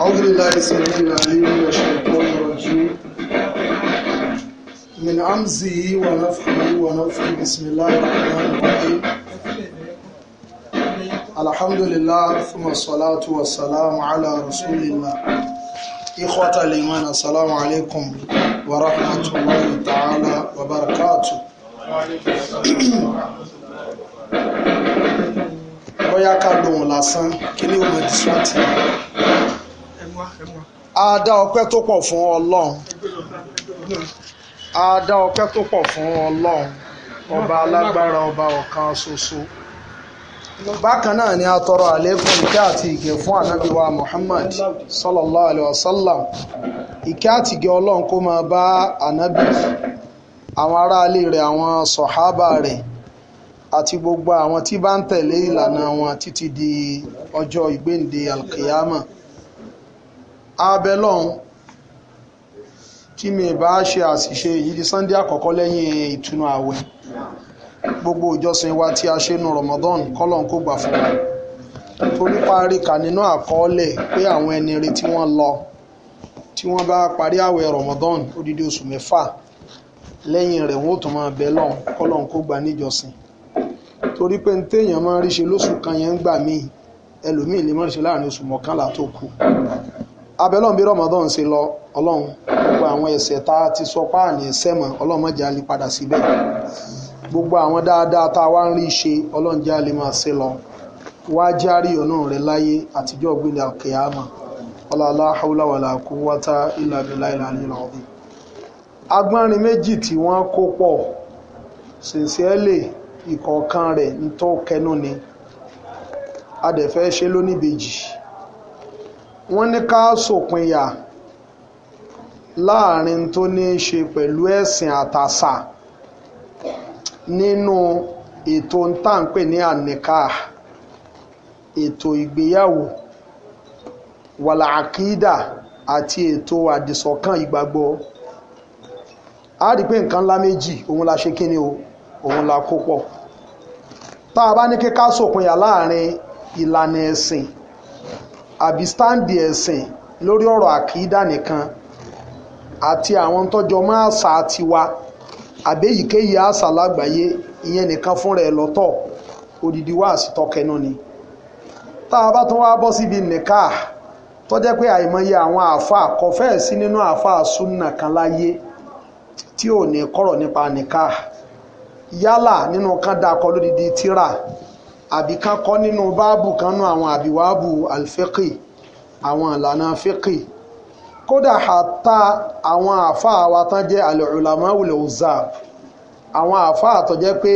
أعوذ بالله السميع العليم من الشيطان الرجيم من همزه ونفخه ونفخه. بسم الله الرحمن الرحيم. الحمد لله ثم الصلاة والسلام على رسول الله. إخوة الإيمان، السلام عليكم ورحمة الله تعالى وبركاته. Bóyá ká lóhùn lásán kí ni ó mọ distract. A dá ọpẹ́ tó pọ̀ fún Ọlọ́run, a dá ọpẹ́ tó pọ̀ fún Ọlọ́run ọba alágbára, ọba ọ̀kan ṣoṣo. Bákan náà ni a tọrọ àlékún ìkẹ́ àti ìgẹ̀ fún ànábì wa Muhammad sallallahu alayhi wa sallam. Ìkẹ́ àti ìgẹ̀ Ọlọ́run kó máa bá ànábì, àwọn aráalé rẹ̀, àwọn sọ̀hábà rẹ̀ àti gbogbo àwọn tí bá ń tẹ̀lé ìlànà wọn títí di ọjọ́ ìgbéǹde alkiyama. Abẹ́lọ́hún tí mi bá ṣe àṣìṣe yìí di Sunday àkọ́kọ́ lẹ́yìn ìtúnu ààwẹ̀, gbogbo ìjọsìn wa tí a ṣe nu Ramadan, kọ́lọ́n kó gbà fún wa, torí parí kà nínú àkọọ́lẹ̀ pé àwọn ẹni rere tí wọ́n lọ, tí wọ́n bá parí ààwẹ̀ Ramadan odidi oṣù 6 lẹ́yìn rẹ̀, wọ́n ó tún máa bẹ lọ́hún kọ́lọ́n kó gbà níjọsìn. Torí pé ní téèyàn máa ń rí ṣe lóṣù kan yẹn ń gbà míì, ẹlòmíì lè má rí ṣe láàrin oṣù 11 tó kù. Abẹ́lọ́n bí Ramadan ṣe lọ, Ọlọ́run, gbogbo àwọn ẹ̀ṣẹ̀ tá a ti sọ páàní ẹ̀ṣẹ̀ mọ́, Ọlọ́run má jẹ́ a lè padà síbẹ̀. Gbogbo àwọn dáadáa tá a wá ń rí ṣe, Ọlọ́run jẹ́ a lè máa ṣe lọ. Wá járí ọ̀nà rẹ̀ láyé àtijọ́ ògbélé alkiyama. Ọlá hawla wala quwwata illa billahi al-aliyyil azim. Agbọ́nrin méjì tí wọ́n kó pọ̀ sincerely, ìkọ̀ọ̀kan rẹ̀ ń tó kẹnu ni a dẹ̀ fẹ́ ṣe lóníbejì. Wọ́n ní ká sòpinya láàrin tó ní í ṣe pẹ̀lú ẹ̀sìn àtàṣà nínú ètò tá ń pè ní àníkà, ètò ìgbéyàwó, wàlà àkídà àti ètò àdìsọ́kàn ìgbàgbọ́. A rí pé nǹkan ńlá méjì òun la ṣe kíni o, òun la kó pọ̀. Tá a bá ní kíká sòpinya láàrin ìlànà ẹ̀sìn àbí stáǹdì ẹ̀sìn lórí ọ̀rọ̀ àkídà nìkan àti àwọn tọ́jọ́ mọ́ àṣà tiwa àbẹ́yìíkéyìí àṣà lágbàáyé, ìyẹn nìkan fúnra ẹ̀ lọ́tọ̀, odidi wáàsí tọkẹnu ni. Tá a bá tún wá bọ́ síbi nìka tó jẹ́ pé àìmọye àwọn àáfàá kò fẹ́ẹ̀ sí nínú àáfàá súnà kan láyé tí ò ní kọ̀rọ̀ nípa nìka, yálà nínú kan dákọ lódidi tíra àbí kan kọ́ nínú báàbù kan nú àwọn àbíwáàbù alfẹ́kì, àwọn ìlànà fẹ́kì. Kódà àtà àwọn àáfàá wa tán jẹ́ al-ulama ul-uzzab, àwọn àáfàá tó jẹ́ pé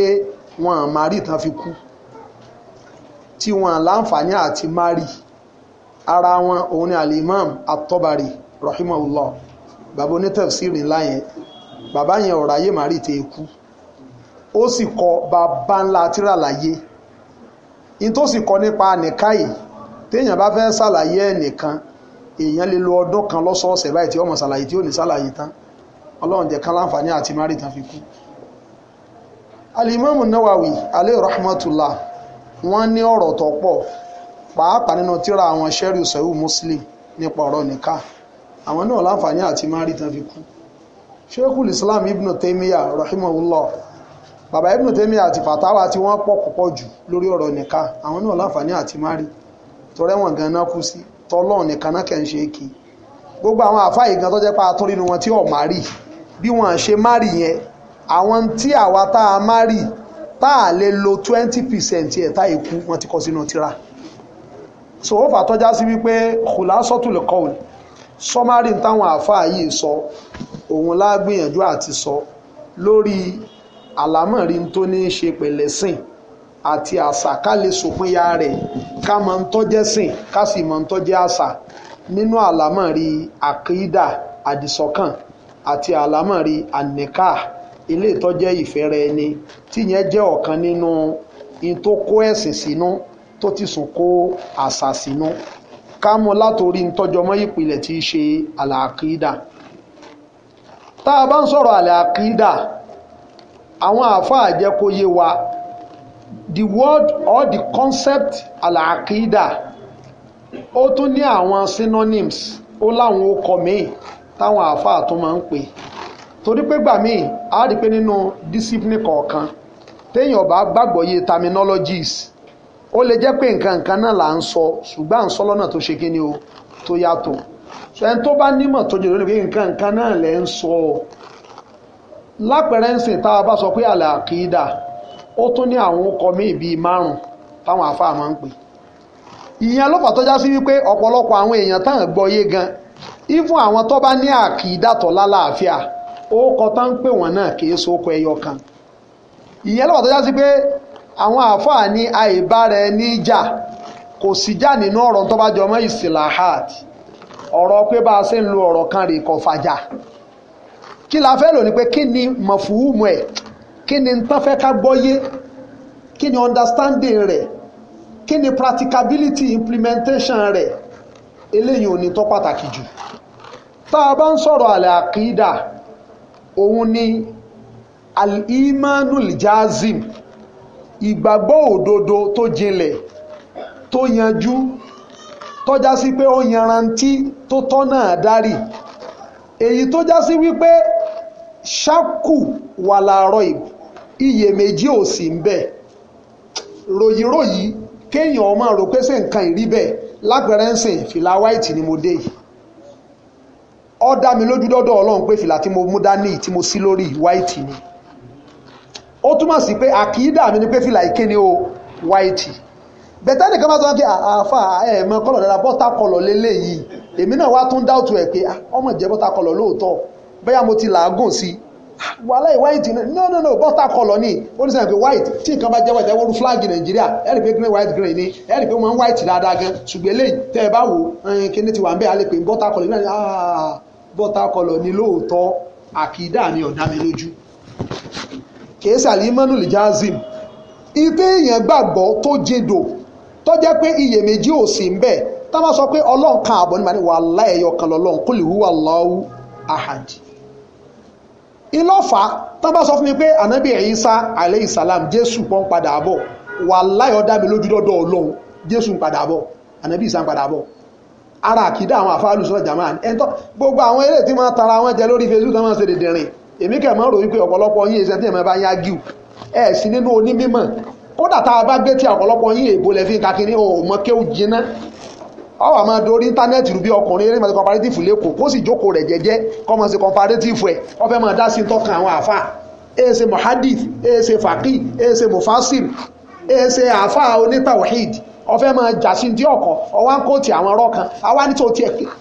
wọn márì tán fi kú, tí wọn láǹfààní àti márì. Ara wọn òun ni al-imam at-Tabari rahimahullah, bàbá onítafsírì ńlá yẹn, bàbá yẹn ọ̀rọ̀ ayé márì tẹ́ kú, ó sì kọ bàbá ńlá tírà láyé. In tó sì kọ nípa nìkáyì, téèyàn bá fẹ́ ṣàlàyé ẹnìkan, èèyàn lè lo ọdún kan lọ́sọ̀ọ̀sẹ̀ báyìí tí ó mọ̀ ṣàlàyé tí ó ní ṣàlàyé tán. Ọlọ́run jẹ́ kán láǹfààní àti márì tán fi kú. Al-Imam Nawawi alayhi rahmatullah, wọ́n ní ọ̀rọ̀ tó pọ̀ pàápàá nínú tírà àwọn sẹ́rí Sahih Muslim nípa ọ̀rọ̀ nìka, àwọn náà láǹfààní àti márì tán fi kú. Sheikhul Islam Ibn Taymiyyah rahimahullah, bàbá Ibn Taymiyyah àti fàtáwà tí wọ́n pọ̀ púpọ̀ jù lórí ọ̀rọ̀ nìka, àwọn náà láǹfààní àti márì tọrẹ́wọ̀n gan-an kú sí tọ́lọ́ọ̀ nìkan náà kẹ́ ń ṣe kí. Gbogbo àwọn àfáà yìí gan tó jẹ́ pé atún nínú wọn tí ò márì, bí wọ́n ṣe márì yẹn, àwọn tí àwa tá a márì tá a lè lo 20% ẹ̀ tá ìkú wọn ti kọ sínú tírà. So ó fà tọ́já sí wípé khulasatul qawl, sọ́márì táwọn àfáà yìí sọ òun la gbìyànjú àti sọ lórí àlámọ̀rí tó ní í ṣe pẹ̀lẹ́sìn àti àṣà, ká lè sòpinya rẹ̀, ká mọ̀ ń tọ́jẹ́ sìn, ká sì mọ̀ ń tọ́jẹ́ àṣà nínú àlámọ̀rí àkídà àdìsọ́kàn àti àlámọ̀rí àníkà, ilé ìtọ́jẹ́ ìfẹ́rẹ́ ẹni, tí yẹn jẹ́ ọ̀kan nínú in tó kó ẹ̀sìn sínú tó ti sùn kó àṣà sínú. Ká mú látòrí ń tọ́jọ́ mọ́ ìpìlẹ̀ tí í ṣe àlàkídà. Tá a bá ń sọ̀rọ̀ àlàkídà, àwọn àáfàá jẹ́ kó yé wa, the word or the concept al-aqida Ó tún ní àwọn synonyms, ó láwọn okọ̀ míì táwọn àáfàá tó máa ń pè. Torí pé gbà míì á rí pé nínú discipline kọ̀ọ̀kan, téèyàn bá gbàgbọ́ yé terminologies, ó lè jẹ́ pé nǹkan nǹkan náà là ń sọ, ṣùgbọ́n à ń sọ lọ́nà tó ṣe kí ni o, tó yàtọ̀. So ẹni tó bá nímọ̀ tó jẹ́ lónìí pé nǹkan nǹkan náà lẹ́ ń sọ. Lápẹẹrẹ ń sìn, tá a bá sọ pé àlàkìdà, ó tún ní àwọn okọ̀ míì bíi márùn táwọn àáfàá máa ń pè. Ìyẹn ló fà tó já sí wípé ọ̀pọ̀lọpọ̀ àwọn èèyàn táwọn gbọ́ yé gan, even àwọn tó bá ní àkìdá tó lálàáfíà, ó kọ tán ń pè wọ́n náà kì í so okọ̀ ẹyọ kan. Ìyẹn ló fà tó já sí pé àwọn àáfàá ní àìbára ẹni jà, kò sí jà nínú ọ̀rọ̀ tó bá jọmọ́ ìsìláhàt. Ọ̀rọ̀ pé bá a ṣe ń lo ọ̀rọ̀ kan rè kò fàjà. Kí la fẹ́ lò ní pé kí ni mọ̀fúhùmù ẹ̀, kí ni tán fẹ́ ká gbọ́yé, kí ni understanding rẹ̀, kí ni practicability implementation rẹ̀. Eléyìí ò ní tó pàtàkì jù. Tá a bá ń sọ̀rọ̀ àlẹ́ àkídà, òun ni al-imanul jazim, ìgbàgbọ́ òdodo tó jinlẹ̀, tó yanjú, tó já sí pé ó yanrantí, tó tọ́nà dárì, èyí tó já sí wípé ṣákù wà láàárọ̀, iyèméjì ò sí ń bẹ̀, ròyìnròyìn kéèyàn ọmọ rò pé ṣé nǹkan ìrí bẹ́ẹ̀. Lápẹẹrẹ ń sìn, fìlà white ni mo dé yìí. Ó dá mi lójú dọ́dọ̀ Ọlọ́run pé fìlà tí mo mú dání, tí mo sí lórí, white ni. Ó túmọ̀ sí pé àkìídà mi ni pé fìlà ìkéni o, white. Bẹ̀tẹ́ nìkan bá sọ pé àáfà ẹ̀ mọ colour dáadáa, butter colour lélẹ́yìí, èmi náà wá tún dáùtù ẹ̀ pé ọmọ jẹ́ butter colour lóòótọ́, bóyá mo ti làágùn sí wàhálà white. No, no, no, butter colour ni. Ó ní sẹ́yìn pé white, tí nǹkan bá jẹ́ white, ẹ wọ́n flag Nàìjíríà, ẹ rí pé green, white, green ni. Ẹ rí pé wọ́n white dáadáa gan. Ṣùgbọ́n eléyìí, tẹ́ ẹ bá wò, kíní ti wà ń bẹ́, alẹ́ pé butter colour ní. Ah, butter colour ni lóòótọ́. Àkìdá mi ò dá mi lójú, kìí sàlímọ́nù lè jazim. Ìtẹ́ èèyàn gbàgbọ́ tó jìndò, tó jẹ́ pé iyèméjì ò sí ń bẹ̀. Tá bá sọ pé Ọlọ́run kan àbọ̀ nígbà ní wàhálà, ẹ̀yọ kan lọ́lọ́run, kul huwa Allahu ahad. Ìlọ́fà tá bá sọ fún mi pé ànábì Ìsá alayhi salam, Jésù pọ́n padà bọ̀, wàláhì, ó dá mi lójú dọ́dọ̀ Ọlọ́run, Jésù ń padà bọ̀, ànábì Ìsá ń padà bọ̀. Ara àkìdá àwọn àfáàlù sọ́nà jàmáà ẹ̀ńtọ́, gbogbo àwọn eré tí wọ́n tara wọn jẹ lórí Facebook tó máa ń ṣe dèdèrìn, èmi kẹ̀ máa ń rò wípé ọ̀pọ̀lọpọ̀ yín ẹ̀sẹ̀ tí ẹ̀mọ́ bá yá gíw ẹ̀ sí nínú onímọ̀. Kódà tá a bá gbé tí ọ̀pọ̀lọpọ̀ yín èbó lẹ fi ń kakiri, ò mọ kéwù jiná. Ọ wà máa dorí íńtánẹ́ẹ̀tì rú bí ọkùnrin eré máa ṣe comparative lẹ́kọ̀ọ́, kó sì jókòó rẹ̀ jẹ́jẹ́, kó máa ṣe comparative ẹ̀. Ọ fẹ́ máa dá sí tọ́kan àwọn àfà. Ẹ̀ ṣe muhadith, ẹ̀ ṣe faqih, ẹ̀ ṣe mufasir, ẹ̀ ṣe àfà onítàwhid. Ọ fẹ́ máa jà sí tí ọkọ̀ ọwá ń kóòtì àwọn ọ̀rọ̀ kan àwa ní tó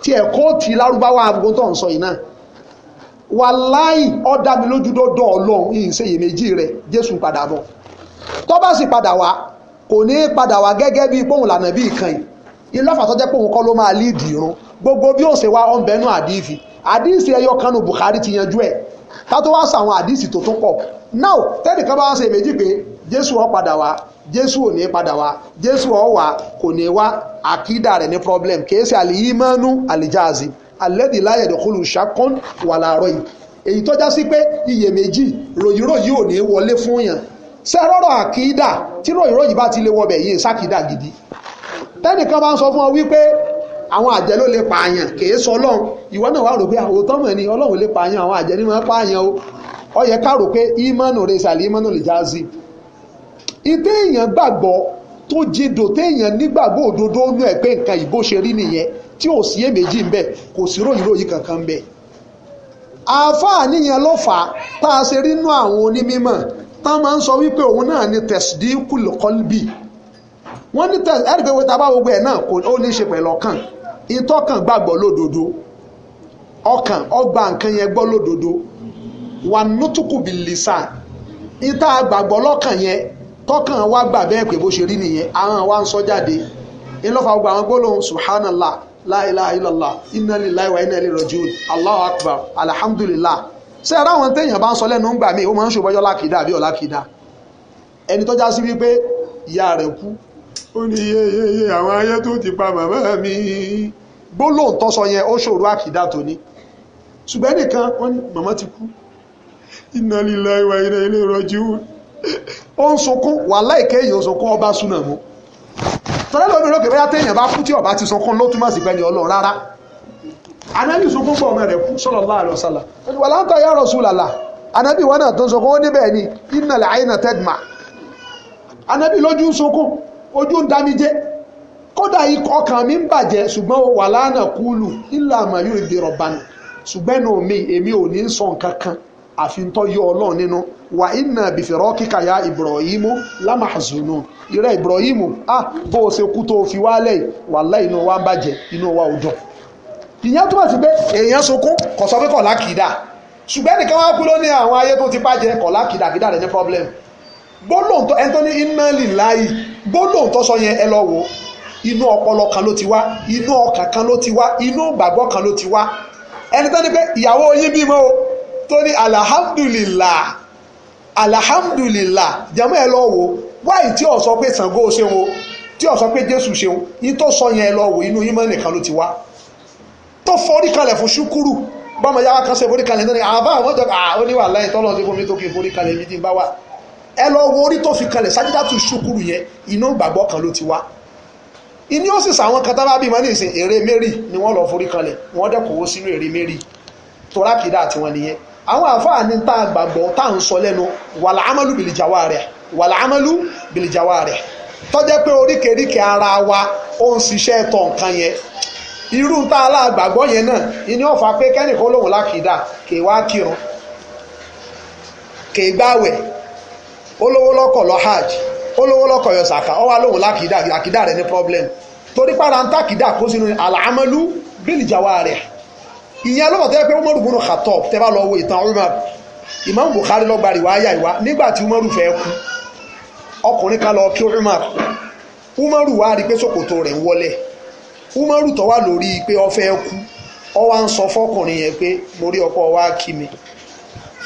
tiẹ̀ kóòtì lárúbáwá. Agogo tó ń sọ yìí náà, wàláì, ó dá mi lójú dọ́dọ̀ Ọlọ́run, yìí ń ṣe iyèméjì rẹ̀, Jésù padà bọ̀. Tó bá sì padà wá, kò ní padà wá gẹ́gẹ́ bí pòun lànà bí ìkan yìí. Ìlọ́fà tó jẹ́ pòun kọ́ ló máa líìdì irun. Gbogbo bí ó ṣe wá ọ̀nbẹ́nu àdìsí, àdìsí ẹyọ kanu Bukhari ti yanjú ẹ̀, ká tó wá sọ àwọn àdìsí tó tún pọ̀. Now, tẹ́nìkan bá wá ṣe méjì pé Jésù ó padà wá, Jésù ò ní padà wá, Jésù ó wá, kò ní wá, àkídà rẹ̀ ní problem. Kìí ṣe àlìyímánú àlìjáàzì alladhi la yadkhulu shakkun wala rayb, èyí tó já sí pé iyèméjì, ròyìnròyìn ò ní wọlé fún yàn. Sẹ́rọ̀rọ̀ àkídà tí ròyìnròyìn bá ti lè wọbẹ̀ yìí, sákìdá gidi. Tẹ́nìkan bá ń sọ fún ọ wípé àwọn àjẹ́ ló lè pààyàn, kìí sọ Ọlọ́run, ìwọ náà wá rò pé òótọ́ mọ̀ ni, Ọlọ́run lè pààyàn, àwọn àjẹ́ ní wọ́n pààyàn o. Ó yẹ ká rò pé ìmọ̀nù rẹ̀ sàlẹ̀ ìmọ̀nù lè já sí ìtẹ́ èèyàn gbàgbọ́ tó jìndò, téèyàn nígbàgbọ́ òdodo nú ẹ̀ pé nǹkan ìbò ṣe rí nìyẹn, tí ò sí èméjì ń bẹ, kò sí ròyìnròyìn kankan ń bẹ. Àáfàá níyẹn ló fà á tá a ṣe rí nú àwọn onímọ̀ tá a máa ń sọ wípé òun náà ni tasdiqul qalbi. Wọ́n ní ẹ̀rí pé tá a bá gbogbo ẹ̀ náà, ó ní í ṣe pẹ̀lú ọkàn, ìtọ́kàn gbàgbọ́ lódodo, ọkàn ọgbà nǹkan yẹn gbọ́ lódodo, wà nutqu bil lisan, ìta gbàgbọ́ lọ́kàn yẹn, tọ́kàn wa gbà bẹ́ẹ̀ pé bó ṣe rí nìyẹn, ahọ́n wa ń sọ jáde. Ńlọ́fà gbogbo àwọn gbólóhùn subhanallah, la ilaha illallah, inna lillahi wa inna ilayhi rajiun, Allahu akbar, alhamdulillah. Ṣé ara àwọn téèyàn bá ń sọ lẹ́nu ń gbà mí, ó máa ń ṣòbọ́jọ́ lákìdá àbí ọ̀lákìdá. Ẹni tó já sí wípé ìyá rẹ̀ kú, ó ní iye iye iye àwọn ayé tó ti pa màmá mi, gbólóhùn tó sọ yẹn, ó ṣòro àkìdá tó ní. Ṣùgbọ́n nìkan wọ́n ní màmá ti kú, inna lillahi wa inna ilayhi rajiun, ó ń sunkún, wàláhì kéèyàn sunkún ọba súnà mú. Tọ́lá lómi lókè bóyá téèyàn bá kú tí ó bá ti sunkún ló túmọ̀ sí pé ní Ọlọ́run rárá. Ànábì sunkún pọ̀ ọmọ rẹ̀ kú sallallahu alaihi wasallam. Wala anta ya Rasulallah. Ànábì wọn náà tó ń sunkún ó níbẹ̀ ni innal ayna tadma. Ànábì lójú ń sunkún, ojú ń damijé. Kódà ikọ̀ ọkàn mi ń bàjẹ́, ṣùgbọ́n wala naqulu illa ma yurdi rabbana. Ṣùgbọ́n ẹnu mi èmi ò ní sọ nǹkan kan àfi ń tọ́ yọ Ọlọ́run nínú. Wà inna bifiraqika ya Ibrahimu lamahzunun. Ìrẹ́ Ibrahimu, bó o ṣe kú tó fi wálẹ̀, wàláhì inú wa ń bàjẹ́, inú wa ò dùn. Ìyẹn túmọ̀ sí pé èèyàn sunkún kò sọ pé kò lákìdá. Ṣùgbọ́n ẹnìkan wá kú ló ní àwọn ayé tó ti bàjẹ́, kò lákìdá, kìdá rẹ̀ ní problem. Gbólóhùn tó ẹni tó ní inna lillahi, gbólóhùn tó sọ yẹn ẹ lọ wò, inú ọpọlọ kan ló ti wá, inú ọkàn kan ló ti wá, inú ìgbàgbọ́ kan ló ti wá. Ẹni tó ní pé ìyàwó yín bímọ o, tó ní alhamdulillah, alhamdulillah, jẹ́mọ́ ẹ lọ wò, wáyé tí ó sọ pé Ṣàngó ṣeun o, tí ó sọ pé Jésù ṣeun, yín tó sọ yẹn ẹ lọ wò, inú yín mọ́ nìkan ló ti wá. Tó forí kalẹ̀ fún ṣúkúrù, bọ́mọ yàrá kan ṣe forí kalẹ̀ ní àbá àwọn ọjọ́ ó ní wà láyé tọ́lọ́ sí fún mi tó kí n forí kalẹ̀ mi tí ń bá wà. Ẹ lọ wo orí tó fi kalẹ̀ sájídátù ṣúkúrù yẹn, inú ìgbàgbọ́ kan ló ti wá. Ìní ó sì sàwọn kan tábà bímọ ní ìsìn, ère Mary ni wọ́n lọ forí kalẹ̀, wọ́n dẹ́kọ̀ọ́ sínú ère Mary. Torákìdá àti wọn nìyẹn. Àwọn àfáà ní tá a gbàgbọ́ tá à ń sọ lẹ́nu, wàlà amalu bìlìjàwá rẹ̀, wàlà amalu bìlìjàwá rẹ̀. Tó jẹ́ pé oríkèéríkèé ara wa ó ń ṣiṣẹ́ tọ̀ nǹkan yẹn. Irú tá a lágbàgbọ́ yẹn náà, ìní ọ̀fà pé kẹ́nìkan lòun lákìdá, kè wá kírun, kè gbáwẹ̀, olówó lọ́kọ̀ lọ hajj, olówó lọ́kọ̀ yọ sàkà, ó wá lòun lákìdá, àkìdá rẹ̀ ní problem. Torí pàrọ̀ ń tàkìdá kó sínú àlàámọ́lú bìlìjàwá rẹ̀. Ìyẹn ló bọ̀ tẹ́ pé Umaru bunu Khattab, tẹ́ bá lọ wo ìtàn Umar, Imam Bukhari ló gba rìwáyà ìwá. Nígbà tí Umaru fẹ́ kú, ọkùnrin kan lọ kí Umar. Umaru wá rí pé ṣòkòtò rẹ̀ ń wọlẹ̀. Umaru tó wà lórí pé ó fẹ́ kú, ó wá ń sọ fọ́kùnrin yẹn pé mo rí ọkọ wá kí mi,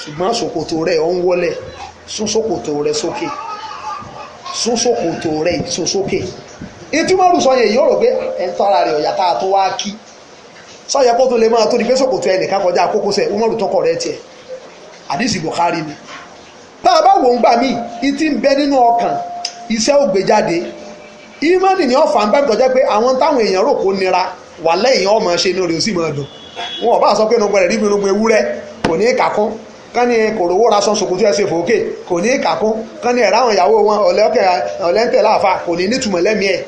ṣùgbọ́n ṣòkòtò rẹ̀ ó ń wọlẹ̀, sún ṣòkòtò rẹ̀ sókè, sún ṣòkòtò rẹ̀ sún sókè. Ìtí Umaru sọ yẹn yóò rò pé ẹ̀ ń tọ́ra rẹ̀ ọ̀yà tá a tó wá kí, sọ́yẹ kó tó lè máa tó di pé ṣòkòtò ẹnìkan kọjá kókósẹ̀. Umaru tọkọ rẹ̀ tiẹ̀, àdìsí Bukhari ni. Tá a bá wò ń gbà míì, ìtí ń bẹ nínú ọkàn, iṣẹ́ ò gbé jáde. Ìmánì ni ọ̀fà ń bá mi tọ́jẹ́ pé àwọn táwọn èèyàn rò kó nira wà lẹ́yìn ọmọ ṣe inú rẹ̀ ó sì máa dùn. Wọn ò bá sọ pé inú gbẹrẹ rí inú ewúrẹ́ kò ní í kàkún, kán ní kò rówó ra sọ ṣòkòtò ẹsẹ̀ fòókè kò ní í kàkún, kán ní ẹ̀rá àwọn ìyàwó wọn ọ̀lẹ́ńtẹ̀ láàfà kò ní nítumọ̀ lẹ́mìí ẹ̀.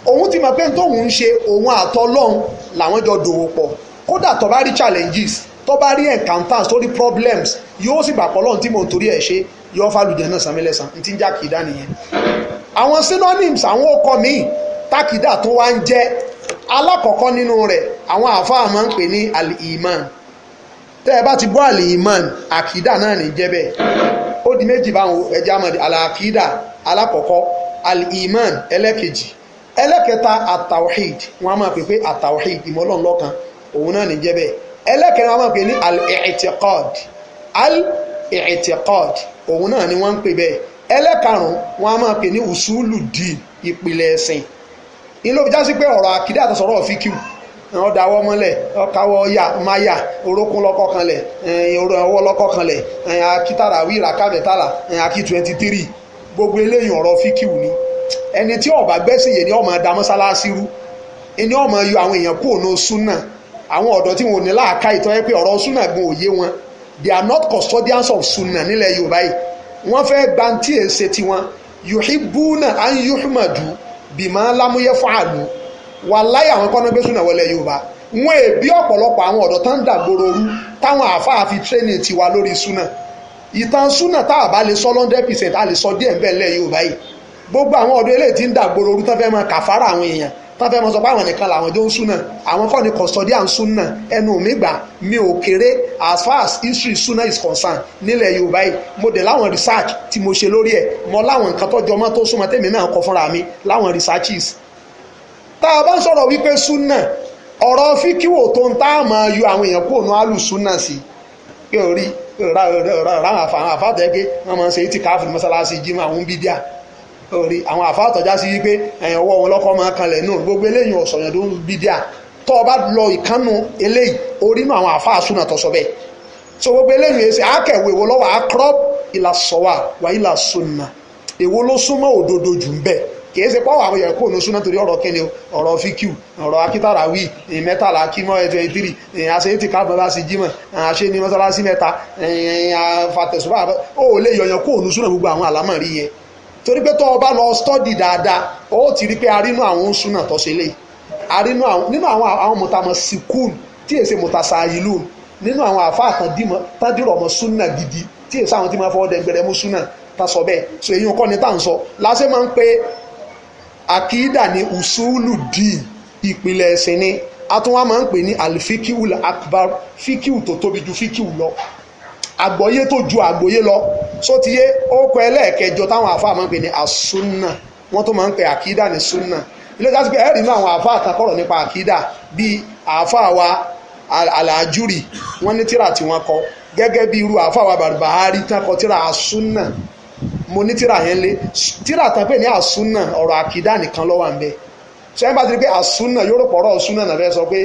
Òun ti mọ̀ pé tóun ń ṣe òun àtọlọ́hun làwọn jọ dòwò pọ̀. Kódà tó bá rí challenges, tó bá rí encounters, tó rí problems, yóò sì gbà pọ̀ lọ́hun tí mò ń torí ẹ̀ ṣe, yóò fàlùjẹ náà sàmì lẹ́sàn. N ti ń já kìdá nìyẹn. Àwọn synonyms, àwọn ọkọ míì tákìdá tó wá ń jẹ́, alákọ̀ọ́kọ́ nínú rẹ̀ àwọn àáfàá máa ń pè ní al-iman. Tẹ́ ẹ bá ti gbọ́ al-iman, àkìdá náà ní jẹ́ bẹ́ẹ̀. Ó di méjì báwọn, ẹja mọ̀ al-àkìdá alákọ̀ọ́kọ́, al-iman ẹlẹ́kejì. Ẹlẹ́kẹta at-tawhid, wọ́n á máa pè pé at-tawhid, ìmọ̀ Ọlọ́run lọ́kan, òun náà ní jẹ́ bẹ́ẹ̀. Ẹlẹ́kẹrin wọ́n máa pè ní al-i'tiqad, al-i'tiqad, òun náà ni wọ́n ń pè bẹ́ẹ̀. Ẹlẹ́karùn-ún wọ́n á máa pè ní usulu din, ìpìlẹ̀ ẹ̀sìn. Ní ló fi já sí pé ọ̀rọ̀ àkìdá àtọ̀sọ̀rọ̀ fíkìú, wọ́n dáwọ́ mọ́lẹ̀, ọkàwọ́ yà máyà, orókún lọ́kọ́ kanlẹ̀, ọwọ́ lọ́kọ́ kanlẹ̀, akítàrà wí ìràká mẹ́tàlá, akí 23, gbogbo eléyìí ọ̀rọ̀ fíkìú ni. Ẹni tí ó bá gbẹ́sìn yé ni ó máa da mọ́sálásí rú, ẹni ó máa yọ àwọn èèyàn kúrò ní súnà. Àwọn ọ̀dọ́ tí wọn ò ní láàká ìtọ́ yẹ pé ọ̀rọ̀ súnà gan òye wọn, they are not custodians of súnà nílẹ̀ Yorùbá yìí. Wọ́n fẹ́ gba tí è ṣe tiwọn. Yuhibbuna an yuhmadu bima lam yaf'alu. Wàláhì àwọn kọ́nà gbé súnà wọlé Yorùbá. Wọ́n èbí ọ̀pọ̀lọpọ̀ àwọn ọ̀dọ́ tán ń dàgbòrò rú táwọn àáfàá fi training tiwa lórí súnà. Ìtàn súnà tá a bá lè sọ 100%, a lè sọ díẹ̀ ń bẹ̀ ńlẹ̀ Yorùbá yìí. Gbogbo àwọn ọ̀dọ́ eléyìí tí ń dàgbòrò rú tán fẹ́ máa kàfàrà àwọn èèyàn, tán fẹ́ máa sọ pé àwọn nìkan làwọn jọ ń súnà, àwọn kọ́ ni custodian súnà. Ẹnu mi gbà mi ò kéré as far as history súnà is concerned nílẹ̀ Yorùbá yìí. Mo dẹ̀ láwọn research tí mo ṣe lórí ẹ̀, mo láwọn nǹkan tó jọmọ́ tó súnmọ́ tèmi náà kọ fúnra mi láwọn researches. Tá a bá ń sọ̀rọ̀ wípé súnà, ọ̀rọ̀ fíkíwò tó ń tá a máa yọ àwọn èèyàn kúrò ní alùsúnà sí pé orí ráwọn àfàtẹ́gẹ́ wọ́n máa ń ṣe tí káfíìn mọ́sálásí jímọ̀ àwọn bídíà orí àwọn àfàtọ̀já sí wípé ẹ̀yàn ọwọ́ wọn lọ́kọ́ máa kanlẹ̀ náà, gbogbo eléyìí ọ̀sọ̀yàn tó ń bídíà. Tó o bá lọ ìkànnù eléyìí orí nù àwọn àfáà súnà tó sọ bẹ́ẹ̀. So gbogbo eléyìí èsì àkẹ̀wé wo lọ́wọ́ àkọ́rọ́ ìlà sọ̀wà wà ìlà súnà, èwo ló súnmọ́ òdodo jù ń bẹ̀? Kìí ṣe pọ́wọ́ àwọn èèyàn kò ní súná torí ọ̀rọ̀ kíni, ọ̀rọ̀ fíkìú, ọ̀rọ̀ akítàràwì 13 kímọ́ 23, àṣẹ tí ká bá sí jímọ̀, àṣẹ ní mọ́sálásí 3, fàtẹ̀sùbà. Ó lè yọ̀yàn kò ní súná gbogbo àwọn àlámọ̀rí yẹn, torí pé tó o bá lọ stọ́dì dáadáa, ó ti rí pé arínú àwọn súná tó ṣe lé, arínú nínú àwọn mọ̀tàmọ̀ sikun tí èsè mọ̀tàsáyìlú, nínú àwọn àfáà tán dìrọ̀ mọ́ súná gidi, tí èsè àwọn tí máa fọwọ́ dẹgbẹrẹ mú súná tá sọ bẹ́ẹ̀. So èyí kọ́ ni tá à ń sọ lásẹ̀ máa ń pe àkídà ní usulu dín, ìpìlẹ̀ ẹ̀sìn ni. A tún wá máa ń pè ní alifikiul akbar, fíkíù tó tóbi ju fíkíù lọ, àgbọ́yé tó ju àgbọ́yé lọ. So ti yé, ó kọ ẹlẹ́ẹ̀kẹjọ táwọn àfáà máa ń pè ní asúnà, wọ́n tó máa ń pè àkídà ní súnà. Ilé ìjọsìn pé ẹ̀rí inú àwọn àfáà kan kọ̀rọ̀ nípa àkídà bíi àfáà wa Al-Ajuri, wọ́n ní tíra tí wọ́n kọ, gẹ́gẹ́ bí irú àfáà wa Barbahari tán kọ tíra asúnà. Mo ní tíra yẹn lé, tíra tán pè ní àsúnà, ọ̀rọ̀ àkídà nìkan ló wà ńbẹ̀. Ṣé bá ti rí pé àsúnà yóò rò pọ̀rọ̀ súnà náà fẹ́ sọ pé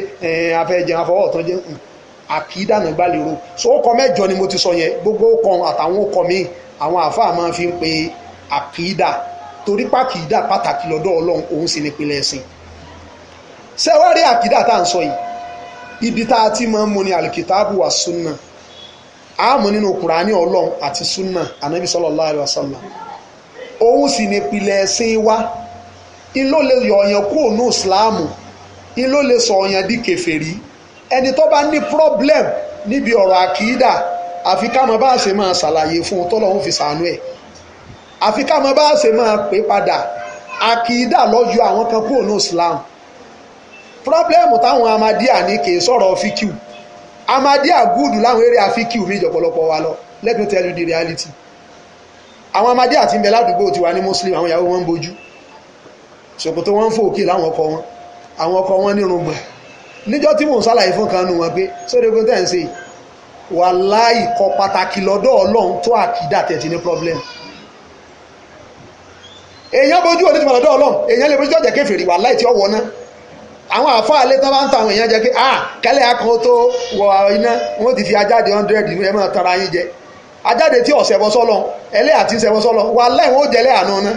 afẹ́ jẹun afọwọ́ ọ̀tán jẹun, àkídà náà gbá lérò. So ó kọ mẹ́jọ ni mo ti sọ yẹn, gbogbo ó kọ àtàwọn ó kọ míì àwọn àáfàá máa fi ń pe àkídà, torí pàkídà pàtàkì lọ́dọ̀ Ọlọ́run, òun sì ní ìpìlẹ̀ ẹ̀sìn. Ṣé wá rí àkídà tá à ń sọ yìí, ibi tá a ti máa ń mu ni alikitaabu wa sunna, àmọ́ nínú Kùránì Ọlọ́run àti sunna Ànábì sallallahu alaihi wasallam, òun sì ní ìpìlẹ̀ ẹ̀sìn wa. In ló lè yọ ọ̀yàn kúrò ní ìsìláàmù, in ló lè sọ ọ̀yàn di kèfèrí. Ẹni tó bá ní problem níbi ọ̀rọ̀ àkídà, àfi ká mọ bá ṣe máa ṣàlàyé fún un tọ́lọ́hún fi ṣàánú ẹ̀, àfi ká mọ bá ṣe máa pè padà. Àkídà ló yọ àwọn kan kúrò ní ìsìláàmù. Problem táwọn Ahmadiyya ní kì í sọ̀rọ̀ fíkìú. Ahmadiyya gúùdù láwọn eré àfíkìú mi ìjọpọ̀lọpọ̀ wa lọ. Let me tell you the reality. Àwọn Ahmadiyya tí ń bẹ ládùúgbò tiwa ní Muslim, àwọn ìyàwó wọn ń bojú, ṣòkòtò wọn ń fò òkè láwọn ọkọ wọn, àwọn ọkọ wọn nírùngbọ̀n. Níjọ́ tí mò ń sálàyé fún kan nù wọn pé sóde ogun tẹ̀ ń ṣe wàláhì kọ pàtàkì lọ́dọ̀ Ọlọ́run tó àkídà tẹ̀ ti ní problem. Èèyàn bójú òní ti mọ̀ lọ́dọ̀ Ọlọ́run, èèyàn lè bójú ọ̀jẹ̀ kèfèrí wàláhì tí ó wọ̀ náà. Àwọn àfáà lé tán bá ń ta àwọn èèyàn jẹ pé ah kẹ́lẹ́ akàn tó wọ iná, wọ́n ti fi ajáde 100 ẹ máa tara yín jẹ. Ajáde tí ọ̀sẹ̀ bọ́ sọ́lọ, ẹlẹ́yà tí ń sẹ́bọ́ sọ́lọ, wàláhì wọ́n ó jẹ ẹlẹ́yà náà ná.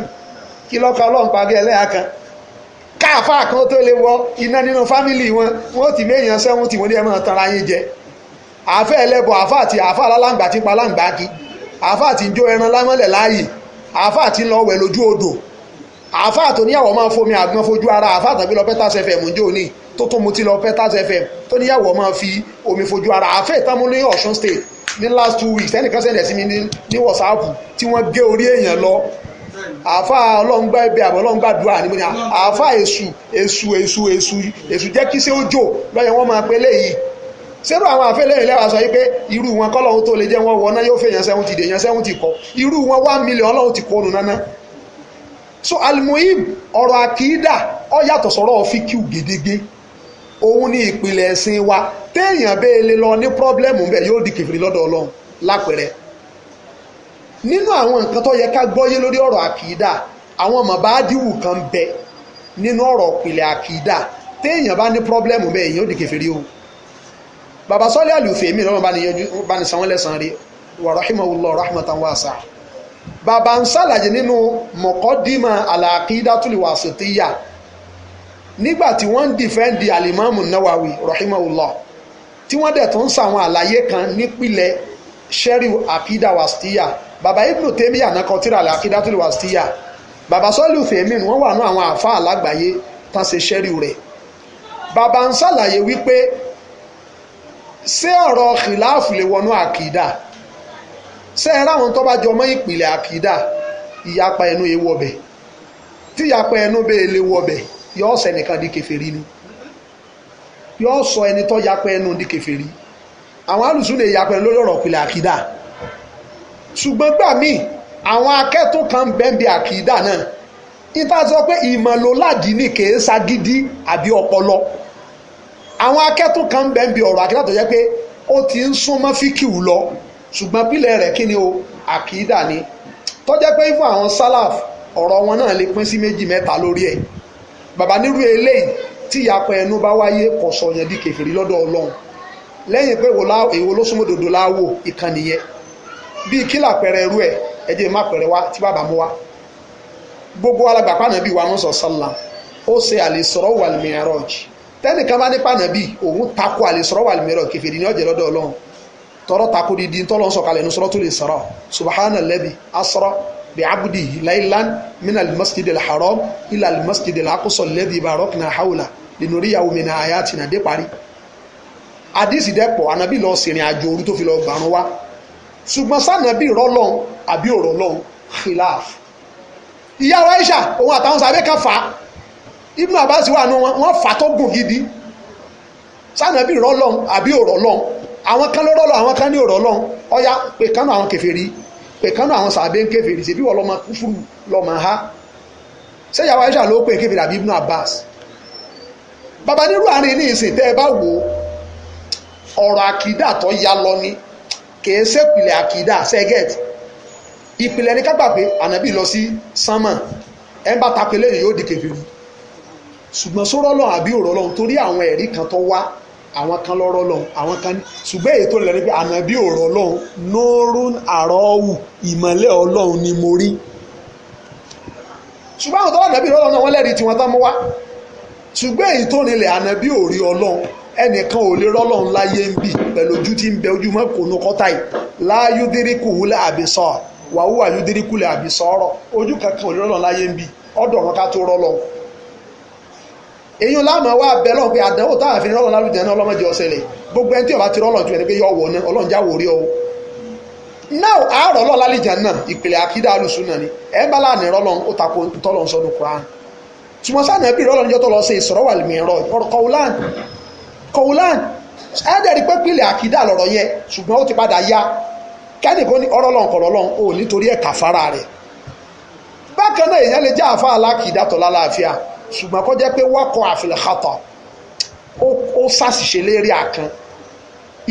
Kí lọ́kọ Ọlọ́run parí ẹlẹ́yà kan? Káàfáà kan tó lè wọ iná nínú fámìlì wọn, wọ́n ti méèyàn 70 wọ́n ní ẹ máa tara yín jẹ. Àfẹ́ ẹlẹ́bọ, àfáà àti àfáà alálàǹgbà tí ń pa aláǹgbá kí, àfáà tí ń jó ẹran lámọ́lẹ̀ láàyè, àfáà tí ń lọ wẹ̀ lójú odò, àfáà tó níyàwó máa fomi àgbọn fojú ara, àfáà tàbí lọ Peters FM njó ní tó tún mutí lọ Peters FM tó níyàwó máa fi omi fojú ara, àfẹ́ ìtàmú ní Ọ̀ṣun State ní last 2 weeks ẹnìkan sẹ̀lẹ̀ sí mi ní WhatsApp tí wọ́n gé orí èèyàn lọ. Àfáà ọlọ́ngbà ẹbẹ̀ àbọ̀ ọlọ́ngbà dùà ní mo ní àfáà èṣù èṣù èṣù èṣù èṣù jẹ́ kí ṣé ó jò lọ́yẹ̀ wọ́n máa pe léyìí. Sẹ́rù àwọn àfẹ́lẹ́yìn lẹ́wà sọ wípé irú wọn kọ́lọ́hún tó lè jẹ́ wọ́n wọ́n náà yóò fẹ́ yàn 70 dè yàn 70 kọ́, irú wọn 1 million ọlọ́hún ti kónu náná. So almuhim, ọ̀rọ̀ àkídà ó yàtọ̀ sọ̀rọ̀ fíkìú gédégbé, òun ní ìpìlẹ̀ ẹ̀sìn wa. Téèyàn bẹ́ẹ̀ lè lọ ní pírọ́blẹ́mù bẹ́ẹ̀ yóò di kèfèrí lọ́dọ̀ Ọlọ́run. Lápẹ̀rẹ̀ nínú àwọn nǹkan tó yẹ ká gbọ́yé lórí ọ̀rọ̀ àkídà, àwọn mọ̀bádìwù kan bẹ nínú ọ̀rọ̀ ìpìlẹ̀ àkídà, téèyàn bá ní pírọ́blẹ́mù bẹ́ẹ̀ yóò di kèfèrí o. Bàbá Sọ́lé Àlùfèémí lọ́wọ́ bá ní sanwó lẹ́sàn-án rí, wa rahimahullah rahmatan wasi'a. Bàbá ń sàlàyé nínú mọ̀kọ́dímà al-aqidatul wasitiyya nígbà tí wọ́n ń dìfẹ́ǹdì alimamu Nawawi rahimahullah, tí wọ́n dẹ̀ tó ń sàwọn àlàyé kan nípìlẹ̀ sẹ́rí àkídà wasitiyya. Bàbá Ibn Taymiyyah náà kọ tírà al-aqidatul wasitiyya. Bàbá Sọ́lé Àlùfèémí wọ́n wà ní àwọn àfa àlágbàáyé tán ṣe sẹ́rí rẹ̀. Bàbá ń sàlàyé wípé ṣé ọ̀rọ̀ kìláàfù lè wọnú àkìdá? Ṣé ẹ ráwọn tó bá jọ mọ́ ìpìlẹ̀ àkìdá, ìyapa ẹnu ewu ọbẹ̀, tí ìyapa ẹnu bẹ́ẹ̀ lè wọbẹ̀ yóò sọ ẹnìkan di kèfèrí ni, yóò sọ ẹni tó yapa ẹnu di kèfèrí. Àwọn alùsùn lè yapa ẹnu lórí ọ̀rọ̀ ìpìlẹ̀ àkìdá, ṣùgbọ́n gbà míì àwọn akẹ́tún kan bẹ́ẹ̀ bí àkìdá náà ìta sọ pé ìmọ̀ ló ládìí ní kèé sagídí àbí ọpọlọ. Àwọn akẹ́tún kan bẹ́ẹ̀ bí ọ̀rọ̀ àkìdá tó jẹ́ pé ó ti ń súnmọ́ fíkìú lọ, ṣùgbọ́n pílẹ̀ rẹ̀ kí ni o, àkìdá ni. Tó jẹ́ pé fún àwọn sálàf ọ̀rọ̀ wọn náà lè pín sí méjì mẹ́ta lórí ẹ̀. Bàbá nírú eléyìí tí ìyapa ẹnu bá wáyé kò sọ yẹn di kèfèrí lọ́dọ̀ Ọlọ́run. Lẹ́yìn pé èwo ló súnmọ́ dòdò láwò ìkànnì yẹn. Bíi kí làpẹrẹ irú ẹ̀, ẹ jẹ́ má pẹrẹ wá tí bàbá mú wá. Gbogbo alágbàpá nàbí wa mọ́sọ̀ sọ́lá ó ṣe al-Isra wal-Mi'raj. Tẹ́nìkan bá nípa nàbí òun takò al-Isra wal-Mi'raj, kèfèrí ní ọ̀jẹ̀ lọ́dọ̀ Ọlọ́run. Tọrọ takò dídí tọ́lọ́ sọ̀kalẹ̀ ní Suratul Isra, subhana alladhi asra bi'abdihi laylan min al-masjid al-haram ila al-masjid al-aqsa alladhi barakna hawla linuriyahu min ayatina dé parí. Àdìsí dẹ́pọ̀ ànábì lọ sìnrìn àjò òru tó fi lọ gbàrún wá. Ṣùgbọ́n sànàbì rọ́lọ́n àbí òrọ́lọ́n khilaf. Ìyá wa Aisha òun àtàwọn sàbẹ̀ kan fà á, Ibn Abbas wà nù wọn fà tó gùn gidi. Sànàbì rọ́lọ́n àbí òrọ́lọ́n, àwọn kan ló rọ́lọ́, àwọn kan ní òrọ́lọ́n. Ọ̀ya pé kánú àwọn kèfèrí, pé kánú àwọn sàbẹ̀ ń kèfèrí, ṣèbí wọ́n lọ́mọ kúfúrú lọ́mọ ha. Ṣé ìyá wa Aisha ló pè kèfèrí àbí Ibn Abbas? Bàbá nírú àárín ní ìsìn tẹ́ ẹ bá wò ó, ọ̀rọ̀ àkìdá tó ya lọ ni, kìí ṣèpìlẹ̀ àkìdá sẹ́gẹ̀t. Ìpìlẹ̀ ní ká gbà pé ànábì lọ sí sánmà, ẹ̀ ń bá tapẹ̀lẹ̀ yìí yóò di kèfèrí. Ṣùgbọ́n sórọ́ lọ́n àbí òrọ́ lọ́n, torí àwọn ẹ̀rí kan tó wá, àwọn kan lọ́rọ́ lọ́n, àwọn kan ní. Ṣùgbọ́n èyí tó lẹ̀ ní pé ànábì òrọ́ lọ́n, nórún àrọ́wù, ìmọ̀lẹ̀ Ọlọ́run ni mo rí. Ṣùgbọ́n àwọn tó wà ànábì rọ́lọ́ náà wọ́n lẹ́rìí tiwọn tán mú wá. Ṣùgbọ́n èyí tó nílẹ̀ ànábì òrí Ọlọ́run, ẹnìkan ò lè rọ́lọ́run láyé ń bì pẹ̀lú ojú tí ń bẹ ojúmọ́ kònú kọ́tà yìí. Láyúdíríkù wúlẹ̀ àbísọ̀ wàhúwà yúdíríkù lẹ̀ àbísọ̀ ọ̀rọ̀, ojú kankan ò lè rọ́lọ́run láyé ń bì, ọ̀dọ̀ wọn ká tó rọ́lọ́run. Èyí láàmú wá bẹ lọ́n pé àdánwò táwọn àfi rọ́lọ́run lálùjẹ náà ọlọ́mọdé ọ̀sẹ̀lẹ̀. Gbogbo ẹni tí ó bá ti rọ́lọ́run ju ẹni pé yọ wọ̀ náà, Ọlọ́run já wò rí ọ. Náà àárọ̀ lọ́ọ̀ lálìjà náà ìpìlẹ̀ àkídà alùsùn náà ni ẹ̀ bá láàánú rọ́lọ́run ó tako tọ́lọ́run sọ́nu Kùránì. Ṣùgbọ́n sáà nàbí rọ́lọ́run jọ́ tó lọ sí Isra wal Mi'raj ọ̀rọ̀ kọ̀ọ̀lán kọ̀ọ̀lán ẹ̀ẹ́dẹ̀rí pé pìlẹ̀ àkídà lọ̀rọ̀ yẹn, ṣùgbọ́n ó ti padà ya kẹ́nìkan ní ọ̀rọ̀ lọ́n kọ̀rọ̀ lọ́n ò nítorí ẹ̀ka fara rẹ̀. Bákan náà èèyàn lè jẹ́ àfa alákìdá tọ̀ lálàáfíà, ṣùgbọ́n kó jẹ́ pé wákọ̀ àfilẹ̀ xatọ̀ ó ṣàṣìṣe lérí àkàn.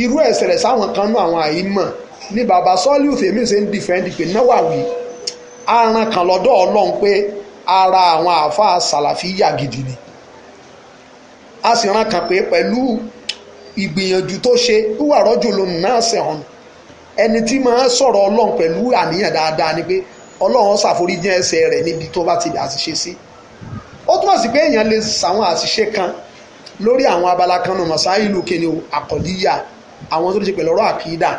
Irú ẹ̀ ṣẹlẹ̀ sáwọn kan nú àwọn àìmọ̀ ní bàbá sọ́ọ́lì òfèmí ṣe ń dìfẹ́ǹdì pé Nawawi aràn kan lọ́dọ̀ Ọlọ́run pé ara àwọn àfa sàlàfíyà gidi ni. A sì rán kan pé pẹ̀lú ìgbìyànjú tó ṣe wúwà rọ́jò ló náà sẹ̀hàn, ẹni tí máa sọ̀rọ̀ Ọlọ́run pẹ̀lú àníyàn dáadáa ni pé Ọlọ́run ṣàforíjì ẹ̀ṣẹ̀ rẹ̀ níbi tó bá ti àṣìṣe sí. Ó túmọ̀ sí pé èèyàn lè ṣàwọn àṣìṣe kan lórí àwọn abala kan nù mọ̀sáìlú kíni o àkọ́díyà, àwọn tó ti ṣe pẹ̀lú ọ̀rọ̀ àkídà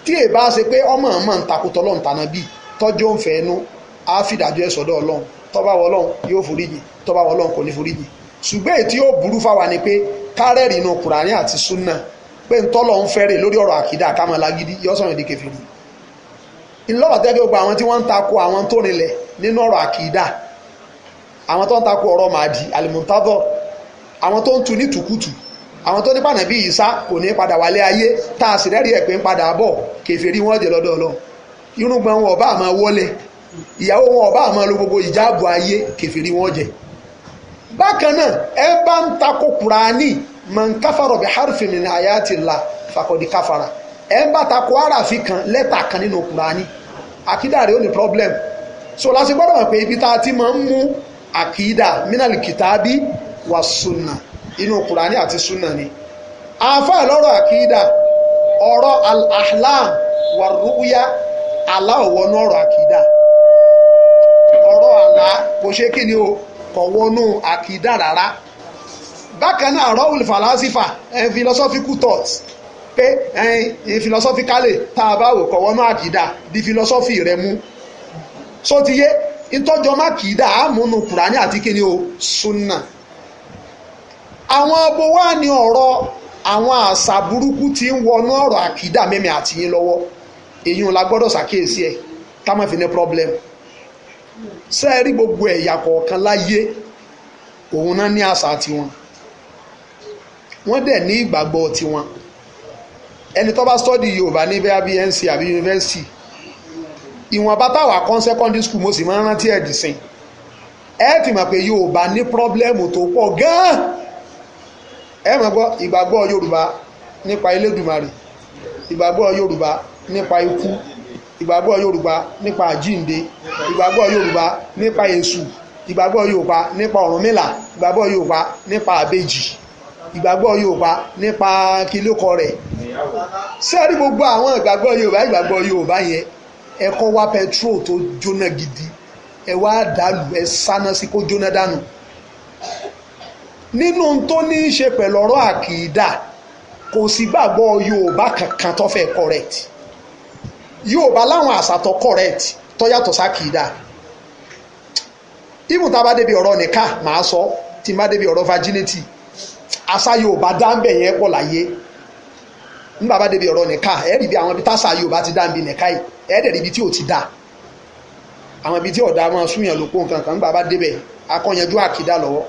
tí èè bá ṣe pé ọmọ ọmọ ń takùtọ̀ Ọlọ́run tànà bíi tọ́jú òun fẹ́ nu á fìdájọ́ ẹ̀ sọ́dọ̀ Ọlọ́run. Tó bá wọ Ọlọ́run yóò foríjì, tó bá wọ Ọlọ́run kò ní foríjì. Ṣùgbọ́n èyí tí yóò burú fáwa ni pé kárẹ́rì inú Kùránì àti súnà pé ntọ́lọ̀ ń fẹ́rẹ̀ lórí ọ̀rọ̀ àkídà ká máa lágídí yóò sọ̀rọ̀ di kèfèrí. Ńlọ́wọ́ tẹ́kẹ́ gbogbo àwọn tí wọ́n ń takò àwọn tó rinlẹ̀ nínú ọ̀rọ̀ àkídà, àwọn tó ń takò ọ̀rọ̀ Màdí alimuntadọ, àwọn tó ń tu ní tùkùtù, àwọn tó ní pànàbí Ìsá kò ní padà wálé ayé tá a sì rẹ́rìí ẹ̀ pé ń padà bọ̀, kèfèrí wọ́n jẹ́ lọ́dọ̀ Ọlọ́run. Irúgbọ̀n wọn ọba àmọ́ wọlé, ìyàwó wọn ọba àmọ́ lo gbogbo ìjáàbò ayé, kèfèrí wọ́n jẹ́. Bákan náà ẹ bá ń takò Kùránì, man káfàrọ̀ bí harfin min ayatillah faqad káfàrà. Ẹ ń bá takò àràfin kan lẹ́tà kan nínú Kùránì, àkídà rẹ̀ ó ní problem. So láti gbọ́dọ̀ mọ̀ pé ibi tá a ti máa ń mú àkídà minal kìtàbí wà sunna, inú Kùránì àti sunna ni. Àáfàá lọ́rọ̀ àkídà, ọ̀rọ̀ al-ahlam wà rúyà, àlá ò wọnú ọ̀rọ̀ àkídà. Ọ̀rọ̀ àlá kò ṣe kí ni o, kò wọnú àkídà rárá. Bákan náà rọ́wùl falasifa, philosophical thoughts pé philosophically tá a bá wò kò wọnú àkídà, di philosophy rẹ mú. So ti yé ìtọ́jọ́ má kìídà àmúnú Kùránì àti kí ni o sunna. Àwọn abo wá ní ọ̀rọ̀ àwọn àṣà burúkú tí ń wọnú ọ̀rọ̀ àkídà mẹ́mẹ́ àti yín lọ́wọ́. Èyí la gbọ́dọ̀ ṣàkíyèsí ẹ̀ ká má fi ní problem. Ṣé ẹ rí gbogbo ẹ̀yà kọ̀ọ̀kan láyé òun náà ní àṣà tiwọn, wọ́n dẹ̀ ní ìgbàgbọ́ tiwọn. Ẹni tó bá study Yorùbá ní bẹ́ẹ̀ bí NC àbí yunifásitì, ìwọ̀nba táwa kan secondary school mo sì máa ń rántí ẹ̀dì sìn, ẹ ti mọ̀ pé Yorùbá ní problem tó pọ̀ gan-an. Ẹ mọ̀ gbọ́ ìgbàgbọ́ Yorùbá nípa Elédùmarè, ìgbàgbọ́ Yorùbá nípa ikú, ìgbàgbọ́ Yorùbá nípa àjínde, ìgbàgbọ́ Yorùbá nípa Èṣù, ìgbàgbọ́ Yorùbá nípa Ọ̀rúnmìlà, ìgbàgbọ́ Yorùbá nípa àbejì, ìgbàgbọ́ Yorùbá nípa kílókọ rẹ̀. Sẹ́ẹ̀rí gbogbo àwọn ìgbàgbọ́ Yorùbá, ìgbàgbọ́ Yorùbá yẹn, ẹ kọ́ wá petrol tó jóná gidi, Ẹ wá dàlù, ẹ sáná sí kó jóná dànù. Nínú tó ní í ṣe pẹ̀lú ọ̀rọ̀ àkìdá, kò sí gbàgbọ́ Yorùbá kankan tó fẹ́ correct. Yorùbá láwọn àṣà tó correct tó yàtọ̀ sákìdá. Even tá a bá débi ọ̀rọ̀ nìka màá sọ, tí n bá débi ọ̀rọ̀ virginity, àṣà Yorùbá dáńbẹ̀ yẹn pọ̀ láyé. Nígbà bá débi ọ̀rọ̀ nìka, ẹ̀ rí bí àwọn ibi táṣà Yorùbá ti dáńbi nìka yìí, ẹ̀ dẹ̀ rí ibi tí ò ti dá, àwọn ibi tí ọ̀dà máa súnyàn lóko nǹkan kan. Nígbà bá débẹ̀, akọ́yanjú àkìdá lọ́wọ́.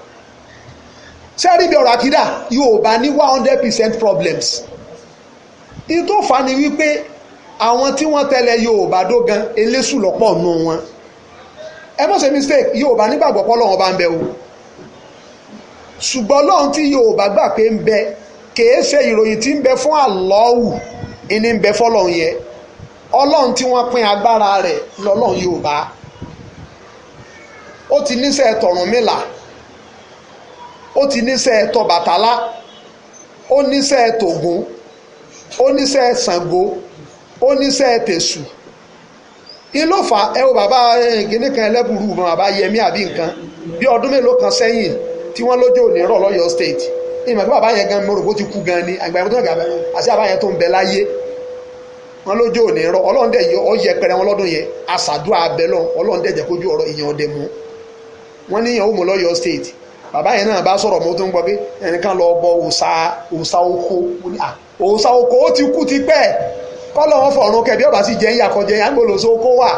Ṣé rí bí ọ̀rọ̀ àkìdá, Yorùbá ní 100% problems. In tó fà ní wípé àwọn tí wọ́n tẹ̀lé Yorùbá dógan, eléṣù lọ́pọ̀ nù wọn. Ẹ mọ̀ ṣe mistake, Yorùbá nígbàgbọ́ pé Ọlọ́run bá ń bẹ o, ṣùgbọ́n Ọlọ́run tí Yorùbá gbà pé ń bẹ, kìí ṣe ìròyìn tí ń bẹ fún Allahu ìní ń bẹ fọlọ́run yẹn. Ọlọ́run tí wọ́n pín agbára rẹ̀ lọ́lọ́run Yorùbá. Ó ti níṣẹ́ tọ̀rúnmìlà, ó ti níṣẹ́ tọbàtálá, ó níṣẹ́ tògún, ó níṣẹ́ Ṣàngó, ó níṣẹ́ tèṣù. Ìlófà ẹ wo bàbá kìnnì kan ẹlẹ́bùrú mọ, bàbá Yẹmí àbí nǹkan, bí ọdún mélòó kan sẹ́yìn tí wọ́n lójó òní rọ̀ lọ́yọ̀ State. Ìmọ̀ pé bàbá yẹn gan, mo rò bó ti kú gan ni, àgbà ìmọ̀ tó gà àti bàbá yẹn tó ń bẹ láyé. Wọ́n lójó òní rọ̀, Ọlọ́run dẹ̀ yọ ọ yẹpẹrẹ wọn lọ́dún yẹn. Àṣàdúrà abẹ lọ, Ọlọ́run dẹ̀ jẹ́ kójú ọ̀rọ̀ ìyẹn ọdẹ mú. Wọ́n ní ìyẹn ó mú lọ́yọ̀ State. Bàbá yẹn náà bá sọ̀rọ̀, mo tó ń gbọ́ pé ẹnìkan lọ bọ òòṣà, òòṣà oko. Òòṣà oko ó ti kú ti pẹ́, kọ́lọ̀ wọn fọ̀run kẹ̀bí ọba sì jẹ́ ń yàkọ̀jẹ́ yà ń gbọ́dọ̀ òòṣà oko wà.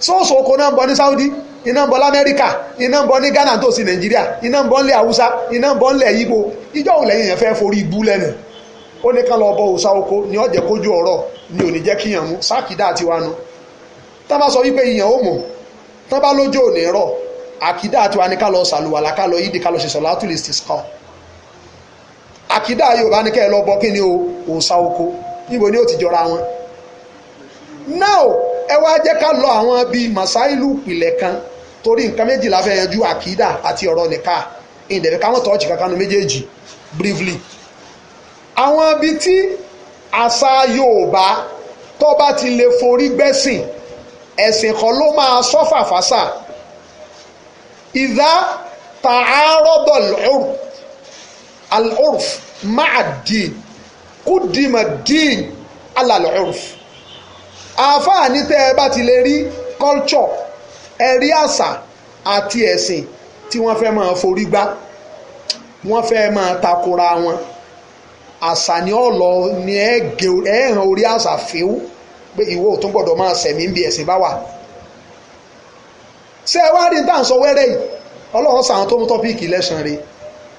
Sóòṣà oko náà ń bọ ní Saudi, iná ń bọ lamẹ́ríkà, iná ń bọ ní Ghana tó sí Nàìjíríà, iná ń bọ nílẹ̀ Haúsá, iná ń bọ nílẹ̀ Yíbo. Ìjọ òun lẹ́yìn yẹn fẹ́ forí ibú lẹ́nu? Ó ní ká lọ bọ òòṣà oko ní ọ̀jẹ̀ kójú ọ̀rọ̀ ní òní jẹ́ kíyàn mú sákìdá àti wanu. Tá bá sọ wípé ìyàn ó mú, tá bá lójú òní rọ̀, àkìdá àti wa ní ká lọ sàlùwàlà, ká lọ yídi, ká lọ ṣe sọ̀látùl istisqa. Àkìdá Yorùbá ní kẹ́ ẹ lọ bọ kí ni o, òòṣà oko. Níbo ni ó ti jọra wọn? Now, ẹ wá jẹ́ ká lọ àwọn bíi masailu ìpìlẹ̀ kan, torí nǹkan méjì la fẹ́ yanjú, àkìdá àti ọ̀rọ̀ nìka. Ìdẹ̀fẹ̀ káwọn tọ́ọ̀chì kankan nu méjèèjì briefly. Àwọn ibi tí àṣà Yorùbá tó bá ti lè forí gbẹ́sìn, ẹ̀sìn kan ló máa sọ́fà fásà. Ìdá tààrọ́dọ̀ al-urf ma'a ad-din, kúdìmọ̀ din ala al-urf. Àáfàá ní tẹ́ ẹ bá ti lè rí culture, ẹ rí àṣà àti ẹ̀sìn tí wọ́n fẹ́ máa forí gbá, wọ́n fẹ́ máa takora wọn, àṣà ni ó lọ ní ẹ hàn orí àṣà fíw pé ìwọ ò tún gbọ́dọ̀ máa sẹ̀mí bí ẹ̀sìn bá wà. Ṣé ẹ wá rí ní tá à ń sọ wẹ́rẹ́ yìí? Ọlọ́run sàwọn tó mú topic lẹ́sàn rẹ̀.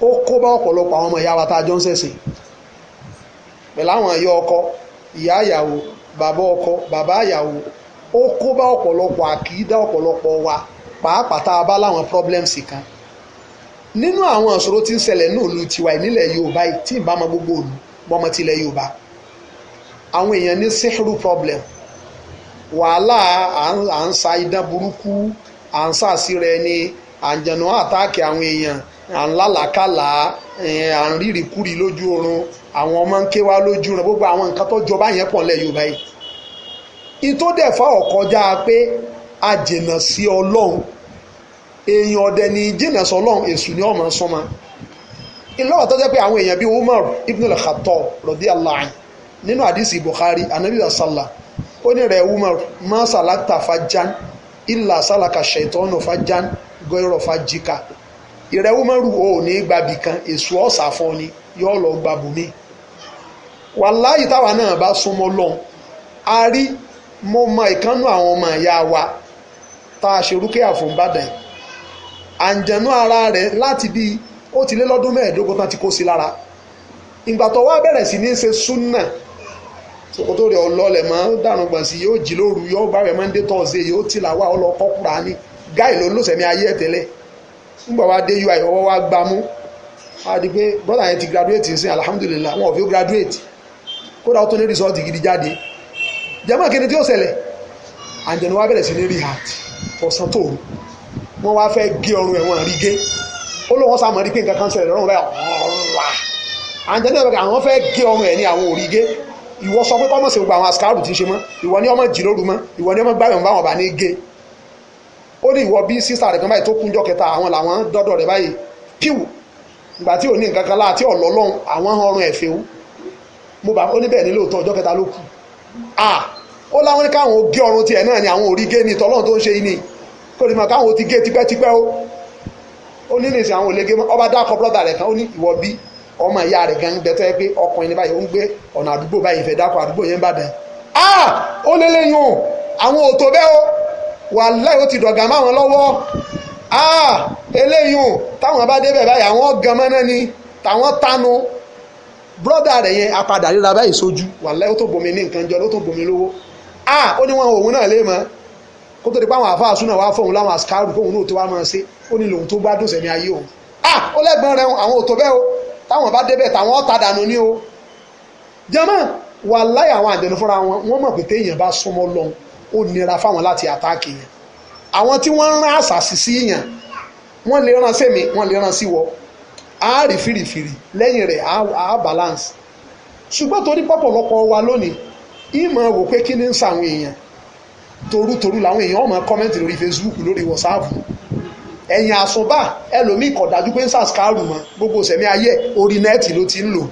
Ó kó bá ọ̀pọ̀lọpọ̀ àwọn ọmọ ìyá wa tá a jọ ń ṣẹ̀sìn, pẹ̀lú àwọn ìyá ọkọ, ìyá ìyàwó, bàbá ọkọ, bàbá ìyàwó. Ó kó bá ọ̀pọ̀lọpọ̀ àkìdá ọ̀pọ̀lọpọ̀ wa, pàápàá tá a bá láwọn problems kan nínú àwọn ìṣòro tí ń ṣẹlẹ̀ ní òlu tiwa nílẹ̀ Yorùbá yìí. Tí ì bá mọ gbogbo òlu mọ́mọ́ tilẹ̀ Yorùbá, àwọn èèyàn ní sihru problem, wàhálà à ń sa idán burúkú, à ń sàṣírẹ ni, àǹjẹ̀nù attack àwọn èèyàn, à ń lálàkàlà, à ń rírìkúri lójú oorun, àwọn ọmọ ń ké wá lójú oorun, gbogbo àwọn nǹkan tó jọba yẹn pọ̀ nílẹ̀ Yorùbá yìí. Ìtò dẹ̀fà ọ̀kọjá pé a jìnnà sí Ọlọ́run. Èèyàn ọ̀dẹ̀ ní jìnnà sí Ọlọ́run, èṣù ni ọmọ súnmọ́. Ìlọ́wọ́ tó jẹ́ pé àwọn èèyàn bíi Umar ibn al-Khattab radiyallahu anhu, nínú àdìsí Bukhari, anabi sallah ó ní, rẹ̀ Umar, ma salakta fajjan illa salaka shaitanu fajjan gọ́rọ̀ fajjika. Ìrẹ̀ Umaru, ò ní gbàbì kan, èṣù ọ̀sà fún ni yóò lọ gbàbù mi. Wàláyì, táwa náà bá súnmọ́ lọ́hùn, a rí. Mo mọ ìkànnù àwọn ọmọ ìyá wa tá a ṣe rúkẹ́yà fún Ìbàdàn. Àǹjẹ̀nú ara rẹ̀ láti bí ó ti lé lọ́dún 15 tán ti kó sí lára. Ìgbà tó wá bẹ̀rẹ̀ sí ní ṣe súnà, ṣòkòtò rẹ̀ ọlọ́lẹ̀ mọ́, dànù gbọ̀n sí, yóò jí lóru, yóò gbàwẹ̀ Monday, Thursday, yóò tìlà wá ọlọ́kọ́ Kùránì. Gáì ló ń lòsẹ̀mí ayé ẹ̀ tẹ́lẹ̀. Nígbà wá dé UI, ọwọ́ wá gbámú, wá di pé brother yẹn ti graduate sí, alhamdulillah. Wọn ò fi ó graduate, kódà ó tún ní result gidi jáde. Jẹ́mọ́, kí ni tí ó ṣẹlẹ̀? Àǹjẹ̀nú wá bẹ̀rẹ̀ sí ní react ọ̀sán tòru. Wọ́n wá fẹ́ gé ọrùn ẹ̀wọ̀n rí gé. Ó lóun sá mọ̀ rí pé nǹkan kan ṣẹlẹ̀ lọ́rùn báyìí. Àǹjẹ̀nú ẹ̀ àwọn fẹ́ gé ọrùn ẹ̀ ní àwọn ò rí gé. Ìwọ sọ pé kọ́mọ̀ sí gbogbo àwọn àsìkárù tí ń ṣe mọ́, ìwọ ní ọmọ jì lóru mọ́, ìwọ ní ọmọ gbáyọ̀ bá wọn bá ní gé. Ó ní ìwọ bí sísà rẹ̀ kan báyìí tó kúnjọ́ kẹta, àwọn làwọn dọ́dọ̀ rẹ̀ báyìí píw. Ìgbà tí ò ní nǹkan kan láti ọ̀lọ́lọ́hún, àwọn ọrùn ẹ̀fẹ́ o. Mo bá ó ní bẹ́ẹ̀ ní lóòótọ́, ọjọ́ kẹta ló kù. Ó láwọn ní káwọn gé ọrùn tiẹ̀ náà ni àwọn ò rí gé ní tọ́lọ́run tó ń ṣe yìí ni. Kó ní mọ̀ káwọn ti gé tipẹ́tipẹ́ o. Ó ní nìsín àwọn ò lè gé mọ́. Ọba dákọ̀ brọ́dà rẹ̀ kan, ó ní ìwọ bí ọmọ ìyá rẹ̀ gan gbẹtọ́ yẹ pé ọkùnrin ní báyìí ó ń gbé ọ̀nà àdúgbò báyìí, ìfẹ́ dákọ̀ àdúgbò yẹn ń bàdàn. Ó lé lẹ́yìn o, àwọn ò tó bẹ́ẹ̀ o, wàláhì ó ti dọ̀gà máwọn lọ́wọ́. Eléyìí o, táwọn bá débẹ̀ báyìí àwọn gan mọ́ná ni, táwọn tánu. Brọ́dà rẹ̀ yẹn apadà ríra báyìí sójú, wàláhì ó tó bomi ní nǹkan jọ, ló tó bomi lówó. Ó ní wọn òun náà lè mọ́ kó tó di pé àwọn àfáà súnà wá fóun láwọn àsìkárù kóun náà tó wá máa ṣe. Ó ní lòun tó gbádùn sẹ̀mí ayé òun. Ó lẹ́gbọ́n rẹ̀ àwọn ò tó bẹ́ẹ̀ o, táwọn bá débẹ̀ táwọn ọ̀tá dànù ní o. Jàmáà, wàláhì àwọn àjẹnú fúnra wọn, wọ́n mọ̀ pé téèyàn bá súnmọ́ lọ́hùn ó nira fáwọn láti àtáàkì yẹn. Àwọn tí wọ́n ń rán àṣàṣì sí yàn, wọ́n lè rán sẹ́mi, wọ́n lè rán sí wọ. Á rí fìrìfìrì lẹ́yìn rẹ̀, á balance. Ṣùgbọ́n torí pọ̀pọ̀lọpọ̀ wa lónìí, ìmọ̀ wò pé kí ni ń sa àwọn èèyàn. Torútorú làwọn èèyàn ó máa kọ́mẹ́ǹtì lórí Facebook, lórí WhatsApp. Ẹ̀yìn àsùnbà ẹlòmíì kò dájú pé ń sàṣkárù mọ́, gbogbo sẹ̀mí ayé orí nẹ́ẹ̀tì ló ti ń lò.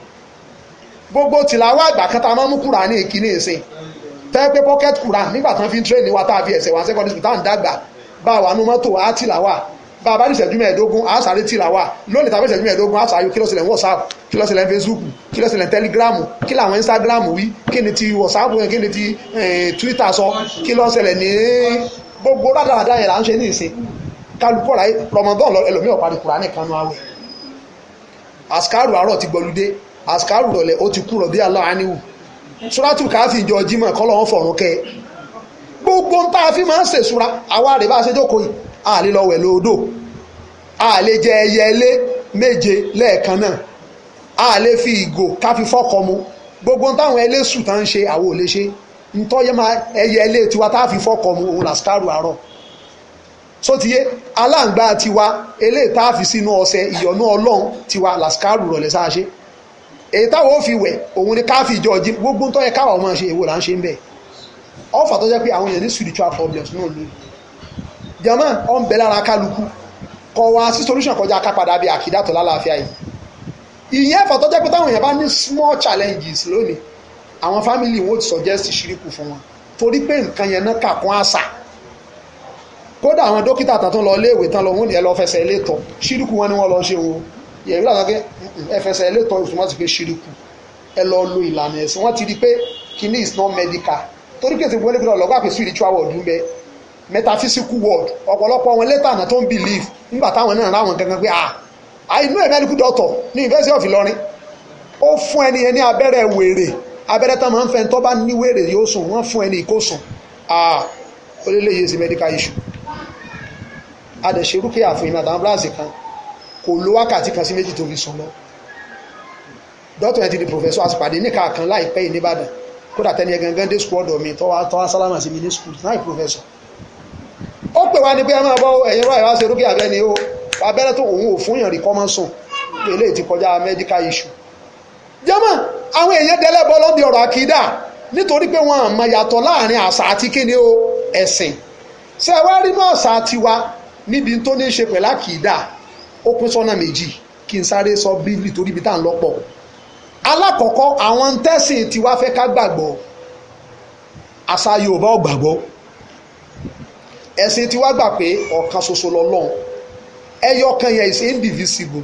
Gbogbo tìlàwọ́ àgbà kan tá a máa mú Kùránì ìkíní ìsìn. Tẹ́ pé pocket Quran nígbà tán fi ń train wa tá a fi ẹsẹ̀ wa secondary school tá à ń dàgbà, bá a wà nú mọ́tò á tìlàwà, bá a bá ní ìṣẹ́jú mẹ́ẹ̀ẹ́dógún á sáré tìlàwà. Lónìí tàbí ìṣẹ́jú mẹ́ẹ̀ẹ́dógún á sáré kí ló ṣẹlẹ̀ ní WhatsApp, kí ló ṣẹlẹ̀ ní Facebook, kí ló ṣẹlẹ̀ ní Telegram, kí làwọn Instagram wí, kí ni ti WhatsApp yẹn, kí ni ti Twitter sọ, kí ló ṣẹlẹ̀ ní gbogbo rádaràdà yẹn là ń ṣe ní ìsìn. Kálukọ́ ra Ramadan ẹlòmíì ó parí Kùránì kan nú àwẹ̀. Àsìkárù àárọ̀ ti gbọlúdé, àsìkárù rọ̀lẹ́ ó ti kú rọ̀ bí Allah áníwù. Suratul Káfí ìjọ Jímọ̀ kọ́lọ́wọ́n fọ̀run kẹ́. Gbogbo ń tá a fi máa ń ṣèṣura, àwa rè bá a ṣe jókòó yìí, a lè lọ wẹ̀ lódò, a lè jẹ ẹyẹ ilé méje lẹ́ẹ̀kan náà, a lè fi ìgò ká fi fọ́kọ mu. Gbogbo ń táwọn ẹlẹ́sù tá ń ṣe, àwọn ò lè ṣe. Ntọ́ yẹ máa ẹyẹ ilé tiwa tá a fi fọ́kọ mu, òun làṣkárù àárọ̀. Sótìyé aláǹgbá tiwa eléyìí tá a fi sínú ọṣẹ ìyọnú Ọlọ́run tiwa làṣkárù rọ̀lẹ́ sáà ṣe. Èyí táwọn ò fi wẹ̀ òun ni káfí ìjọ jí. Gbogbo tó yẹ káwọn ọmọ ṣe, èwo là ń ṣe ń bẹ̀. Ọ̀fà tó jẹ́ pé àwọn èèyàn ní spiritual problems náà lónìí. Jàmáà, ọ̀ ń bẹ lára kálukú, kọ̀ wá sí solution kọjá ká padà bí àkídà tó lálàáfíà yìí. Ìyẹn ẹ̀fà tó jẹ́ pé táwọn èèyàn bá ní small challenges lónìí, àwọn family wọn ò ti suggest ṣíríkù fún wọn, torí pé nǹkan yẹn náà kà kún àṣà. Kódà àwọn dókítà tán tó lọ iléèwé tán lọ, wọn ní ẹ lọ fẹsẹ̀ ilé tọ̀, ṣíríkù wọn ni wọ́n lọ ṣe wọn. Yẹ̀rí làwọn kẹ́ ẹ fẹsẹ̀ ilé tọ̀, ìfúnmọ́ ti pé ṣíríkù, ẹ lọ lo ìlànà ẹ̀sìn. Wọ́n ti rí pé kíní is not medical, torí pé ìsìnkú ẹlẹ́gbẹ̀rún ọlọ́gbà pé spiritual world ń bẹ, metaphysical world. Ọ̀pọ̀lọpọ̀ wọn later náà tó ń believe nígbà táwọn náà ráwọn gangan pé I know a medical doctor ní University of Ìlọrin, ó fún ẹni yẹn ní abẹ́rẹ́ wèrè, abẹ́rẹ́ tán máa ń fẹ́ tó bá ní wèrè yóò sùn, wọ́n fún ẹni kó sùn. Ó lé léyìí sí medical issue. Adẹ̀ṣe rúkìá fún ìmọ̀ àtàwọn bíláàsì kan, kò lo wákàtí kan sí méjì tó fi sùn lọ. Dọ́tọ̀ yẹn ti di professor, àsìpàdé níka kan láìpẹ́ yìí nìbàdàn. Kódà tẹ́ni gangan dé school ọ̀dọ̀ mi, tọ́wá sálámà sí mi ní school náà, professor. Ó pè wá ní pé ẹ máa bọ́ ẹ̀yin rọ̀ ẹ̀ wá ṣe rúkìá bẹ́ẹ̀ ni ó abẹ́rẹ́ tó òun ò fún yàn rí kọ́mọ́ sùn, eléyìí ti kọjá medical issue. Jàmáà, àwọn èèyàn dẹ́lẹ́bọ lọ́dí ọ̀rọ̀ àkídà nítorí pé wọ́n mọ̀ yàtọ̀ láàrin àṣà àti kíni o ẹ̀sìn. Ṣé ẹ wá rí náà àṣà tiwa níbi tó ní í ṣe pẹ̀lú àkídà, ó pín sọ́nà méjì, kí n sáré sọ bíbélì torí ibi tá à ń lọ́pọ̀. Alákọ̀ọ́kọ́, àwọn tẹ́sìn tiwa fẹ́ ká gbàgbọ́, àṣà Yorùbá ò gbàgbọ́. Ẹ̀sìn tiwa gbà pé ọ̀kan ṣoṣo lọ́lọ́run, ẹyọ kan yẹn is indivisible,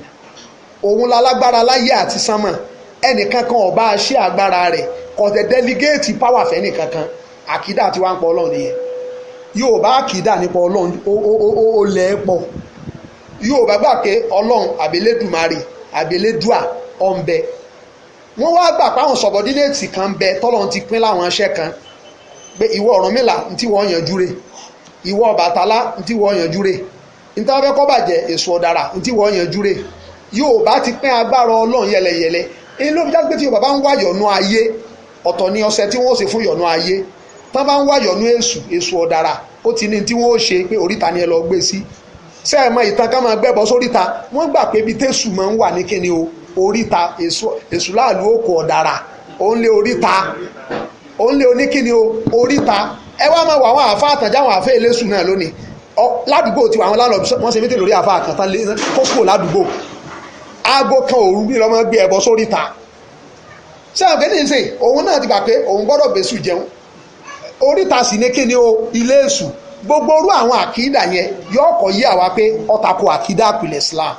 òun lálágbára láyé àti sánmà, ẹnìkankan ọba ṣe agbára rẹ̀, kò tẹ̀ delegate power fẹ́nìkankan. Àkídà tiwa ń pọ̀ Ọlọ́run nìyẹn. Yorùbá àkídà nípa Ọlọ́run ó lẹ̀ pọ̀. Yorùbá gbà pé Ọlọ́run àbẹ̀lẹ́dùmarè àbẹ̀lẹ́dùà ọ̀nbẹ. Wọ́n wá gbà pé àwọn subordinate kan bẹ tọ́lọ́run ti pín láwọn iṣẹ́ kan, pé ìwọ Ọ̀rúnmìlà ntí wọ́n yanjú rẹ̀, ìwọ Ọbàtálá ntí wọ́n yanjú rẹ̀, ntí wọ́n fẹ́ kó bàjẹ́ èso ọ̀dàrà ntí wọ́n yanjú rẹ̀. Yorùbá ti pín agbára Ọlọ́run yẹlẹyẹlẹ. Èyí ló fi já pé tí Yorùbá bá ń wá yọ̀nú ayé, ọ̀tọ̀ ni ọṣẹ tí wọ́n ó ṣe fún yọ̀nú ayé. Tán bá ń wá yọ̀nú èṣù, èṣù ọ̀dàrà ó ti ní tí wọ́n ó ṣe pé oríta ni ẹ lọ gbé sí. Ṣé ẹ mọ ìtàn ká máa gbẹ́bọ sóríta? Wọ́n gbà pé ibi tẹ́sù máa ń wà ní kíni o, oríta, èṣù láàlú òkò ọ̀dàrà, òun lé oríta, òun lé oníkíni o, oríta. Ẹ wá máa wọ àwọn àáfàá àtànjá, àwọn àáfàá eléṣù náà lónìí. Ládùúgbò tí àwọn láńlọ́ọ̀dù wọ́n ṣe mítìn lórí àfa àkàntán kókò ládùúgbò. Aago kan òru bí lọ́mọ gbé ẹbọ sórí ta. Sẹ́wọ̀n kéde ìsìn òun náà ti gbà pé òun gbọ́dọ̀ bẹ̀sù jẹun. Oríta sì ní kíni o, ilé èṣù. Gbogbo orú àwọn àkídà yẹn yóò kọ́ yí àwa pé ó tako àkídà àpìlẹ̀ Islam.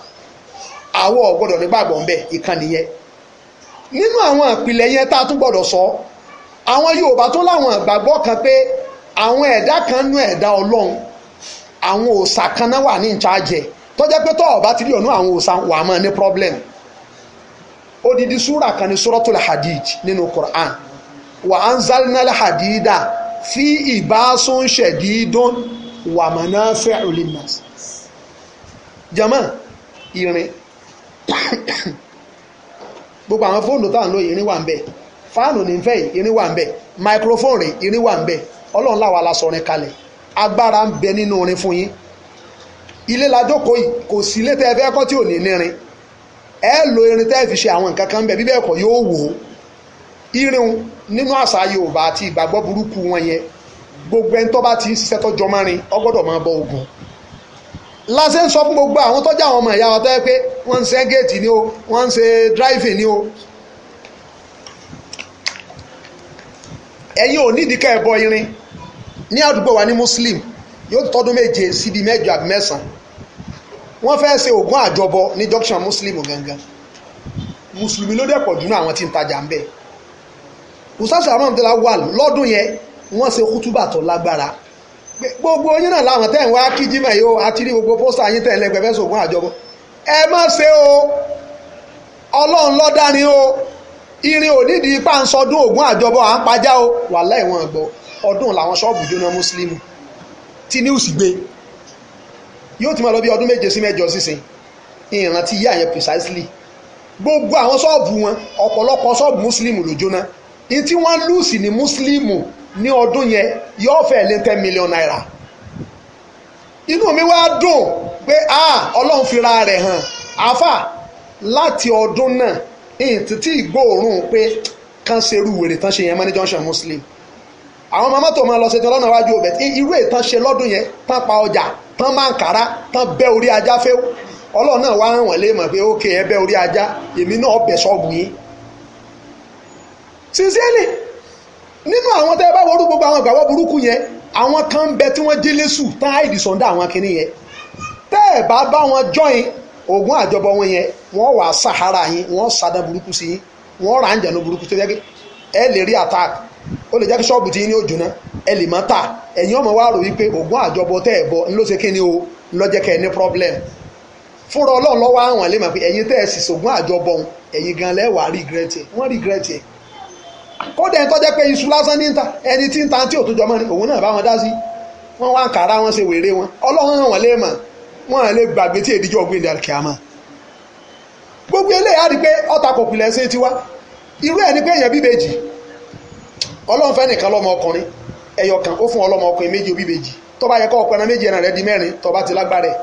Àwọn ò gbọ́dọ̀ nígbàgbọ́ ń bẹ, ìkànnì yẹn. Nínú àwọn ìpìlẹ̀ yẹn tá a tún gbọ́dọ̀ sọ, àwọn Yorùbá tún láwọn ìgbàgbọ́ kan pé àwọn ẹ̀dá kan nú ẹ̀dá Ọlọ́run, àwọn òòṣà kan náà wà ní ìcháàjẹ tó jẹ́ pé tó o bá ti rí ọ̀nà àwọn òòṣà wà á máa ní problem. Odidi súrà kan ní Suratul Hadid nínú Quran. Wa anzalnal hadida fi ìbásun shadidun wa manafi'u linnas. Jama, irin gbogbo àwọn fóònù tá à ń lò, irin wà ń bẹ. Fáànù ní fẹ́, irin wà ń bẹ. Microphone rẹ̀, irin wà ń bẹ. Ọlọ́run láwa la sọrin kalẹ̀. Agbára ń bẹ nínú orin fún yín. Ilé lajoko yìí, kò sí ilé tẹ́ ẹ fẹ́ kọ́ tí ò ní nírin. Ẹ lo irin tẹ́ ẹ fi ṣe àwọn nǹkan kan bẹ, bí bẹ́ẹ̀ kọ́ yóò wò ó. Irin nínú àṣà Yorùbá àti ìgbàgbọ́ burúkú wọn yẹn, gbogbo ẹni tó bá ti ń ṣiṣẹ́ tó jọ mọ́rin, ó gbọ́dọ̀ máa bọ Ògún. Lásẹ̀ ń sọ fún gbogbo àwọn tọ́jú àwọn ọmọ ìyá wọn tó yẹ pé wọ́n ń ṣe géètì ni o, wọ́n ń ṣe dráìfì ni o. Ẹ̀yin ò nídìí ká ẹ bọ irin. Ní àdúgbò wa ní Muslim, yóò tọdún 7 síbi 8 àbí 9. Wọ́n fẹ́ ṣe Ògún àjọbọ ní junction Muslim gangan. Mùsùlùmí ló dẹ̀ pọ̀ jù náà àwọn tí ń tajà ń bẹ̀. Usasa Amamdela wà lọ́dún yẹn, wọ́n ṣe kútúbà tó lágbára. Gbogbo yín náà láwọn tẹ́ ń wá kí jímọ̀ yìí o, àti rí gbogbo pósítà yín tẹ̀ lẹ́gbẹ̀ẹ́ fẹ́ ṣògùn àjọbọ. Ẹ má ṣe o, Ọlọ́run ló dá ni o. Irin ò nídìí ipá ń sọdún Ògún àjọbọ à ń pajá o. Wàláhì wọn gbọ́, ọdún làwọn ṣọ́ọ̀bù jóná Mùsùlùmí tí níwùsì gbé. Yóò ti máa lọ bí ọdún 7 sí 8 sísìn. Ìrántí yí àyẹn precisely. Gbogbo àwọn ṣọ́ọ̀bù wọn, ọ̀pọ̀lọpọ̀ ṣọ́ọ̀bù Mùsùlùmí ló jóná. Ní tí wọ́n lùsì ní Mùsùlùmí ní ọdún yẹn yóò fẹ́ lé 10 million naira. Inú mi wá dùn pé Ọlọ́run fira rẹ̀ hàn. Àfà láti ọdún náà ìtìtì ìgbóòórùn pé kán ṣerú wèrè tán ṣe yẹn mọ́ ní junction Muslim. Àwọn màmá tó máa lọ ṣe tán lọ́nà iwájú ọbẹ̀, irú ètàn ṣe lọ́dún yẹn, tán pa ọjà, tán máa ń kàrá, tán bẹ́ orí ajá fẹ́. Ọlọ́run náà wá hàn wọ́n lé mọ̀ pé ókè ẹ bẹ́ orí ajá, èmi náà bẹ̀ ṣọ́ọ̀bù yín. Sincerely, nínú àwọn tẹ́ ẹ bá worú gbogbo àwọn ìgbàgbọ́ burúkú yẹn, àwọn kan ń bẹ tí wọ́n jẹ́ lẹ́sù tán àìdí sọ̀ndà àwọn kinní yẹn. Tẹ́ ẹ bá bá wọn join Ògún àjọbọ wọn yẹn, wọ́n wà sàhárà yín, wọ́n sàdán burúkú sí yín, wọ́n rà ń jẹ̀nu burúkú tó jẹ́ pé ẹ lè rí attack. Ó lè jẹ́ kí ṣọ́ọ̀bù tí yín ní òjò náà, ẹ lè má tà. Ẹ̀yin ọmọ wa rò wípé Ògún àjọbọ tẹ́ ẹ bọ ńlọ ṣe kíni o, ńlọ jẹ́ kẹ́ ẹ ní problem. Fúnra Ọlọ́run lọ́wọ́ àwọn lè mọ̀ pé ẹ̀yin tẹ́ ẹ sì sògún àjọbọ ẹ̀yin gan lẹ́wàá regret ẹ̀, wọ́n regret ẹ̀. Kódà ẹni tó jẹ́ pé iṣu lásán ní ta, ẹni tí ń ta tí ò tó jọmọ́ ni, òun náà bá wọn dá sí. Wọ́n wá ń kàrá wọn ṣe wèrè wọn. Ọlọ́run hàn wọ́n lè mọ̀, wọ́n lè gbàgbé tí èdíjọ́ ọ̀gbìn ìdàrú kìámà. Gbogbo eléyìí á rí pé ọ̀tà kò pilẹ̀ ṣe tiwa. Irú ẹ̀ ni pé èèyàn bíbejì. Ọlọ́run fẹ́ nìkan lọ́mọ ọkùnrin ẹyọ kan, ó fún ọlọ́mọ ọkùnrin méjì òbíbejì. Tó bá yẹ kó ọ̀pọ̀ ẹran méjì, ẹran rẹ̀ di mẹ́rin tó bá ti lágbára ẹ̀.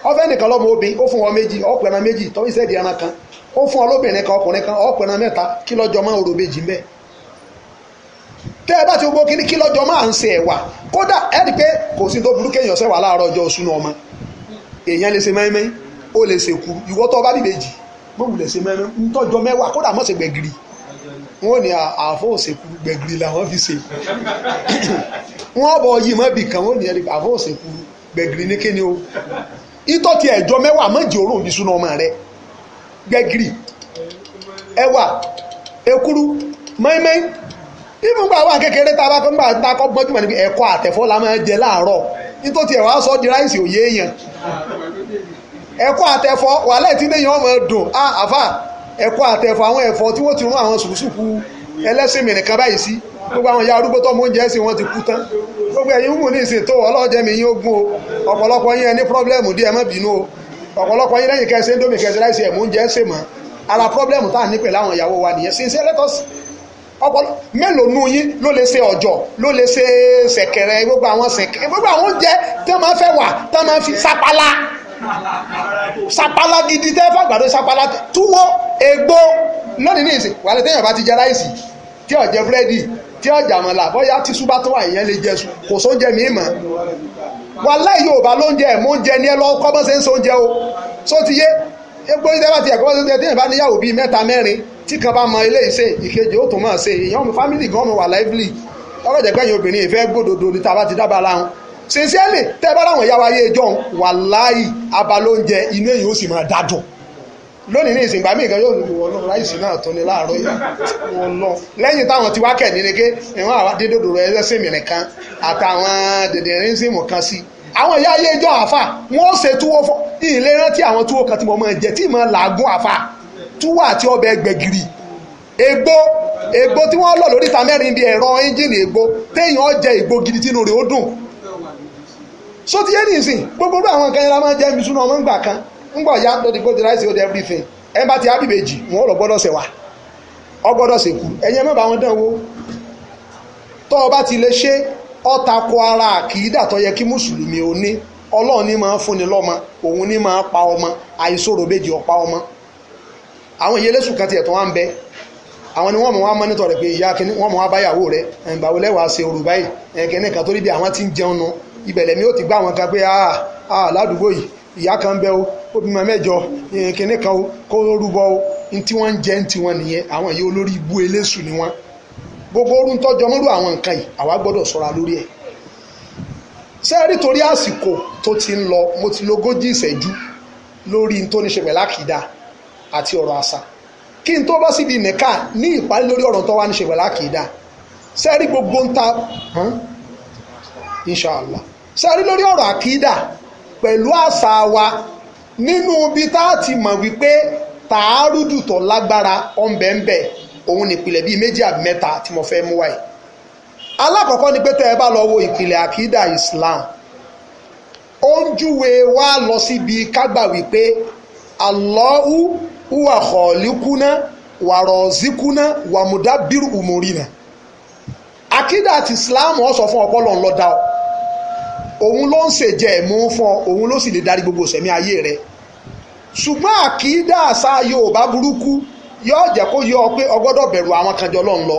Ó fẹ́ nìkan lọ́mọ obìnrin, ó fún wọn méjì, ọ̀pọ̀ ẹran méjì tó ń ṣẹ̀dí ẹran kan. Ó fún ọlọ́bìnrin kan, ọkùnrin kan, ọ̀pọ̀ ẹran mẹ́ta, kí lọ́jọ́ máa orò méjì ń bẹ. Tẹ́ ẹ bá ti gbogbo kíní kí lọ́jọ́ máa ń ṣe ẹ̀wà. Kódà ẹ rí pé kò sí tó burú kéèyàn ṣẹ̀wà láàárọ̀ ọjọ́ oṣù ọmọ. Èèyàn lè ṣe mẹ́mẹ́, ó lè ṣe kuru. Ìwọ tó bá bíbejì, mọ̀ wulẹ̀ ṣe mẹ́mẹ́, ń tọ́jọ́ mẹ́wàá, kódà mọ̀ ṣe gbẹ̀gìrì. Wọ́n ní àfọ́ òṣèkú gbẹ̀gìrì làwọn fi ṣe. Wọ́n bọ̀ yìí mọ́ bì kan, wọ́n ní ẹni àfọ́ òṣèkú gbẹ̀gìrì ní kíni o. Ìtọ́ ti ẹ̀jọ́ mẹ́wàá mọ̀jì òórùn bí súná ọmọ rẹ̀. Gbẹ̀gìrì, ẹ̀wà, èkuru, mẹ́mẹ́. Ìfúnpá wà kékeré tá a bá kọ́ nígbà tá a kọ́ gbọ́njú mọ̀ níbi ẹ̀kọ́ àtẹ̀fọ́ la máa ń jẹ láàárọ̀. Nítorí tí ẹ̀wà sọ di ráìsì òye èèyàn. Ẹ̀kọ́ àtẹ̀fọ́ wàhálà tí léèyàn ọmọ dùn. Àfà ẹ̀kọ́ àtẹ̀fọ́, àwọn ẹ̀fọ́ tí wọ́n ti rún àwọn sùkúsùkú ẹlẹ́sìn mìíràn kan báyìí sí. Gbogbo àwọn ìyá arúgbó tó mú oúnjẹ sí wọn ti kú tán. Gbogbo ẹ̀yin wù ní ìsìn tó ọlọ́jẹ́ mi yín ogún o. Ọ̀pọ̀lọpọ̀ yín ẹ ní pírọ́blẹ́mù díẹ̀, má bínú o. Ọ̀pọ̀lọpọ̀ yín lẹ́yìn kẹsẹ̀ ń dómi kẹsẹ̀ láìsí ẹ̀mú oúnjẹ ṣe mọ́. Ara pírọ́blẹ́mù tá à ní pẹ̀lú àwọn ìyàwó wa nìyẹn. Sincere, let us ọpọlọ mélòó nú yín ló lè ṣe ọ̀jọ̀, ló lè ṣe ṣẹ̀kẹ̀rẹ̀, gbogbo àwọn ṣẹ̀kẹ̀rẹ̀, gbogbo àwọn oúnjẹ tí wọ́n máa fẹ́ wà, tí wọ́n máa fi sapala sapala gidi tẹ́ fàgbàdo sapala túwó egbò lónìí ní ìsìn wàlẹ̀ téèyàn bá ti jẹ ráìsì tí ó jẹ búrẹ́dì tí ó jẹ àmàlà, bóyá tí súbá tó wà ìyẹn lè jẹ sùn, kò sóúnjẹ míì mọ́. Wàláhì Yorùbá lóúnjẹ ẹ̀ mú oúnjẹ ní ẹ lọ kọ́ bọ́ ṣe ń so oúnjẹ o. Só ti yé? Egbò ìdẹ́bà ti ẹ̀kọ́ bọ́ ṣe ń jẹ, tí èèyàn bá níyàwó bíi mẹ́ta mẹ́rin, tí kan bá mọ ilé ìṣe, ìkejì ó tún máa ṣe. Èèyàn mi fámìlì gan mi wà lively. Ọkọ̀ jẹ́ pẹ́yìn obìnrin ìfẹ́ gbódòdó ní tá a bá ti dábàá láwọn. Sincerely, tẹ́ ẹ bá láwọn ìyá wa ayé ìjọ wàláhì abalóúnjẹ inú èyí ó sì máa dádùn. Lónìí ní ìsìngbà míì kan yóò ní wọ́n lọ ráìsì náà tó ní láàárọ̀ yìí wọ́n lọ. Lẹ́yìn táwọn ti wá kẹ̀ ní ké ìwọ̀n àwọn dídòdò rẹ̀ ẹlẹ́sìn mìíràn kan àtàwọn dèdèrè síìmù kan sí. Àwọn ìyá ayé ìjọ àfà wọ́n ó ṣe túwó fún ìlé rántí àwọn túwó kan tí mo máa jẹ tí mo làágùn àfà túwó àti ọbẹ̀ gbẹ̀gìrì egbò egbò tí wọ́n lọ lórí ìta mẹ́rin bíi ẹ̀rọ ẹ́ńjìnì egbò téèyàn jẹ egbò gidi tínú rẹ̀ ó dùn. So ti yé nìsín gbogbo àwọn nǹkan yẹn la máa ń jẹ́ ibi súná ọmọ ńgbà kan ńgbà ya ló ti gbóde ráìsì ó di everything. Ẹ bá ti ábìbèjì wọn ò lọ gbọ́dọ̀ ṣẹ̀wà ọ gbọ́dọ̀ ṣèkú ẹ̀yin ẹ má bá wọn dán wò. Tọ́ ọ bá ti lè ṣe ọ tako ara àkìídà tó yẹ kí mùsùlùmí ò ní. Ọlọ́run ní máa ń fúnni lọ́mọ, òun ní máa ń pa ọmọ, àìsòrò méjì ọ̀pá ọmọ. Àwọn ìyẹlẹ́sùn kan tiẹ̀ tó wá ń bẹ, àwọn ni wọ́n mọ̀ wá mọ́nítọ̀ rẹ̀ pé ìyá kínní wọ́n mọ̀ wá báyàwó rẹ̀ ẹ̀ǹgbà wo lẹ́wàá ṣe òrù báyìí ẹ̀kẹ́ni kan torí bí àwọn ti ń jẹun nu ibẹ̀lẹ̀ mi ó ti gbá àwọn kan pé ah ládùúgbò yìí ìyá kan bẹ o, ó bímọ mẹ́jọ, kínní kan o, kó rúbọ o, ní tí wọ́n ń jẹ ní tiwọn nìyẹn. Àwọn yìí olórí ibú eléṣù ni wọ́n. Gbogbo orun tọ́jọ́ mọ́rú àwọn nǹkan yìí àwa gbọ́dọ̀ ṣọ́ra lórí ẹ̀. Ṣé ẹ rí torí àsìkò tó ti ń lọ, mo ti lógójì ìṣẹ́jú lórí n tó ní ṣe pẹ̀lú àkìdá àti ọ̀rọ̀ àṣà. Kí n tó bọ́ síbi nìka ní ìparí lórí ọ̀rọ̀ tó wá ní ṣe pẹ̀lú àkìdá. Ṣé ẹ rí gbogbo ń ta inshallah. Ṣé ẹ rí lórí ọ̀rọ̀ àkìdá pẹ̀lú àṣà wa nínú ibi tá a ti mọ̀ wípé tààrúdù tó lágbára ọ̀nbẹ̀ǹbẹ̀ òun nípìlẹ̀ bíi méjì àbí mẹ́ta tí mo fẹ́ mú wáyé. Alákọ̀ọ́kọ́ ni pé tẹ́ ẹ bá lọ wo ìpìlẹ̀ àkídà Islam, ó ń júwe wá lọ síbi kágbà wípé Allahu huwa khaliquna wa razikuna wa mudabbiru umurina. Àkídà àti Islam ó sọ fún ọpọlọ ńlọ dá ọ, òun ló ń ṣèjẹ ẹ̀mú fún ọ, òun ló sì lè darí gbogbo ìṣẹ̀mí ayé rẹ. Ṣùgbọ́n àkídà àṣà Yorùbá burúkú yóò jẹ́ kó yọ ọ pé o gbọ́dọ̀ bẹ̀rù àwọn kan jọ lọ́n lọ.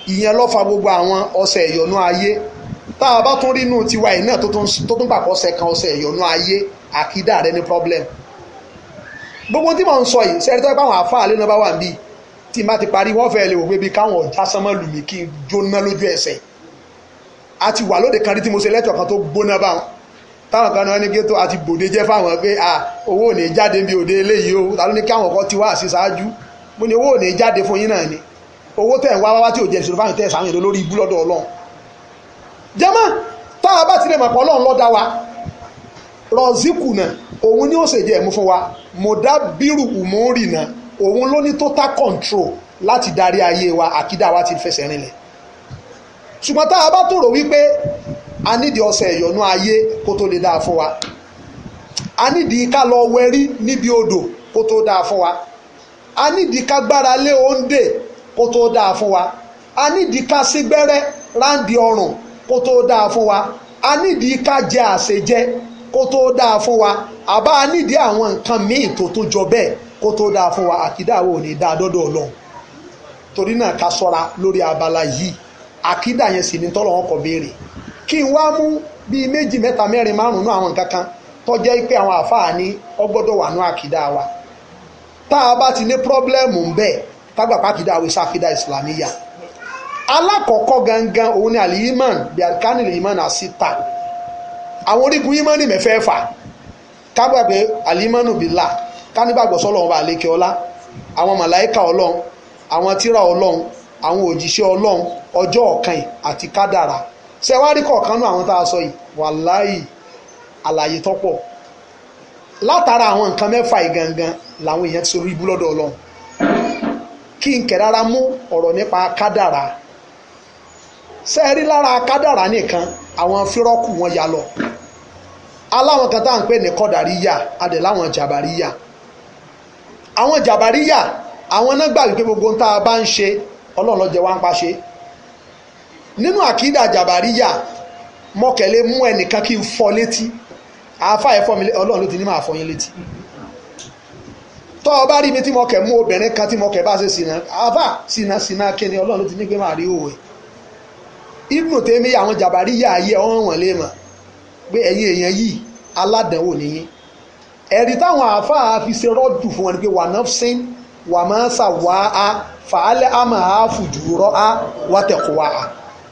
Ìyẹn ló fa gbogbo àwọn ọṣẹ ìyọnú ayé tá a bá tún rí inú tiwa yìí náà tó tún gbàpọ̀ ọṣẹ kan ọṣẹ ìyọnú ayé, àkídà rẹ ní problem. Gbogbo tí mò ń sọ yìí sẹ́rí tó yẹ pé àwọn àáfàá lé náà bá wà níbí tí n bá ti parí wọ́n fẹ́ lè wò pé bí káwọn ọ̀já sánmọ́ lù mí kí n jóná lójú ẹsẹ̀. A ti wà lóde kan rí tí mo ṣe lẹ́tọ̀ kan tó gbóná báwọn táwọn kan náà ní ghetto àti bòde jẹ́ fáwọn pé owó ò ní jáde níbi òde eléyìí o, ta ló ní káwọn kan ti wá sí ṣáájú. Mo ní owó ò ní jáde fún yín náà ni owó tẹ̀ ń wá wá tí ò jẹ́ ìṣòro fáwọn tẹ̀ sáwọn èdè lórí ibú lọ́dọ̀ Ọlọ́run. Jẹ́mọ́ tá a bá ti lè mọ̀ pé Ọlọ́run ló dá wa, rọ̀zíkù náà òun ni ó ṣèjẹ́ ẹ̀mú fún wa, mọ̀dábírù umórì náà òun ló ní total control láti darí ayé wa, àkídà wa ti fẹsẹ̀ rinlẹ̀. Ṣùgbọ́n tá a bá tó rò wípé a nídìí ọṣẹ ìyọnú ayé kó tó lè dáa fún wa, a nídìí ká lọ wẹrí níbi odò kó tó dáa fún wa, a nídìí ká gbára lé òǹdè kó tó dáa fún wa, a nídìí ká sígbẹ́rẹ́ ráǹdì ọrùn kó tó dáa fún wa, a nídìí ká jẹ àṣejẹ kó tó dáa fún wa, àbá a nídìí àwọn nǹkan míì tó tó jọ bẹ́ẹ̀ kó tó dáa fún wa, àkídà wo ò ní dáa dọ́dọ̀ Ọlọ́run. Torí náà ká ṣọ́ra lórí abala yìí, àkídà yẹn sì ní tọ́lọ́ wọn kọ̀ béèrè. Kí n wá mú bíi méjì mẹ́ta mẹ́rin márùn-ún àwọn nǹkan kan tó jẹ́ pé àwọn àfáà ní ó gbọ́dọ̀ wà ní àkídà wa. Tá a bá ti ní pírọ́blẹ́mù ń bẹ tágbà pàkídà àwọn ìsàkídà ìsìlámíyà. Alákọ̀ọ́kọ́ gangan òun ni àlìyímàn bí àkánìlì ìmàn àsìta. Àwọn orígun ìmánì mẹ́fẹ̀ẹ̀fà kágbà pé àlìyímánù bìlà kánígbàgbọ́ sọ́lọ́run ọba àlékè ọlá, àwọn màláíkà Ọlọ́run, àwọn tírà Ọlọ́run, àwọn òjíṣẹ́ Ọlọ́run, ọjọ́ ọ̀kan àti kádàrà. Ṣé wá rí kọ̀ọ̀kan náà àwọn tá a sọ yìí, wàláì àlàyé tọ́pọ̀ látara àwọn nǹkan mẹ́fà yìí gangan làwọn èèyàn ti sọ̀rọ̀ ibú lọ́dọ̀ Ọlọ́run. Kí n kẹ̀ rárá mú ọ̀rọ̀ nípa kádàrà. Ṣé rí lára kádàrà nìkan àwọn fírọ́kù wọn ya lọ. Aláwọn kan tá à ń pè ní kọ́dàríyà, adẹ̀ láwọn jàbàríyà. Àwọn jàbàríyà àwọn náà gbà wípé gbogbo tá a bá ń ṣe Ọlọ́run ló jẹ wá ń pa ṣe. Nínú àkídà jàbàríyà mọ́kẹ̀lé mú ẹnìkan kí n fọ́ létí, àáfà ẹ̀ fọ́ mi, Ọlọ́run ló ti ní máa fọ́ yín létí. Tọ́ ọ bá rí mi tí mọ́kẹ̀ mú obìnrin kan tí mọ́kẹ̀ bá ṣe sìnà, àáfà sìnà sìnà kíni Ọlọ́run ló ti ní pé máa rí òwe. Ibnu Taymiyyah àwọn jàbàríyà ayé ọ̀hún wọ̀n lè mọ̀. Pé ẹ̀yin èèyàn yìí aládàáwò nìyí. Ẹ̀rí táwọn àáfàá fi ṣe rọ́dù fún wọn ni pé wà nafsin wà máa ṣàwá a fàálẹ̀ àmà á fùjúrọ́ á wà tẹ̀kọ̀ wá a.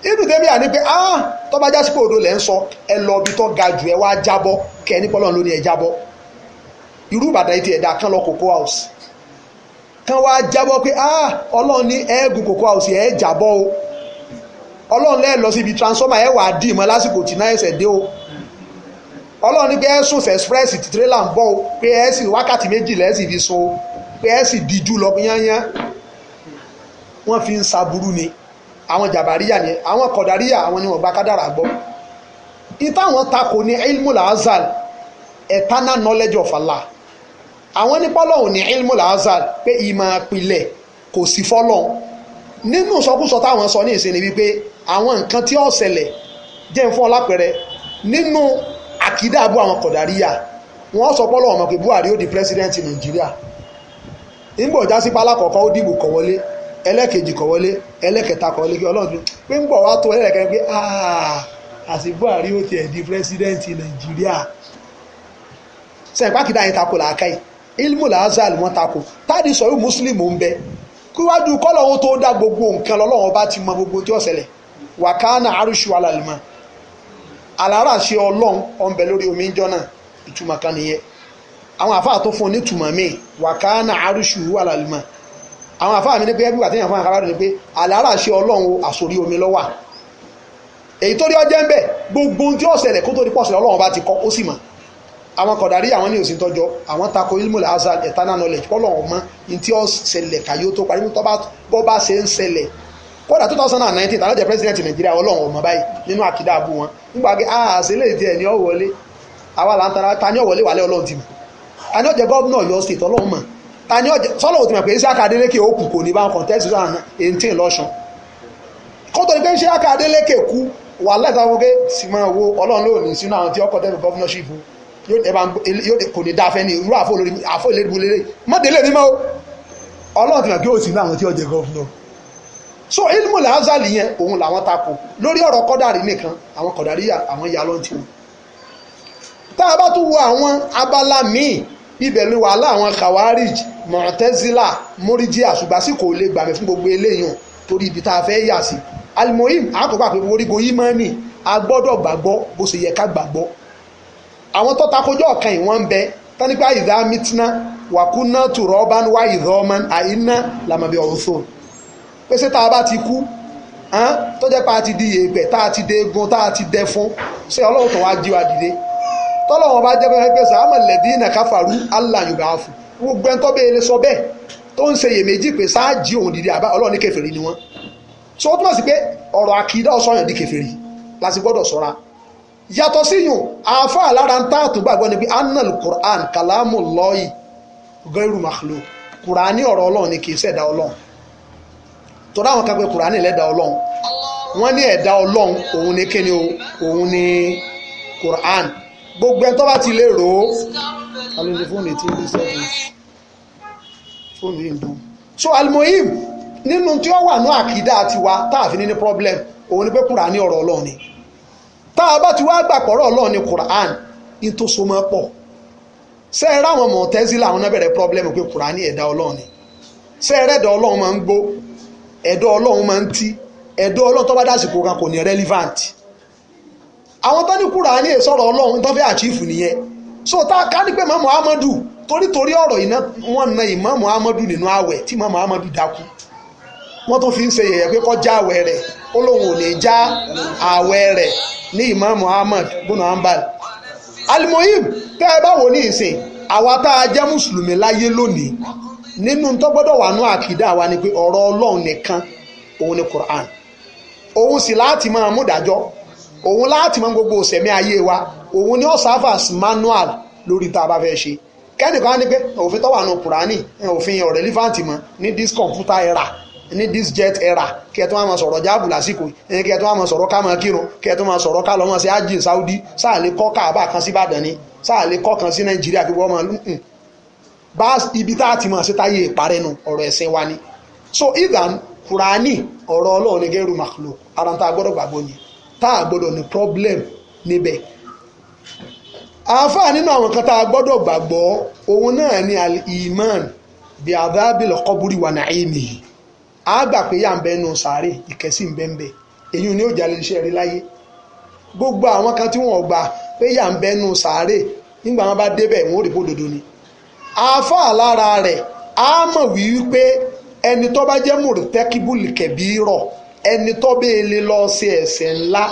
Ibn Taymiyyah ní pé ah tó bá jásí pé òdo lẹ̀ ń sọ, ẹ lọ ibi tó ga jù, ẹ wá jábọ́, kẹ́ ẹ ní pọ́lọ́n lóní ẹ jábọ́. Irú Ìbàdàn ti ẹ̀dá kan lọ Cocoa House, kan wá jábọ́ pé ah Ọlọ́run ní ẹ́ẹ̀gùn Cocoa House ẹ̀ jábọ́ o, Ọlọ́run lẹ́ẹ̀ lọ síbi transformer ẹ̀ wà á dì mọ́ lásìkò tí náà ẹsẹ̀ dé o, Ọlọ́run ní pé ẹ sùn express tí tírélà ń bọ̀ o, pé ẹ sì wákàtí méjì lẹ́ẹ̀ sì fi sun o, pé ẹ sì díjú lọ yányán. Wọ́n fi ń saburú ni àwọn jàbáríyà ni, àwọn kọ̀dáríyà àwọn ni wọ́n gba kádàrà gbọ́. Ìtàwọn takò ní ilmul azal, eternal knowledge of Allah. Àwọn ní pọ́lọ́hùn ní ilmul azal, pé ìmọ̀ àpilẹ̀ kò sí fọ́lọ́hùn. Nínú sọkúsọ táwọn sọ ní ìsìn ni wípé àwọn nǹkan tí ó ṣẹlẹ̀, jẹ́ ń fún ọ lápẹẹrẹ, nínú àkídà àbú àwọn kọ̀dáríyà, wọ́n sọ pọ́lọ́hùn mọ̀ pé Buhari ó di president Nàìjíríà. Nígbà ọjà sí pálákọ̀ọ́kọ́ ó dìbò kọ̀ wọlé, ẹlẹ́kejì kọ̀ wọlé, ẹlẹ́kẹta kọ̀ wọlé, kí Ọlọ́run pé ń bọ̀ wá tó ẹlẹ́kẹrin pé àti Buhari ó tiẹ̀ di president Nàìjíríà. Sẹ́yìn pákídà yẹn takò làákàyè, ilmu làázàl wọn takò. Táàdì sọ̀rọ̀ mùsùlùmí ń bẹ kíwájú kọ́lọ́hún tó dá gbogbo nǹkan lọ́lọ́run bá ti mọ gbogbo tí ó ṣẹlẹ̀. Wàkánà arúṣu alàlùmọ́, aláràṣẹ Ọlọ́run ọ̀nbẹ lórí omi ńjọ́ náà, ìtumọ̀ kan nìyẹn. Àwọn àfáà tó fún un nítumọ̀ míì, wàkánà arúṣu alàlùmọ́. Àwọn àfáà mi ní pé ẹbí wà téèyàn fún àkàrà ní pé aláràṣẹ Ọlọ́run àsórí omi ló wà. Èyí tó rí ọjẹ́ ń bẹ̀, gbogbo tí ó ṣẹlẹ̀ kó tó di pọ̀ṣẹ̀lẹ̀ Ọlọ́run bá ti kọ́ ó sì mọ̀. Àwọn kọ̀dárí àwọn ní òsì tọ́jọ́, àwọn tako ilmul azal, eternal knowledge, kọ́lọ̀ ọmọ ní tí ó ṣẹlẹ̀ kàyó tó parí tó bọ́ bá ṣe ń ṣẹlẹ̀. Kódà 2019 tàbí jẹ́ president Nàìjíríà Ọlọ́run ọmọ báyìí nínú àkídà abú wọn. Nígbà pé àṣẹ lè tiẹ̀ ní ọ̀wọ́lé, àwa là ń tara ta ní ọ̀wọ́lé wàlẹ́ Ọlọ́run ti mọ̀, ta ní ọ̀jẹ̀ gómìnà Ọ̀yọ́ state Ọlọ́run mọ̀, ta ní ọ̀jẹ̀ sọ́lọ́run ti mọ̀ pé Isiaka Adeleke ó kù kò ní bá ń contest 2018 lọ́sùn. Kótó ni pé Isiaka Adeleke kú wàhálà ìtàwọn pé sì máa wo Ọlọ́run lónìí sínú àwọn tí ó contest governorship yóò kò ní dáfẹ́ ní irú àfọ́ ìlérí lélẹ̀ mọ́délé mímọ́ o, Ọlọ́run ti mọ̀ kí ó sì ní àwọn tí ó jẹ gọ́fúnà. So ilmu làázàlì yẹn òun làwọn takò lórí ọ̀rọ̀ kọ́dàrí nìkan, àwọn kọ̀dàrí àwọn ya lọ́n ti wọn. Tá a bá tún wo àwọn abala míì, ibẹ̀ ló wà láwọn khawarij, mọ̀tẹ́zílà, móríjíà, ṣùgbọ́n sì kò lè gbàmí fún gbogbo eléyìí torí ibi tá a fẹ́ yà sí. Alimohim àkọ́kọ́ àpè orígun ìmánì, a gbọ́dọ̀ gbàgbọ́ bó ṣe yẹ ká gbàgbọ́. Àwọn tó takojọ́ ọ̀kan ìwọ̀n ń bẹ tánípa ìdá mítínà wàkúná tùrọ̀ọ́bán wá ìdọ́ọ́mán àìná làmàbí ọ̀rùn pé ṣé tá a bá ti kú tó jẹ́ pé a ti di yèèpẹ̀ tá a ti dé egun tá a ti dẹ fún, ṣé Ọlọ́run tó wá jí wa dìde? Tọ́lọ́run bá jẹ́ pé sàámà lẹ̀dí iná káfàrú Allah yorùbá fún gbogbo ẹni tó bẹ́ẹ̀ lè sọ bẹ́ẹ̀ tó ń ṣe iyèméjì pé sáà jí òun dìde àbá Ọlọ́run ní kèfèrí ni wọ́n. So ó túmọ̀ sí pé ọ̀rọ̀ àkìdá ọ̀sọ̀yàn di kèfèrí láti gbọ́dọ̀ ṣọ́ra. Yàtọ̀ síyùn àáfàá lára ń tààtù gbàgbọ́ ni pé annal Qur'an kàlámù lọ́ọ̀yì gairu makhluk, Kùránì ọ̀rọ̀ Ọlọ́run ni kì í ṣẹ̀dá Ọlọ́run. Torí àwọn kan pé Kùránì lẹ́dà Ọlọ́run, wọ́n ní ẹ̀dá Ọlọ́run òun ní kíni o, òun ní Qur'an. Gbogbo ẹni tó bá ti lè rò ó, alóde fóònù tí ń bí sẹ́fún fóònù yìí ń dún. So alimohim nínú tí ó wà ní àkídà tiwa tá a fi ní problem òun ni pé Kùránì ọ̀rọ̀ Ọlọ́run ni. Tá a bá ti wá gbà pọ̀rọ̀ Ọlọ́run ní Qur'an ní tó so mọ́ pọ̀. Ṣé ẹ ráwọn Mọ̀tẹ́sílà àwọn náà bẹ̀rẹ̀ problem pé Kùránì ẹ̀dá Ọlọ́run ni. Ṣé ẹ rẹ́dà Ọlọ́run máa ń gbó, ẹ̀dá Ọlọ́run máa ń tí, ẹ̀dá Ọlọ́run tó bá dásìkò kan kò ní relevant. Àwọn tó ní Kùránì sọ̀rọ̀ Ọlọ́run tó fẹ́ àchífù nìyẹn. So tá a ká ní pé Imam Muhammadu torí ọ̀rọ̀ iná wọ́n na Imam Muhammadu nínú àwẹ̀ tí Imam Muhammadu dákú. Wọ́n tó fi ń ṣe yẹ̀yẹ́ pé kó já àwẹ̀ rẹ̀, ó lóun ò ní já àwẹ̀ rẹ̀ ní Imam Muhammad bùnà Hanbal. Alimohim tẹ́ ẹ bá wò ní ìsìn, àwa tá a jẹ́ mùsùlùmí láyé lónìí nínú tó gbọ́dọ̀ wà ní àkìdá wa ni pé ọ̀rọ̀ Ọlọ́run nìkan òun ni Qur'an, òun sì láti máa mú dájọ́, òun láti máa gbogbo òsẹ̀mí ayé wa, òun ni ó serve as manual lórí tá a bá fẹ́ ṣe. Kẹ́nìkan á ní pé òfin tó wà ní Kùránì òfin ọ̀rẹ́ relevant mọ́ ní this computer era, ní this jet era, kí ẹ tó máa sọ̀rọ̀ jáàbù lásìkò, kí ẹ tó máa sọ̀rọ̀ ká máa kírun, kí ẹ tó máa sọ̀rọ̀ ká lọ máa ṣe ájì Saudi, sáà lè kọ́ Káàbà kan sí Ìbàdàn ni, sáà lè kọ́ kan sí Nàìjíríà kí wọ́n máa bá ibi tá a ti máa ṣe táyé ìparẹ́ nu ọ̀rọ̀ ẹ̀sìn wa ni. So idan Kùránì ọ̀rọ̀ Ọlọ́run ní gẹ́rù makhluk, ara tá a gbọ́dọ̀ gbàgbọ́ ni, tá a gbọ́dọ̀ ní problem níbẹ̀. Àáfàá nínú àwọn kan tá a gbọ́dọ̀ gbàgbọ́ òun náà ni al-iman bí adhabil qabri wa na'imihi. A gbà pé yà ń bẹ nù sàárè, ìkẹ́sì ń bẹ ń bẹ, èyí ni ó jalè iṣẹ́ rí láyé. Gbogbo àwọn kan tí wọ́n gbà pé yà ń bẹ nù sàárè, nígbà wọn bá débẹ̀ wọn ò rí bódodo ni. Àáfàá lára rẹ̀ á mọ̀ wípé ẹni tó bá jẹ́ murtakibul kabira, ẹni tó bẹ́ẹ̀ lè lọ sí ẹ̀ṣẹ̀ ńlá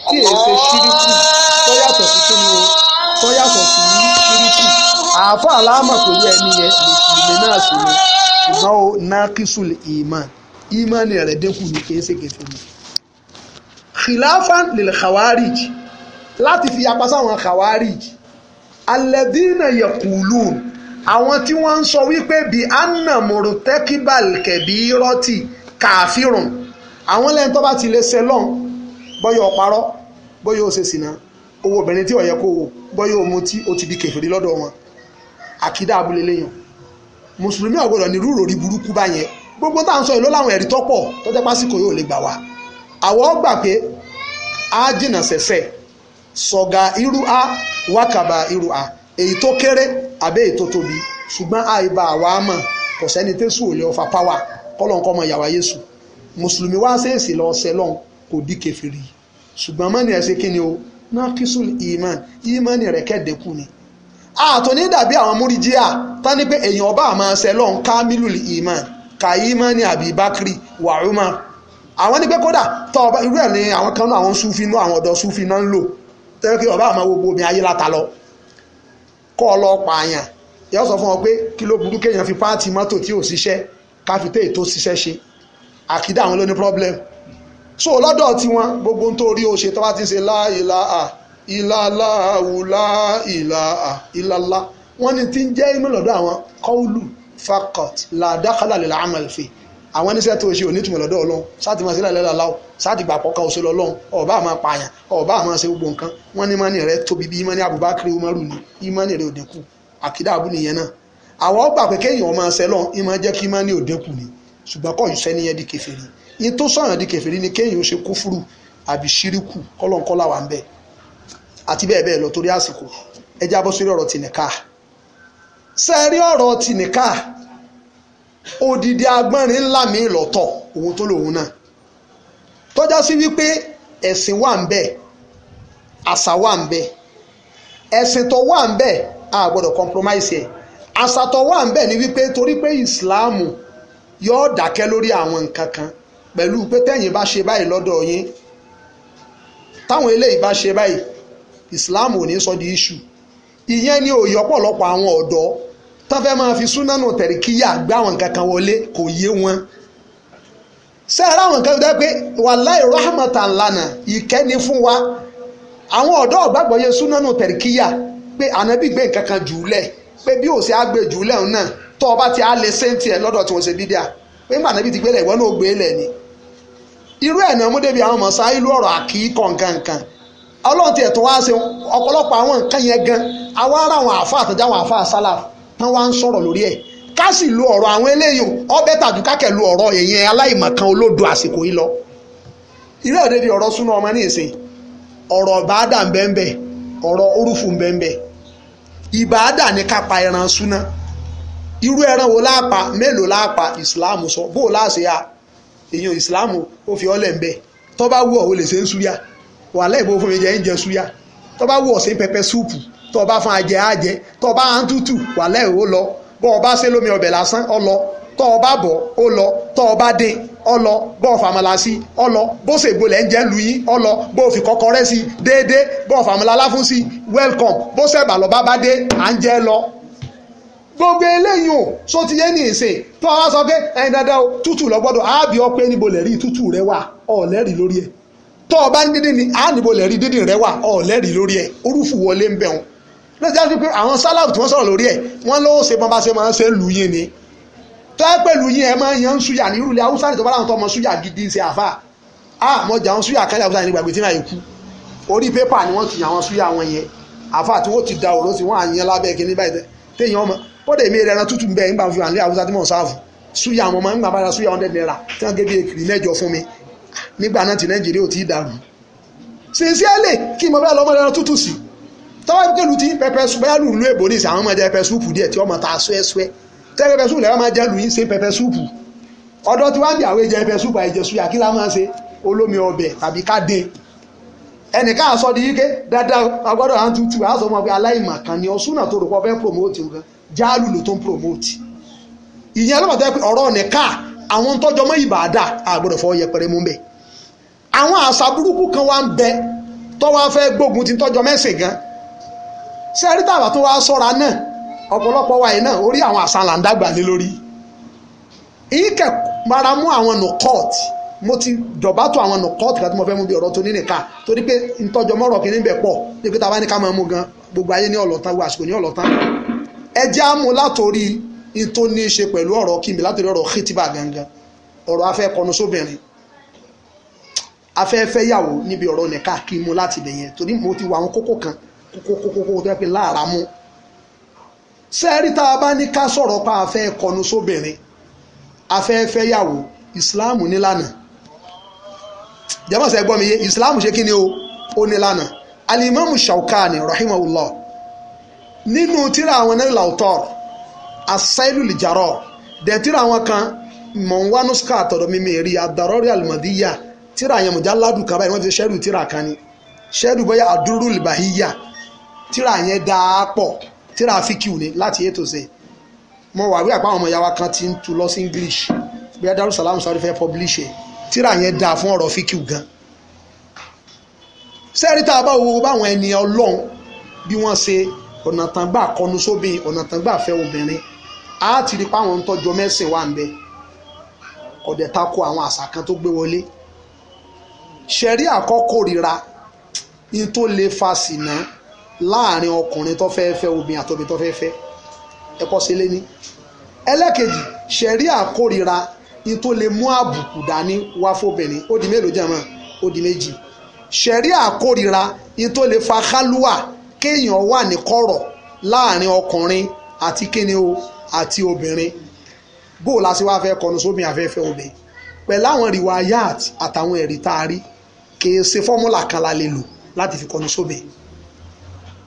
tí èyí ṣe ṣíríkù tó yàtọ̀ sí kíni o, tó yàtọ̀ sí ṣíríkù, àáfàá láàmọ̀ pẹ̀lú ẹni yẹn mùsùlùmí náà sì ni, ṣùgbọ́n o naqisul iman, ìmánì rẹ̀ dínkù ní kìí ṣe kèfèrí. Khilafan lil khawarij, láti fi yapa sáwọn khawarij, alladhina yaqulun, àwọn tí wọ́n ń sọ wípé bí anna murtakibal kabirati kàfírùn, àwọn lẹ́yìn tó bá ti lè ṣẹlọ́n, bọ́yọ̀ ọ̀parọ́, bọ́yọ̀ ó ṣe sìnà, owó obìnrin tí ó yẹ kó wò, bọ́yọ̀ ó mutí, ó ti di kèfèrí lọ́dọ̀ wọn. Àkídà abúlé léyàn mùsùlùmí ò gbọ́dọ̀ ní rúrò rí burúkú báyẹn. Gbogbo tá à ń sọ ìlú láwọn ẹ̀rí tọ́pọ̀ tó jẹ́ pásíkò yóò lè gbà wá. Àwọn gbà pé á jìnà sẹ̀sẹ̀ sọ̀gà irú a wákàbà irú a, èyí tó kéré àbẹ́ èyí tó tóbi, ṣùgbọ́n àìbá àwa mọ̀ kò sẹ́ni tẹ́sù ò lè ọfà páwà kọ́lọ́nkọ́ mọ ìyàwó Yésù. Mùsùlùmí wá sèèsì lọ sẹlọ́n kò di kèfèrí, ṣùgbọ́n mọ́ni ẹ̀ ṣe kí ni o, naqisul iman, ìmánì rẹ̀ kẹ́ẹ̀dẹ́kù ni. Àtò ní dàbí àwọn múrídíà tán ní pé èèyàn ọba àmọ́ sẹlọ́n kamilul iman ka ìmánì àbí Bakri wà Umar. Àwọn ní pé kódà tọ́ ọba irú ẹ̀ ní àwọn kan náà, àwọn súfì náà, àwọn ọ̀dọ́ súfì náà ń lò tẹ́lẹ̀ kí ọba àmọ́ gbogbo omi ayé láta lọ kọ́ ọ lọ pààyàn. Yóò sọ fún ọ pé kí ló burú kéèyàn fi páàtì mọ́tò tí ò ṣiṣẹ́ káfíńtè tó ṣiṣẹ́ ṣe. Àkídà àwọn ló ní problem. So lọ́dọ̀ tiwọn gbogbo tó rí o ṣe tó bá ti ṣe la ilaha illallahu la ilaha illallah, wọ́n ní tí ń jẹ́ inú lọ́dọ̀ àwọn qawlu faqat la dakhala lil amal fi. Àwọn oníṣẹ́ tó ṣe onítùmọ̀ lọ́dọ̀ Ọlọ́run, sáàtì máa ṣe láìláìláwọ̀, sáàtì gbà pọ̀ kan oṣù lọ́lọ́run, ọba àmọ́ pààyàn, ọba àmọ́ ṣe gbogbo nǹkan. Wọ́n ní mọ́nì rẹ̀ tóbi bí ìmọ̀ní Abubakar Umaru ni, ìmọ̀nì rẹ̀ ò dínkù. Àkídà abú nìyẹn náà. Àwọn gbà pé kéèyàn máa ṣe lọ́n, ìmọ̀ jẹ́ kí ìmọ̀nì ò dínkù ni, ṣùgbọ́n kọ́ ìṣẹ́ níyẹn di kèfèrí. Yín tó sọ̀yàn di kèfèrí ni kéèyàn ó ṣe kúfúrú àbí ṣíríkù, kọ́lọ́nkọ́lá wà ń bẹ̀ àti bẹ́ẹ̀ bẹ́ẹ̀ lọ. Torí àsìkò ẹ já bọ́ sórí ọ̀rọ̀ tìǹkà. Sẹ́ẹ̀rí ọ̀rọ̀ tìǹkà, odidi agbọ́nrin ńlá mi lọ́tọ̀ òun tó lòun náà tọ́já sí wípé ẹ̀sìn wà ń bẹ̀, àṣà wà ń bẹ̀. Ẹ̀sìn tó wà ń bẹ̀ a gbọ́dọ̀ compromise ẹ̀. Àṣà tó wà ń bẹ̀ ni wípé torí pé ìsìláàmù yóò dákẹ́ lórí àwọn nǹkan kan pẹ̀lú pé tẹ̀yin bá ṣe báyìí lọ́dọ̀ yín, táwọn eléyìí bá ṣe báyìí, ìsìláàmù ò ní sọ di issue. Ìyẹn ni òye ọ̀pọ̀lọpọ̀ àwọn ọ̀dọ́ tán fẹ́ máa fi súnánù tẹ̀ríkíyà gbá àwọn nǹkan kan wọlé, kò yé wọn. Sẹ́ẹ̀rẹ́ àwọn nǹkan tó dẹ́ pé wàláì rahmatan lana, ìkẹ́ni fún wa. Àwọn ọ̀dọ́ ọ̀gbàgbọ́yé súnánù tẹ̀ríkíyà pé ànábì gbé nǹkan kan jù ú lẹ̀, pé bí òsè á gbé jù ú lẹ̀ náà tó ọba ti á lè séntì ẹ̀ lọ́dọ̀ tí wọ́n ṣe bídíà, pé ńgbà ànábì ti gbélé ìwọ náà gbé lẹ̀ ni. Irú ẹ̀ náà mú débi àwọn mọ̀sá ìlú ọ̀rọ̀ àkíkọ̀ nǹkan. Ọlọ́run tiẹ̀ tó wá ṣe ọ̀pọ̀lọpọ̀ àwọn nǹkan yẹn gan, àwa ará àwọn àáfàá àtẹ̀já àwọn àáfàá sálàf tán wá ń sọ̀rọ̀ lórí ẹ̀. Ká sì lu ọ̀rọ̀ àwọn eléyìí ọbẹ̀ tàbí kákẹ́ lu ọ̀rọ̀ èèyàn aláìmọ̀kan olódo àsìkò yìí lọ. Irú ẹ̀ débi ọ̀rọ̀ súná ọmọ ní ìsìn, ọ̀rọ̀ ìbáàdà ń bẹ́ẹ̀, ọ̀rọ̀ orúfù ń bẹ́ẹ̀. Ìbáàdà ni ká pa ẹran súná. Irú ẹran wo láàpá, mélòó láàpá, ìsìláàmù sọ bó o láṣẹ ya èèyàn ìsìláàmù ó fi ọlẹ̀ ń bẹ̀. Tó bá wù ọ́ o lè ṣe ń súyà, wàhálà ìbò fún mi jẹ ń jẹ súyà. Tó bá wù ọ́ sí pẹpẹ súùpù, tó bá fún ajẹ ajẹ, tó bá ń tútù wàhálà ìwò lọ. Bọ́ ọ bá ṣe lómi ọbẹ̀ lásán ọ lọ, tó o bá bọ̀ ó lọ, tó o bá dín ọ lọ, bọ́ ọ fàmàlà sí ọ lọ, bó ṣe gbolẹ̀ ń jẹ́ lu yín ọ lọ, bó o fi kọ́kọ́rẹ́ sí déédéé, bọ́ ọ fàmàlà láfún sí welcome, bó ṣẹ̀bà lọ bá bá dé à ń jẹ́ lọ. Gbogbo eléyìí ò só ti yé ní ìsìn tó wá sọ pé ẹyin dandan o tútù lọ gbọ́dọ̀ àábí ọ pé níbo lẹ̀rí tútù rẹ wà, ọ̀ lẹ́rìí lórí ẹ̀. Tó o bá ń dídín ni á níbo lẹ̀rí dídín rẹ wà, ọ̀ lẹ́rìí lórí ẹ̀. Orúfù wọlé ń bẹ̀ wọn lọ́sí àti pé àwọn sálàfù tí wọ́n sọ̀rọ̀ lórí ẹ̀ wọ́n ló ṣe bọ́n bá ṣe máa ń ṣe lù yín ni. Tó ẹ pẹ̀lú yín ẹ máa ń yan súyà ní irúlẹ̀ haúsá ní tó bá láwọn tó ọmọ súyà gidi ṣe àfà á mọ jà àwọn súyà kan ní haúsá ní gbàgbé tí máa kú. Orí pépà ni wọ́n ti yan àwọn súyà wọn yẹn, àfà tí wọ́n ti da òró sí wọ́n á yan lábẹ́ kí ní báyìí téèyàn ọmọ kódà èmi ẹran tútù ń bẹ nígbà fi wà ní haúsá tí mò ń sáàfù súyà àwọn ọmọ nígbà bá ra súyà 100 naira tí wọ́n gé bí ekiri mẹ́jọ fún mi nígbà náà tí Nàìjíríà ò tí ì dàrú. Sincerely kí mo bá lọ́mọ ẹran tútù sí Tọ́wọ́ pẹ̀lú tí pẹpẹ súpù bẹ́ẹ̀ lù lú èbó ní ìsìn àwọn máa jẹ pẹpẹ súpù díẹ̀ tí ọmọ ta sweẹ́swẹ́. Tẹ́ pẹpẹ súpù lẹ́wọ́n máa jẹ́ lù yín ṣe pẹpẹ súpù. Ọ̀dọ́ tí wọ́n ń bí àwọn jẹ pẹpẹ súpù àìjẹ súyà kí lá máa ṣe? Olómi ọbẹ̀ tàbí ká dé. Ẹnìkan àsọ di yíké dáadáa agbọ́dọ̀ à ń tutù àsọ mọ́ pé aláìmọ̀ kan ni ọ̀ṣunà tó rò pọ̀ fẹ́ promote nǹkan jálù ló tó ń promote. Ìyẹn lọ́pọ̀ tẹ́ pé ọ̀rọ̀ nìka àwọn tọ́jọ́ mọ́ ìbàdà àgbọ̀dọ̀ fọ́ yẹpẹrẹ mú bẹ́ẹ̀. Àwọn àṣà burúkú kan wá ń bẹ tó wá fẹ́ gbógun ti tọ́jọ́ mẹ́sìn gan. Ṣé rí tàbá tó wá sọ́ra náà ọ̀pọ̀lọpọ̀ wa yìí náà orí àwọn àṣà là ń dàgbà lé lórí. Ìkẹ́ mara mú àwọn nùkọ́ọ̀tì, mo ti dọ̀bátò àwọn nùkọ́ọ̀tì kan tí mo fẹ́ mú bí ọ̀rọ̀ tó ní nìka torí pé ntọ́jọ́ mọ́rọ̀ kí ní bẹ̀ pọ̀ ní pé tá a bá ní ká máa mú gan gbogbo ayé ní ọ̀lọ́tán gbogbo àsìkò ní ọ̀lọ́tán. Ẹ jẹ́ á mú látòrí tó ní í ṣe pẹ̀lú ọ̀rọ̀ kíni látòrí ọ̀rọ̀ khitiba gangan, ọ̀rọ̀ afẹ́ kọnu sóbìnrin, afẹ́fẹ́ yàwó níbi ọ̀rọ̀ nìka kí mú láti bẹ̀ yẹn torí mo ti wọ àwọn kókó kan kókó tó yẹ pé láàrá mú. Sẹ́ẹ̀rí tá a bá ní ká sọ̀rọ̀ pa afẹ́ kọnu sóbìnrin, afẹ́fẹ́ yàwó, ìsìláàmù nílànà. Jẹ́mọ̀sẹ̀ gbọ́ mi yé, ìsìláàmù ṣe kí ni o, ó nílànà. Alimamu Shawkani rahimahullah nínú tíra àwọn Nailul Awtar asailu lijarọ dẹ̀ tíra àwọn kan mọ̀nwánuska àtọ̀dọ̀ mímí rí adarọ́rí alimadiya tíra yẹn mujalladu kan báyìí wọ́n ti ṣẹ́rù tíra kan ni ṣẹ́rù bóyá adúrú libahiya tíra yẹn dáa pọ̀ tíra fíkìú ni láti ètò ṣe. Mo wà wí àpá àwọn ọmọ ìyá wa kan ti ń tu lọ sí English bóyá Darussalam sáré fẹ́ publish ẹ̀, tíra yẹn dáa fún ọ̀rọ̀ fíkìú gan. Sẹ́ẹ̀rí tá a bá wo báwọn ẹni Ọlọ́run bí wọ́n ṣe ọ̀nà tán gbà kọnu sóbìn ọ̀nà tán gbà fẹ́ obìnrin, á ti rí páwọn ń tọ́jọ́ mẹ́sìn wà ń bẹ ọ̀dẹ̀ tako àwọn àṣà kan tó gbé wọlé. Ṣẹ̀rí àkọ́kọ́ ríra ní tó lè fa sìnà láàrin ọkùnrin tó fẹ́ fẹ́ obìnrin àtobìnrin tó fẹ́ fẹ́ ẹ̀kọ́ sí lé ní. Ẹlẹ́kejì, ṣẹ̀rí àkórira ní tó lè mú àbùkù dání wá fóbìnrin, ó di mélòó jẹ́ mọ́? Ó di méjì. Ṣẹ̀rí àkórira ní tó lè fa kálúwà kéèyàn wà ní kọ̀rọ̀ láàrin ọkùnrin àti kíni o àti obìnrin. Bó o la ṣe wá fẹ́ kọnu sóbìn afẹ́fẹ́ obìnrin pẹ̀lú àwọn rìwáyàt àtàwọn ẹ̀rí tá a rí, kìí ṣe fọ́múlà kan la lè lò láti fi kọnu sóbìn.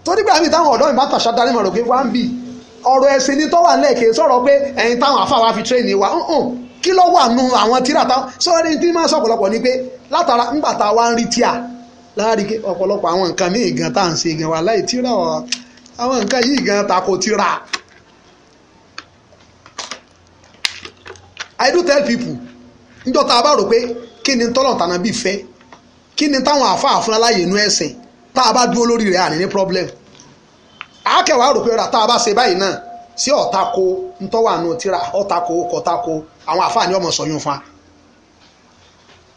Torí pé àmì táwọn ọ̀dọ́ mi bá tàṣà darí mọ̀ rò pé wá ń bì ọ̀rọ̀ ẹ̀sìn ní tọ́wà nílẹ̀ kìí sọ̀rọ̀ pé ẹ̀yin táwọn àfáà wá fi tírẹ́ẹ̀nì wa kí ló wà nù àwọn tíra táwọn sọ̀rọ̀ ní tí máa sọ ọ̀pọ̀lọpọ̀ ni pé látara ńgbà tá a wá ń rí tíà láàrin ọ̀pọ̀lọpọ̀ àwọn nǹkan míì gan tá à ń ṣe gan wà láì tíra àwọn nǹkan yìí gan tako tíra. I do tell people níjọ́ tá a bá rò pé kí ni tọ́lọ̀ tànà bí fẹ́, kí ni táwọn àáfàá fún aláyè inú ẹ̀sìn, tá a bá dúró lórí rẹ̀ àní ní problem. Àákẹ́wàá rò pé ọ̀rà tá a bá ṣe báyìí náà sí ọ̀tako ntọ́wà nù tíra ọ̀tako kọ̀tako àwọn àáfàá ni ọmọ sọ̀yún fa.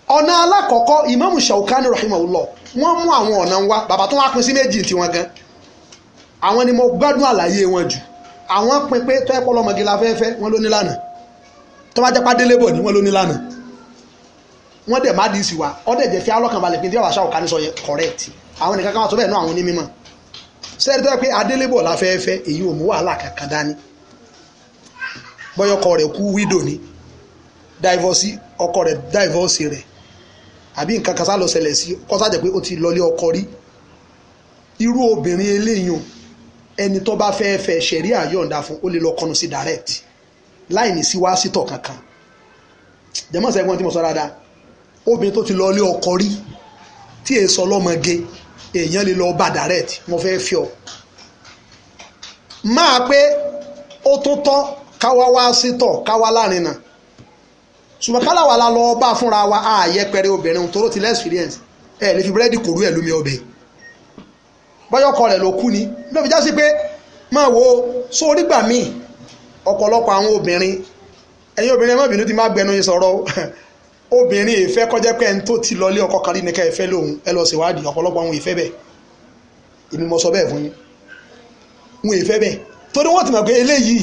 Ọ̀nà alákọ̀ọ́kọ́ Imamu Shawkani rahimahullah wọ́n mú àwọn ọ̀nà wá, bàbá tó wá pín sí méjì tí wọ́n gan. Àwọn ni mo gbádùn àlàyé wọn jù. Àwọn pín pé tó ẹ̀pọ̀ lọ́mọge la fẹ́fẹ́ wọ́n ló ní lánàá, tó bá jẹ́ pàdélé bọ̀ ni wọ́n ló ní lánàá. Wọ́n dẹ̀ má dìísì wa, ọ́ dẹ̀ jẹ́ fi alọ́kànbalẹ̀ pé tí bàbá Shawkani sọ yẹn correct. Àwọn nìkan kan wà tó bẹ́ẹ̀ náà àwọn onímọ̀. Sẹ́ẹ̀rí tó yẹ pé adélébọ̀ la fẹ́fẹ́ èyí ò mú wàhálà kankan dání. Bọ́yọ̀ ọkọ rẹ̀ kú wídò ni, divorce ọkọ rẹ̀ divorce rẹ̀ àbí nǹkan kan sá lọ ṣẹlẹ̀ sí kó sá jẹ́ pé ó ti lọlé ọkọ rí. Irú obìnrin eléyìn ẹni tó bá fẹ́ fẹ́ ṣẹ̀rí àyọ̀ǹda fún ó lè lọ kọnu sí direct láì ní sí wá sítọ̀ kankan. Jẹ́mọ̀ sẹ́gun tí mo sọ dáadáa, obìnrin tó ti lọlé ọkọ rí tí èso ọlọ́mọge èèyàn lè lọ bá direct mo fẹ́ fi ọ. Máa pé ó tún tọ́ káwá wá sítọ̀ káwá láàrin náà, ṣùgbọ́n kálàwà la lọ bá fúnra wa ààyè pẹ̀rẹ̀ obìnrin tó ti lẹ́sìfìrìẹ́nsì ẹ̀ lè fi búrẹ́dì kòrú ẹ̀ lómi ọbẹ̀ bọ́yọ̀kọ rẹ̀ ló kú ni. Ló fi já sí pé máa wo sórí gbà míì ọ̀pọ̀lọpọ̀ àwọn obìnrin, ẹ̀yin obìnrin ẹ má bínú tí má gbẹnu yín sọ̀rọ̀ obìnrin ìfẹ́ kọjá pé ẹni tó ti lọlé ọkọ kan rí ní ká ìfẹ́ lòun ẹ lọ ṣèwádìí ọ̀pọ̀lọpọ̀ àwọn ìfẹ́ bẹ́ẹ̀. Èmi mo sọ bẹ́ẹ̀ fún yín, wọn ìfẹ́ bẹ́ẹ̀ torí wọ́n ti mọ̀ pé eléyìí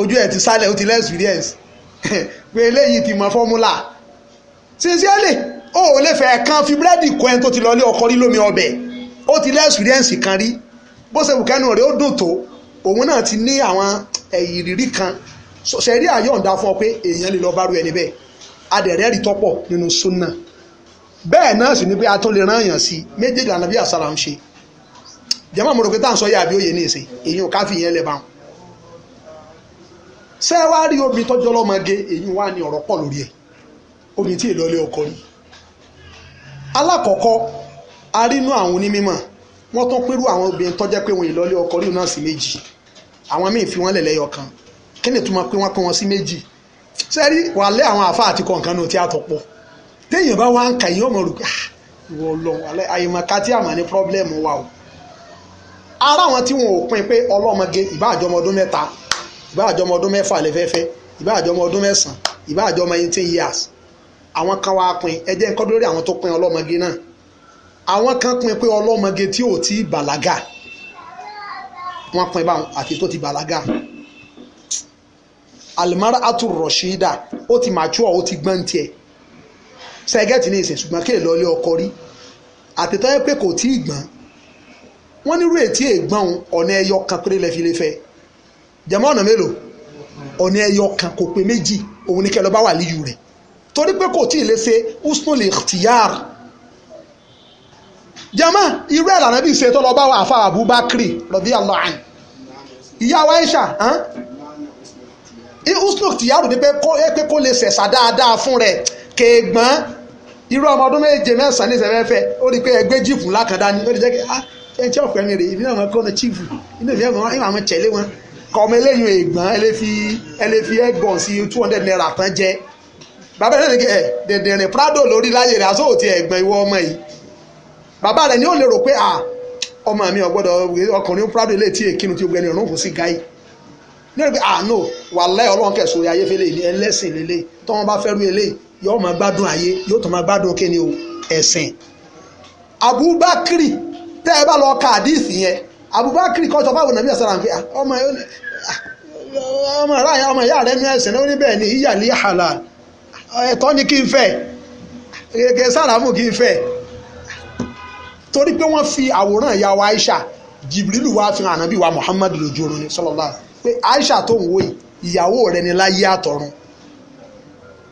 ojú ẹ̀ ti sálẹ̀ ó ti lẹ́sìfìrìẹ́nsì pé eléyìí ti mọ fọ́múlà. Sincerely ó ò lè fẹ́ kan fi búrẹ́dì kọ ẹni tó ti lọlé ọkọ rí lómi ọbẹ̀, ó ti lẹ́sìfìrìẹ́nsì kan rí, bó ṣe wù kẹ́nu rẹ̀ ó dùn tó òun náà ti ní àwọn ìrírí kan. Ṣẹ̀rí àyọ̀ǹda fún ọ pé èèyàn lè lọ bá rú ẹni bẹ́ẹ̀, adẹ̀rẹ́ rí tọ́pọ̀ nínú súnà. Bẹ́ẹ̀ náà sì ni pé a tún lè rán èèyàn sí méjèèjì lànà bí àsálà ń ṣe. Jẹ́mọ̀ mo rò pé tá à ń sọ yà àbí òye ní ìsìn, èyí ò ká fi ìyẹn lẹ̀ bá wọn. Ṣé wá rí obìnrin tọ́jú ọlọ́mọge, èyí wá ní ọ̀rọ̀ pọ̀ lórí ẹ̀, obìnrin tí èlò ilé ọkọ rí. Alákọ̀ọ́kọ́, a rí inú àwọn onímọ̀, wọ́n tún pírú àwọn obìnrin tó jẹ́ pé wọn ìlọlé ọkọ rí náà sí méjì. Àwọn míì fi wọ́n lẹ̀ lẹ́yọ kan. Kí ni ìtumọ̀ pé wọ́n pín wọn sí méjì? Ṣé rí wà lé àwọn àfa àti kọ̀ọ̀kan náà tí a tọ̀ pọ̀. Téèyàn bá wá ń kà yín ọmọ rò pé ìwọ lọ àyèmọ̀ká tí àmọ́ ní pírọ́blẹ́mù wa o. Ara àwọn tí wọn ò pín pé ọlọ́mọge ìbá àjọmọ ọdún 3, ìbá àjọmọ ọdún 6 lẹ́fẹ́fẹ́, ìbá àjọmọ ọdún 9, ìbá àjọmọ 18 years. Àwọn kan wá pín, ẹ jẹ́ nǹkan lórí àwọn tó pín ọlọ́mọge náà. Àwọn kan pín pé ọlọ́mọge tí ò tí bàlágà, wọ́n pín báwọn àti tó ti bàlágà. Almar'atu rashida, ó ti mature, ó ti gbọ́n tiẹ̀. Sẹ́gẹ̀tì ní ìsìn, ṣùgbọ́n kí èlò ilé ọkọ rí. Àtẹ̀tọ́ yẹ pé kò tí ì gbọ́n. Wọ́n nírú ètí ègbọ́n ọ̀nà ẹyọ kan péré lẹ fi lè fẹ́. Jẹ̀mọ́ ọ̀nà mélòó? Ọ̀nà ẹyọ kan kò pé méjì, òun ní kẹ́ lọ bá wà líyù rẹ̀. Torí pé kò tí ì lè ṣe husnul ikhtiyar. Jẹ̀mọ́ irú ẹ̀ lànà bí ṣe tó lọ bá wà àfa Abubakar radiyallahu anhu. Ìyá wa Aisha, husnul ikhtiyar ni pé kó lè ṣẹ̀ṣà dáadáa fún rẹ̀ kéègbọ́n. Irú ọmọ ọdún 7 9 ní ìṣẹ̀fẹ́fẹ́, ó rí i pé ẹgbẹ́ jíìpù ńlá kan dání, ó lè jẹ́ kí ẹ tí ọ̀pẹ mi rè, ìbí náà kọ́ ọ̀nà chíìfù, inú ìfẹ́ wọn àwọn tẹ̀lé wọn. Kọ́ ọmọ eléyìí ègbọ́n, ẹ lè fi ẹgbọ̀n sí 200 naira tán jẹ. Bàbá rẹ̀ ní ẹ dẹ̀dẹ̀rìn Prado lórí láyé rẹ̀, aṣọ òtí ẹ̀gbọ́n ìwọ ọmọ yìí. Bàbá rẹ̀ ni ó lè rò pé ọmọ mi ò gbọ́dọ̀ ọkùnrin Prado lè tí èkínú tí ó gbẹni ọ̀run kò sí gáì. Ní ọ̀rẹ́ pé no wàláhì Ọlọ́run kẹsàn-án ayé fẹ́lẹ́ ní ẹlẹ́sìn lélẹ̀, tọ́ wọn bá fẹ́ rú eléyìí yóò máa gbádùn ayé, yóò tún máa gbádùn kíni o, ẹ̀sìn. Abubakar tẹ́ ẹ bá lọ ka àdíìsì yẹn, Abubakar kọ́ sọ fáwọn nàbí àsàlám pé ọmọ ìyá rẹ̀ ní ẹ̀sìn náà, ó ní bẹ́ẹ̀ ni ìyàlí halal, ẹ̀tọ́ ni kí n fẹ́, kẹ̀kẹ́ sàràmù kí n fẹ́. Torí pé wọ́n fi àwòrán ìyá wa Aisha, Jibrilu wá fi hàn ànábì wa Muhammad lójú oorun ni sallallahu, pé Aisha tó ń wò yìí ìyàwó rẹ̀ ni láyé àtọ̀run.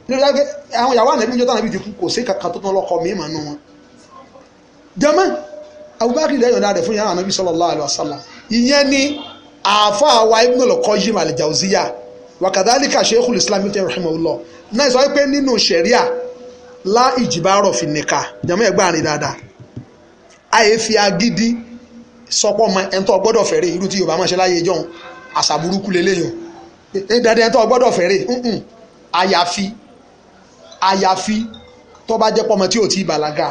Nítorí àwọn ìyàwó ànábì níjọ́ tánàbí ti kú, kò sí kankan tó tán lọ́kọ mi mọ̀ nù wọn. Jẹ́mọ́ Abubakar lẹ́yìn ọ̀dà rẹ̀ fún yàrá ànábì sallallahu alaihi wasallam. Ìyẹn ni àáfàá wa Ibn al-Qayyim al-Jawziyya wa kadhalika Sheikhul Islam ibn rahimahullah náà sọ pé nínú ṣẹ̀ríà lá ìjìbárọ̀ fi nìka. Jẹ́mọ́ ẹ̀gbọ́n àárín dáadáa, àyè fi agídí sọpọ́ mọ ẹni tó gbọ́dọ̀ fẹ́rẹ̀, irú tí Yorùbá máa ṣe láyé ìjọ́un, àṣà burúkú lélẹ́yìn dandan ẹni tó gbọ́dọ̀ fẹ́rẹ̀, àyàfi tó bá jẹ́ pọ́mọ tí ò tí ì bàlágà.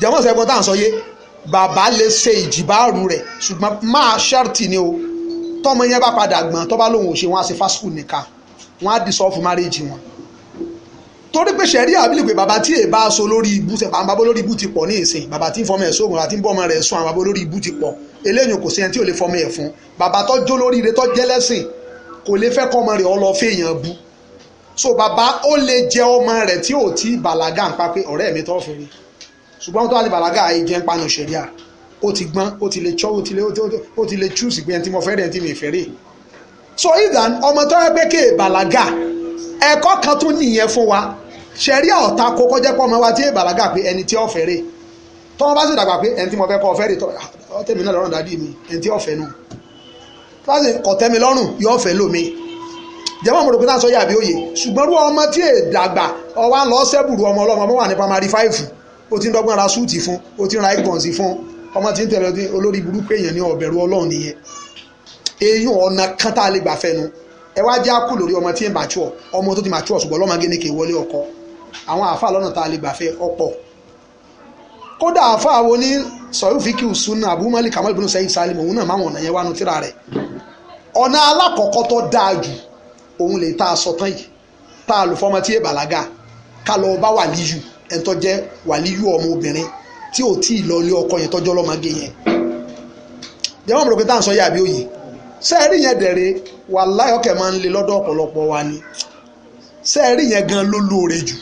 Jẹ́mọ́ sẹ́gbọ́n tá à ń sọ yé, bàbá lè ṣe ìjìbáàrù rẹ̀, ṣùgbọ́n máa ṣẹ́rìtì ni o. Tọ́mọ yẹn bá padà gbọ́n, tó bá lóun ò ṣe, wọ́n á ṣe fásitì nìkan, wọ́n á dissolve marriage wọn. Torí pé ṣẹ̀rí àbílẹ̀ pé bàbá tí èèbá aṣọ lórí ibú, àwọn bàbá lórí ibú ti pọ̀ ní ìsìn, bàbá tí ń fọmọ ẹ̀ sóògùn, bàbá tí ń bọ́ ọmọ rẹ̀ sùn, àwọn bàbá lórí ibú ti pọ̀. Eléyìí kò sí ẹni tí ò lè fọmọ ẹ̀ fún. Bàbá tó jó lórí ire tó jẹ́ lẹ́sìn kò lè fẹ́ kọ́mọ rẹ̀ ó lọ fẹ́yàn bú. So bàbá ó lè jẹ ọmọ rẹ̀ tí ò tí bàlágà ń pa pé ọ̀rẹ́ mi tó fẹ́ rí, ṣùgbọ́n tó wá ti bàlágà ayé jẹ́ ń panu ṣẹ̀ríà, ó ti gbọ́n, ó ti lè chọ́, ó ti lè chúùsì pé ẹni tí mo fẹ́ rẹ̀, ẹni tí mi fẹ́ rè. So ìdán ọmọ tó yẹ pé kéè bàlágà, ẹ̀kọ́ kan tún nìyẹn fún wa. Ṣẹ̀ríà ọ̀tá kókó jẹ́ pọ́ ọmọ wa tí èè bàlágà pé ẹni tí ó fẹ́ rè, tọ́wọ́n bá sì dàgbà pé ẹni tí mo fẹ́ kọ́ fẹ́ rè, tẹ́mi náà lọ́rùn dádì mi, ẹni tí ó fẹ́ nù, tó bá sì kọ̀ tẹ́mi lọ́rùn yóò fẹ́ lómi. Jẹ́mọ́ mo rò pé náà sọ yà bí òye. Ṣùgbọ́n rú ọmọ tí è dàgbà ọwá ń lọ sẹ́bùrù ọmọ ọlọ́mọ, ọmọ wà ní primary 5, ó ti ń dọ́gbọ́n ra súùtì fún, ó ti ń ra ẹgbọ̀nsì fún, ọmọ tí ń tẹ̀lé olórí burúkú èèyàn ní ọ̀bẹ̀rù Ọlọ́run nìyẹn. Eyín ọ̀nà kan tá a lè gbà fẹ́nu. Ẹ wá já kù lórí ọmọ tí ń mature, ọmọ tó ti mature ṣùgbọ́n ọlọ́mọge ní kì í wọlé ọkọ. Àwọn àáfàá lọ́nà tá a lè gbà fẹ́ ọ̀pọ̀. Kódà àáfàá wo ní sọ̀rọ̀ fíkì sunna Abu Malik Kamal ibn Sayyid Salim, òun náà máwọn ọ̀nà yẹn wá nu tíra rẹ̀. Ọ̀nà alákọ̀ọ́kọ́ tó dáa jù òun lè tá a sọ tán yìí, tá a lò fọmọ tí è bàlágà, ká lọ bá wàlíyù, ẹni tó jẹ́ wàlíyù ọmọ obìnrin tí ò tí ì lọ ilé ọkọ yẹn tọ́jọ́ lọ́mọge yẹn. Jẹ́wọ́n mo rò pé tá à ń sọ yà bí òye. Sẹ́ẹ̀rí yẹn dẹ̀rẹ̀ wàláhì ọkẹ́ máa ń le lọ́dọ̀ ọ̀pọ̀lọpọ̀ wa ni. Sẹ́ẹ̀rí yẹn gan ló lóore jù.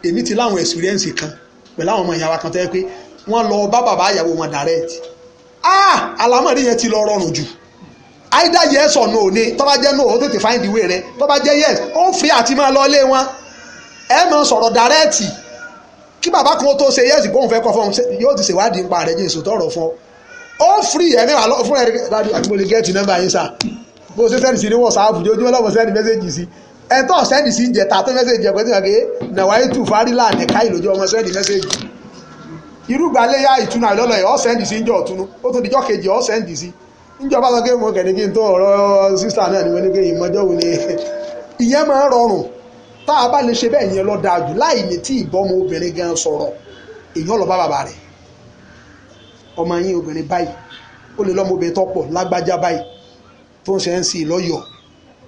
Èmi ti láwọn experience kan pẹ̀lú àwọn ọmọ ìyàwó kan tó yẹ pé wọ́n lọ bá bàbá ìyàwó wọn direct. Àlámọ̀rí yẹn ti lọ rọrùn jù. Either yes or no ni, tó bá jẹ́ no ó tètè find the way rẹ, tó bá jẹ́ yes ó fi àti máa lọ lé wọn. Ẹ máa sọ̀rọ̀ direct. Kí bàbá kan tó ṣe yes bóun fẹ́ kọ́ fún un, yóò ti ṣèwádìí nípa rẹ̀ jẹ́ èso tọrọ fún ọ. Ó free ẹ̀mí wà fún ẹ̀rí dájú àti mo lè gẹ́ẹ̀tì nọ́mbà yín sà. Bó ṣe sẹ́ndì sí ní WhatsApp ojoojúmọ́ lọ́mọ sẹ́ndì mẹ́sẹ̀gì sí. Ẹ̀ tó sẹ́ndì sí ìjẹta tó mẹ́sẹ̀gì ẹ̀pẹ́ tí wọ́n ké nàwáyé tù fárílà nìka ìlójú ọmọ sẹ́ndì mẹ́sẹ̀gì. Irúgbà léyà ìtúnu àìlọ́lọ́ yìí ọ́ sẹ́ndì sí ìjọ ọ̀túnú ó tún dijọ́ kejì ọ́ sẹ́ndì sí. Ìjọba sọ pé mo kẹ̀ ní kí n tó ọ̀rọ̀ sísà náà ni mo ní pé ìmọ̀jọ́ wo ni ìyẹn máa ń rọrùn. Tá a bá lè ṣe bẹ́ẹ̀ yẹn lọ dáa jù láì ní tí ìbọ́mọ obìnrin gan sọ̀rọ̀, èèyàn lọ bá bàbá rẹ̀. Ọmọ yín obìnrin báyìí, ó lè lọ́mọ obìnrin tó pọ̀ lágbájá báyìí tó ń ṣe NC lọ́yọ̀ọ́,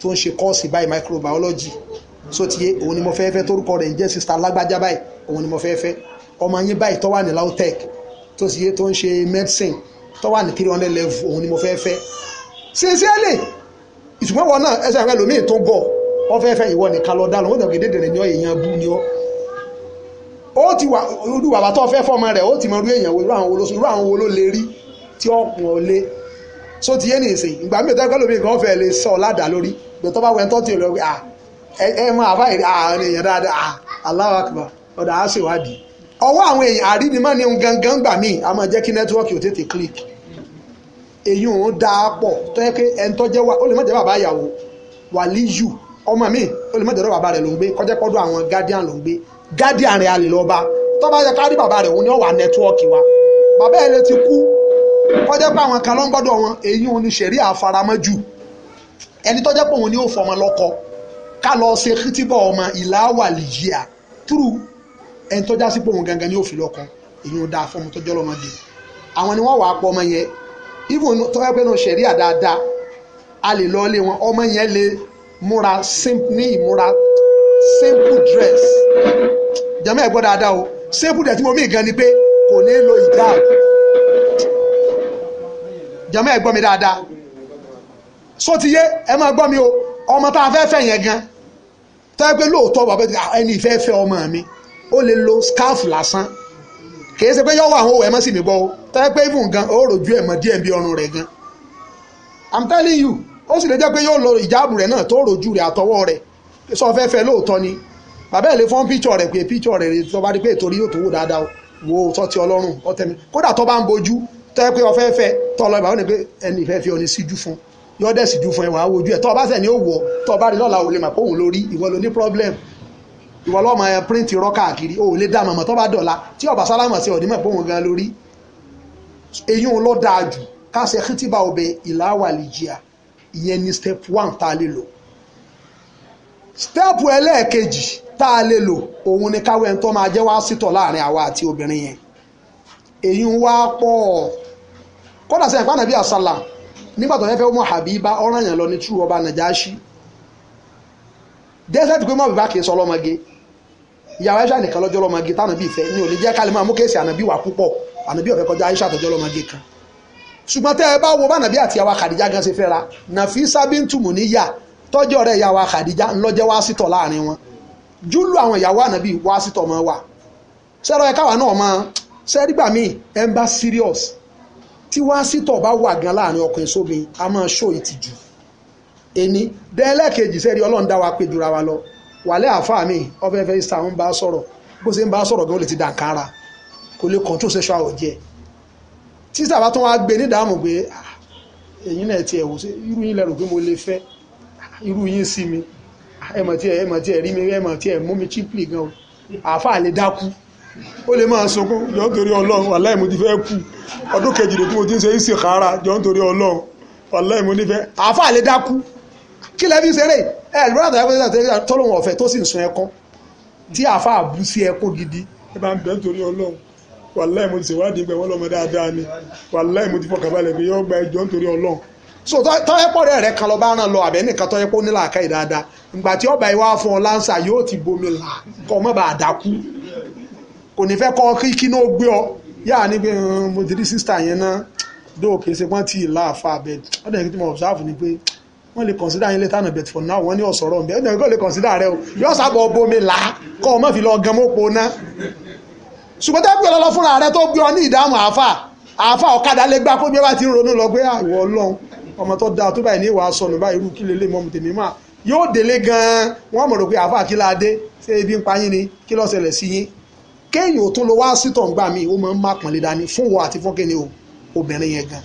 tó ń ṣe kọ́ọ̀sì báyìí microbiology, so ti yé, òun ni mo fẹ́ fẹ́, torúkọ rẹ̀ ń jẹ́ sista lágbájá báyìí, òun ni mo fẹ́ fẹ́. Ọmọ yín báyìí tó wà ní LAUTECH, tó sì yé, tó ń ṣe medicine, tó wà ní 300 level, òun ni mo fẹ́ fẹ́. Sincerely, ìṣùgbọ́n wọn náà ẹsẹ̀ rẹ lómi tó gọ̀ wọ́n fẹ́ fẹ́ ìwọ nìkan lọ dá lọ, wọ́n tẹ̀wé dédèrè ní ọ, èèyàn bú ni ọ́. Ó ti wà irú bàbá tó fẹ́ fọ́mọ rẹ̀, ó ti mọ irú èèyàn wo, irú àwọn wo ló irú àwọn wo ló lè rí tí ó pọ̀n ọ lé. So ti yé ní ìsìn ìgbà míì tẹ́lẹ̀ lómi kan fẹ́ lè sọ ládàá lórí ìgbà tó bá wẹ̀ tó ti lọ pé ẹ mọ àbá àárín èèyàn dáadáa, Allahu Akbar, ọ̀dà á ṣèwádìí ọwọ́ àwọn èèyàn àrínimọ́ ni gangan gbà míì a máa jẹ́ kí nẹ́tíwọ́ọ̀kì ò tètè click. Èyí ò ń dáa pọ̀ tó yẹ pé ẹni tó jẹ́ wà ó lè má jẹ́ bàbá ìyàwó wàlíyù ọmọ mi, ó lè má jẹ́ bàbá rẹ̀ ló ń gbé, kọjá pọ́dọ̀ àwọn guardian ló ń gbé, guardian rẹ̀ a lè lọ bá. Tó bá yẹ ká rí bàbá rẹ̀, òun ni ó wà nẹ́tíwọ́ọ̀kì wa. Bàbá ẹ̀ lè ti kú, kọjá pé àwọn kan ló ń gbọ́dọ̀ wọn. Èyí ò ní ṣẹ̀rí àfaramọ́ jù. Ẹni tó jẹ́ pé òun ni ó fọmọ lọ́kọ, ká lọ ṣe kítìbọ̀ ọmọ ìlà wàlíyà túrú ẹni tó já sí pé òun gangan ni ó fi lọ́kọ, èyí ò dáa fọmọ tó jọ́ lọ́mọdé. Àwọn ni wọ́n wàá pọ̀ ọmọ yẹn, even tó yẹ pé náà ṣẹ̀ríà dáadáa, a lè lọ ilé wọn, ọmọ yẹn lè múra ní ìmúra simple dress. Jẹ́mọ́ ẹ̀ gbọ́ dáadáa o, simple dress tí mo mí gan ni pé kò ní lo hijab. Jẹ́mọ́ ẹ̀ gbọ́ mi dáadáa, so ti yé, ẹ máa gbọ́ mi o. Ọmọ tá a fẹ́ fẹ́ yẹn gan, tó yẹ pé lóòótọ́ bàbá ẹni ìfẹ́ fẹ́ ọmọ mi, ó lè lo scarf lásán, kì í ṣe pé yọ̀wọ̀ àwọn òwò ẹ̀ mọ́ sí mi gbọ́ o. Tẹ́ pé even gan ó rojú ẹ̀ mọ́ díẹ̀ bí ọrùn rẹ̀ gan, I'm telling you. Ó sì lè jẹ́ pé yóò lo ìjáàbù rẹ̀ náà tó rojú rẹ̀ àtọwọ́ rẹ̀. Sọ fẹ́ fẹ́ lóòótọ́ ni, bàbá ẹ̀ lè fọ́n píṣọ̀ rẹ̀ pé píṣọ̀ rẹ̀ tó bá rí pé ìtorí yóò tó wò dáadáa wo tọ́tí ọlọ́run ọtẹ́mi. Kódà tó bá ń bojú, tẹ́ pé ọfẹ́ fẹ́ tọ́ lọ ìbáwọ́ ni pé ẹni ìfẹ́ fi ọ ní síjú fún, yọ dẹ̀ síjú fún ẹ, wàá wojú ẹ̀. Tọ́ ọ bá sẹ̀ ní ó wọ̀, tọ́ ọ bá rí lọ́la ò lè mà pé òun lórí ìwọ ló ní problem. Ìwọ lọ́mọ ẹ print rọ́ káàkiri, ó lè dá mọ̀mọ́. Tó bá dọ̀la tí ọba sálámà sí ọ̀dí mọ̀ pé òun gan lórí. Eyín òun ló dáa jù ká ṣe kìtìbà ọbẹ̀ ìlàwàlìjìà. Ìyẹn ni step one tá a lè lò. Step ẹlẹ́ẹ̀kejì tá a lè lò, òun ni káwé ẹni tó máa jẹ́ wá sítọ̀ láàrin àwa àti obìnrin yẹn. Èyí ń wá pọ̀. Kódà sẹ́yìn pàànàbí àsálà nígbà tó fẹ́ fẹ́ mọ́ Habiba, ọ̀ràn yẹn lọ ní tú ọba Nàjáṣí dẹ́sẹ̀tì pé mọ́ bíbá kì í sọ ọlọ́mọge. Ìyàwó Aisha nìkan lọ́jọ́ ọlọ́mọge tánàbí ìfẹ́ ní òní jẹ́ ká lè máa mú kéèsì ànàbí wà púpọ̀. Ànàbí ọ̀fẹ́ kọjá Aisha tọjọ́ ọlọ́mọge kan. Ṣùgbọ́n tẹ́ ẹ bá wo bá nàbí àti ìyàwó Khadija gan ṣe fẹ́ra, Nàfísà bíntù Mùníyà tọ́jọ́ rẹ̀ ìyàwó Khadija ńlọ́jẹ́ wá sítọ̀ láàrin wọn. Júlù àwọn ìyàwó ànàbí wá sítọ̀ mọ́ wa sẹ́rọ̀ ẹ̀ káwa náà mọ́ sẹ́rígbà míì ẹ̀ ń bá serious tí wá sítọ̀ bá wà gan láàrin ọkùnrin sóbin, a máa ṣó ìtìjú ẹni dẹ́lẹ́kejì. Sẹ́rí Ọlọ́run dá wa pé jura wa lọ. Wàlẹ́ àáfàá mi ọ̀fẹ́fẹ́ ìsà ń bá sọ̀rọ̀, bó ṣe ń bá sọ̀rọ̀ gan ó lè ti dànkára, kò lè control sexual ọ̀jẹ̀. Tí sábà tó wá gbé nídàámú pé èyí náà tiẹ̀ wò sí irú yín lẹ́rù pé mo lè fẹ́ irú yín sí mi, ẹ mọ̀ tí ẹ rí mi, ẹ mọ̀ tí ẹ mú mi cheaply gan o, àáfàá lè dákú, Ó lè máa sunkún, jọ nítorí Ọlọ́run, wàláì mo ti fẹ́ kú, ọdún kejìlélógún tí mo ti ń ṣe ìsìkára, jọ nítorí Ọlọ́run, wàláì mo nífẹ̀ẹ́. Àáfàá lè dákú. Kí lẹ́ fi ṣeré ẹ lórí àtàwọn tọ́lọ́wọ̀n ọ̀fẹ́ tó sì ń sun ẹkún tí àáfàá bú sí ẹkún gidi. Ẹ bá ń bẹ nítorí Ọlọ́run, wàláì mo ti ṣèwádìí pé wọ́n lọ́mọ dáadáa ni, wàláì mo ti fọkànbalẹ̀ pé yóò gba ẹjọ́ nítorí Ọlọ́run. So tọ́yẹ́pọ̀ rẹ̀ kan lọ bá ràn lọ àbẹ́ nìkan tọ́yẹ́pọ̀ nílà àká ìdáadáa, ìgbà tí ọba ìwà fún ọ láǹsà yóò ti bomi là kọ́ mọ́ bá a dákú, kò ní fẹ́ kọ́ kí ní ó gbé ọ yáà ní pé mo ti rí sister yẹn náà dóò, kì í ṣe pọ́n tí ì láàfà bẹ́ẹ̀. Ọ̀dọ̀ yẹn kí mo observe ni pé wọ́n lè consider yín later, but for now wọ́n ní ọ̀sọ̀rọ̀ ọ̀bẹ. Ọ̀dọ̀ yẹn kò lè consider rẹ o, yóò sábọ̀ bomi là kọ́ ọ mọ́ fi lọ gan mọ́po ná. Ṣùgbọ́n tẹ́ pé ọlọ́lọ́ fúnra rẹ tó gbé ọ ní ìdáhùn, àáfà àáfà ọ̀kadà lè gbá kó bí ó bá ti ń ronú lọ pé ìwọ Ọlọ́run, ọmọ tó dáa tó báyìí ní ìwà sọnù báyìí, irú kí lélẹ̀ mọ́mú tèmi máa yóò délé gan-an. Wọ́n mọ̀ rò pé àáfà kí la dé, ṣé ebi ń pa yín ni, kí ló ṣẹlẹ̀ sí yín? Kéèyàn ò tún lọ wá sítọ̀ ńgbà míì, ó máa ń má pọ̀nlé dání fún wọ àti fún kíni o. obìnrin yẹn gan.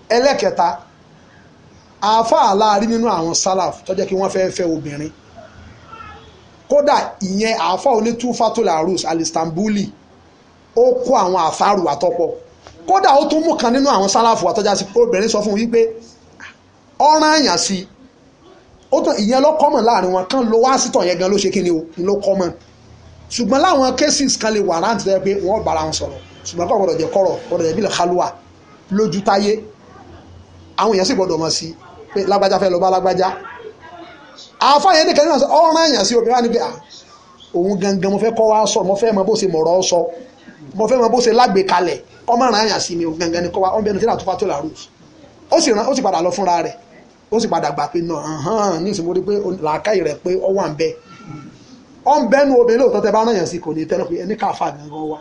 Ẹlẹ́kẹta, àáfàá láàrin nínú àwọn sálàf tó jẹ́ kí wọ́n fẹ́ fẹ́ obìnrin. Kódà ìyẹn àáfàá onítúfàtòlà arus alistambuli ó kó àwọn àfáàrù àtọ́pọ̀. Kódà ó tún mú kan nínú àwọn sálàfù àtọ́já sí obìnrin sọ fún wípé ọ̀ràn àyàn sí ó tún ìyẹn ló kọ́mọ̀ láàrin wọn kan ló wá sítọ̀ yẹn gan ló ṣe kí ni o ló kọ́mọ̀. Ṣùgbọ́n láwọn cases kan lè wà rántí tẹ́ pé wọ́n bára wọn sọ̀rọ̀, ṣùgbọ́n kò gbọ́dọ̀ jẹ́ kọ̀rọ̀, gbọ́dọ̀ jẹ́ bílẹ̀ kálúwà lójú táyé. Àwọn èèyàn sì gbọ́dọ̀ mọ̀ sí pé lágbájá fẹ́ lọ bá lágbájá. Àáfàá yẹn nìkan nínú ọ̀ràn àyàn sí obìnrin wá ní pé òun gangan mo fẹ́ kọ́ wá sọ, mo fẹ́ mọ bó ṣe mọ̀rọ̀ sọ, mo fẹ́ mọ bó ṣe lágbèkalẹ̀, ọmọ ràn àyàn sí mi gangan ni kọ́ wa. Ọ̀nbẹ́ni tí làtúfà tó làrú ó sì padà lọ fúnra rẹ̀, ó sì padà gbà pé náà ní ìsìnkú pé làákàyè rẹ̀ pé ọ wà ń bẹ ọ ń bẹ́nu obìnrin lóòótọ́ tẹ bá ràn yàn sí kò ní tẹ́lẹ̀ pé ẹni káfà gangan wa.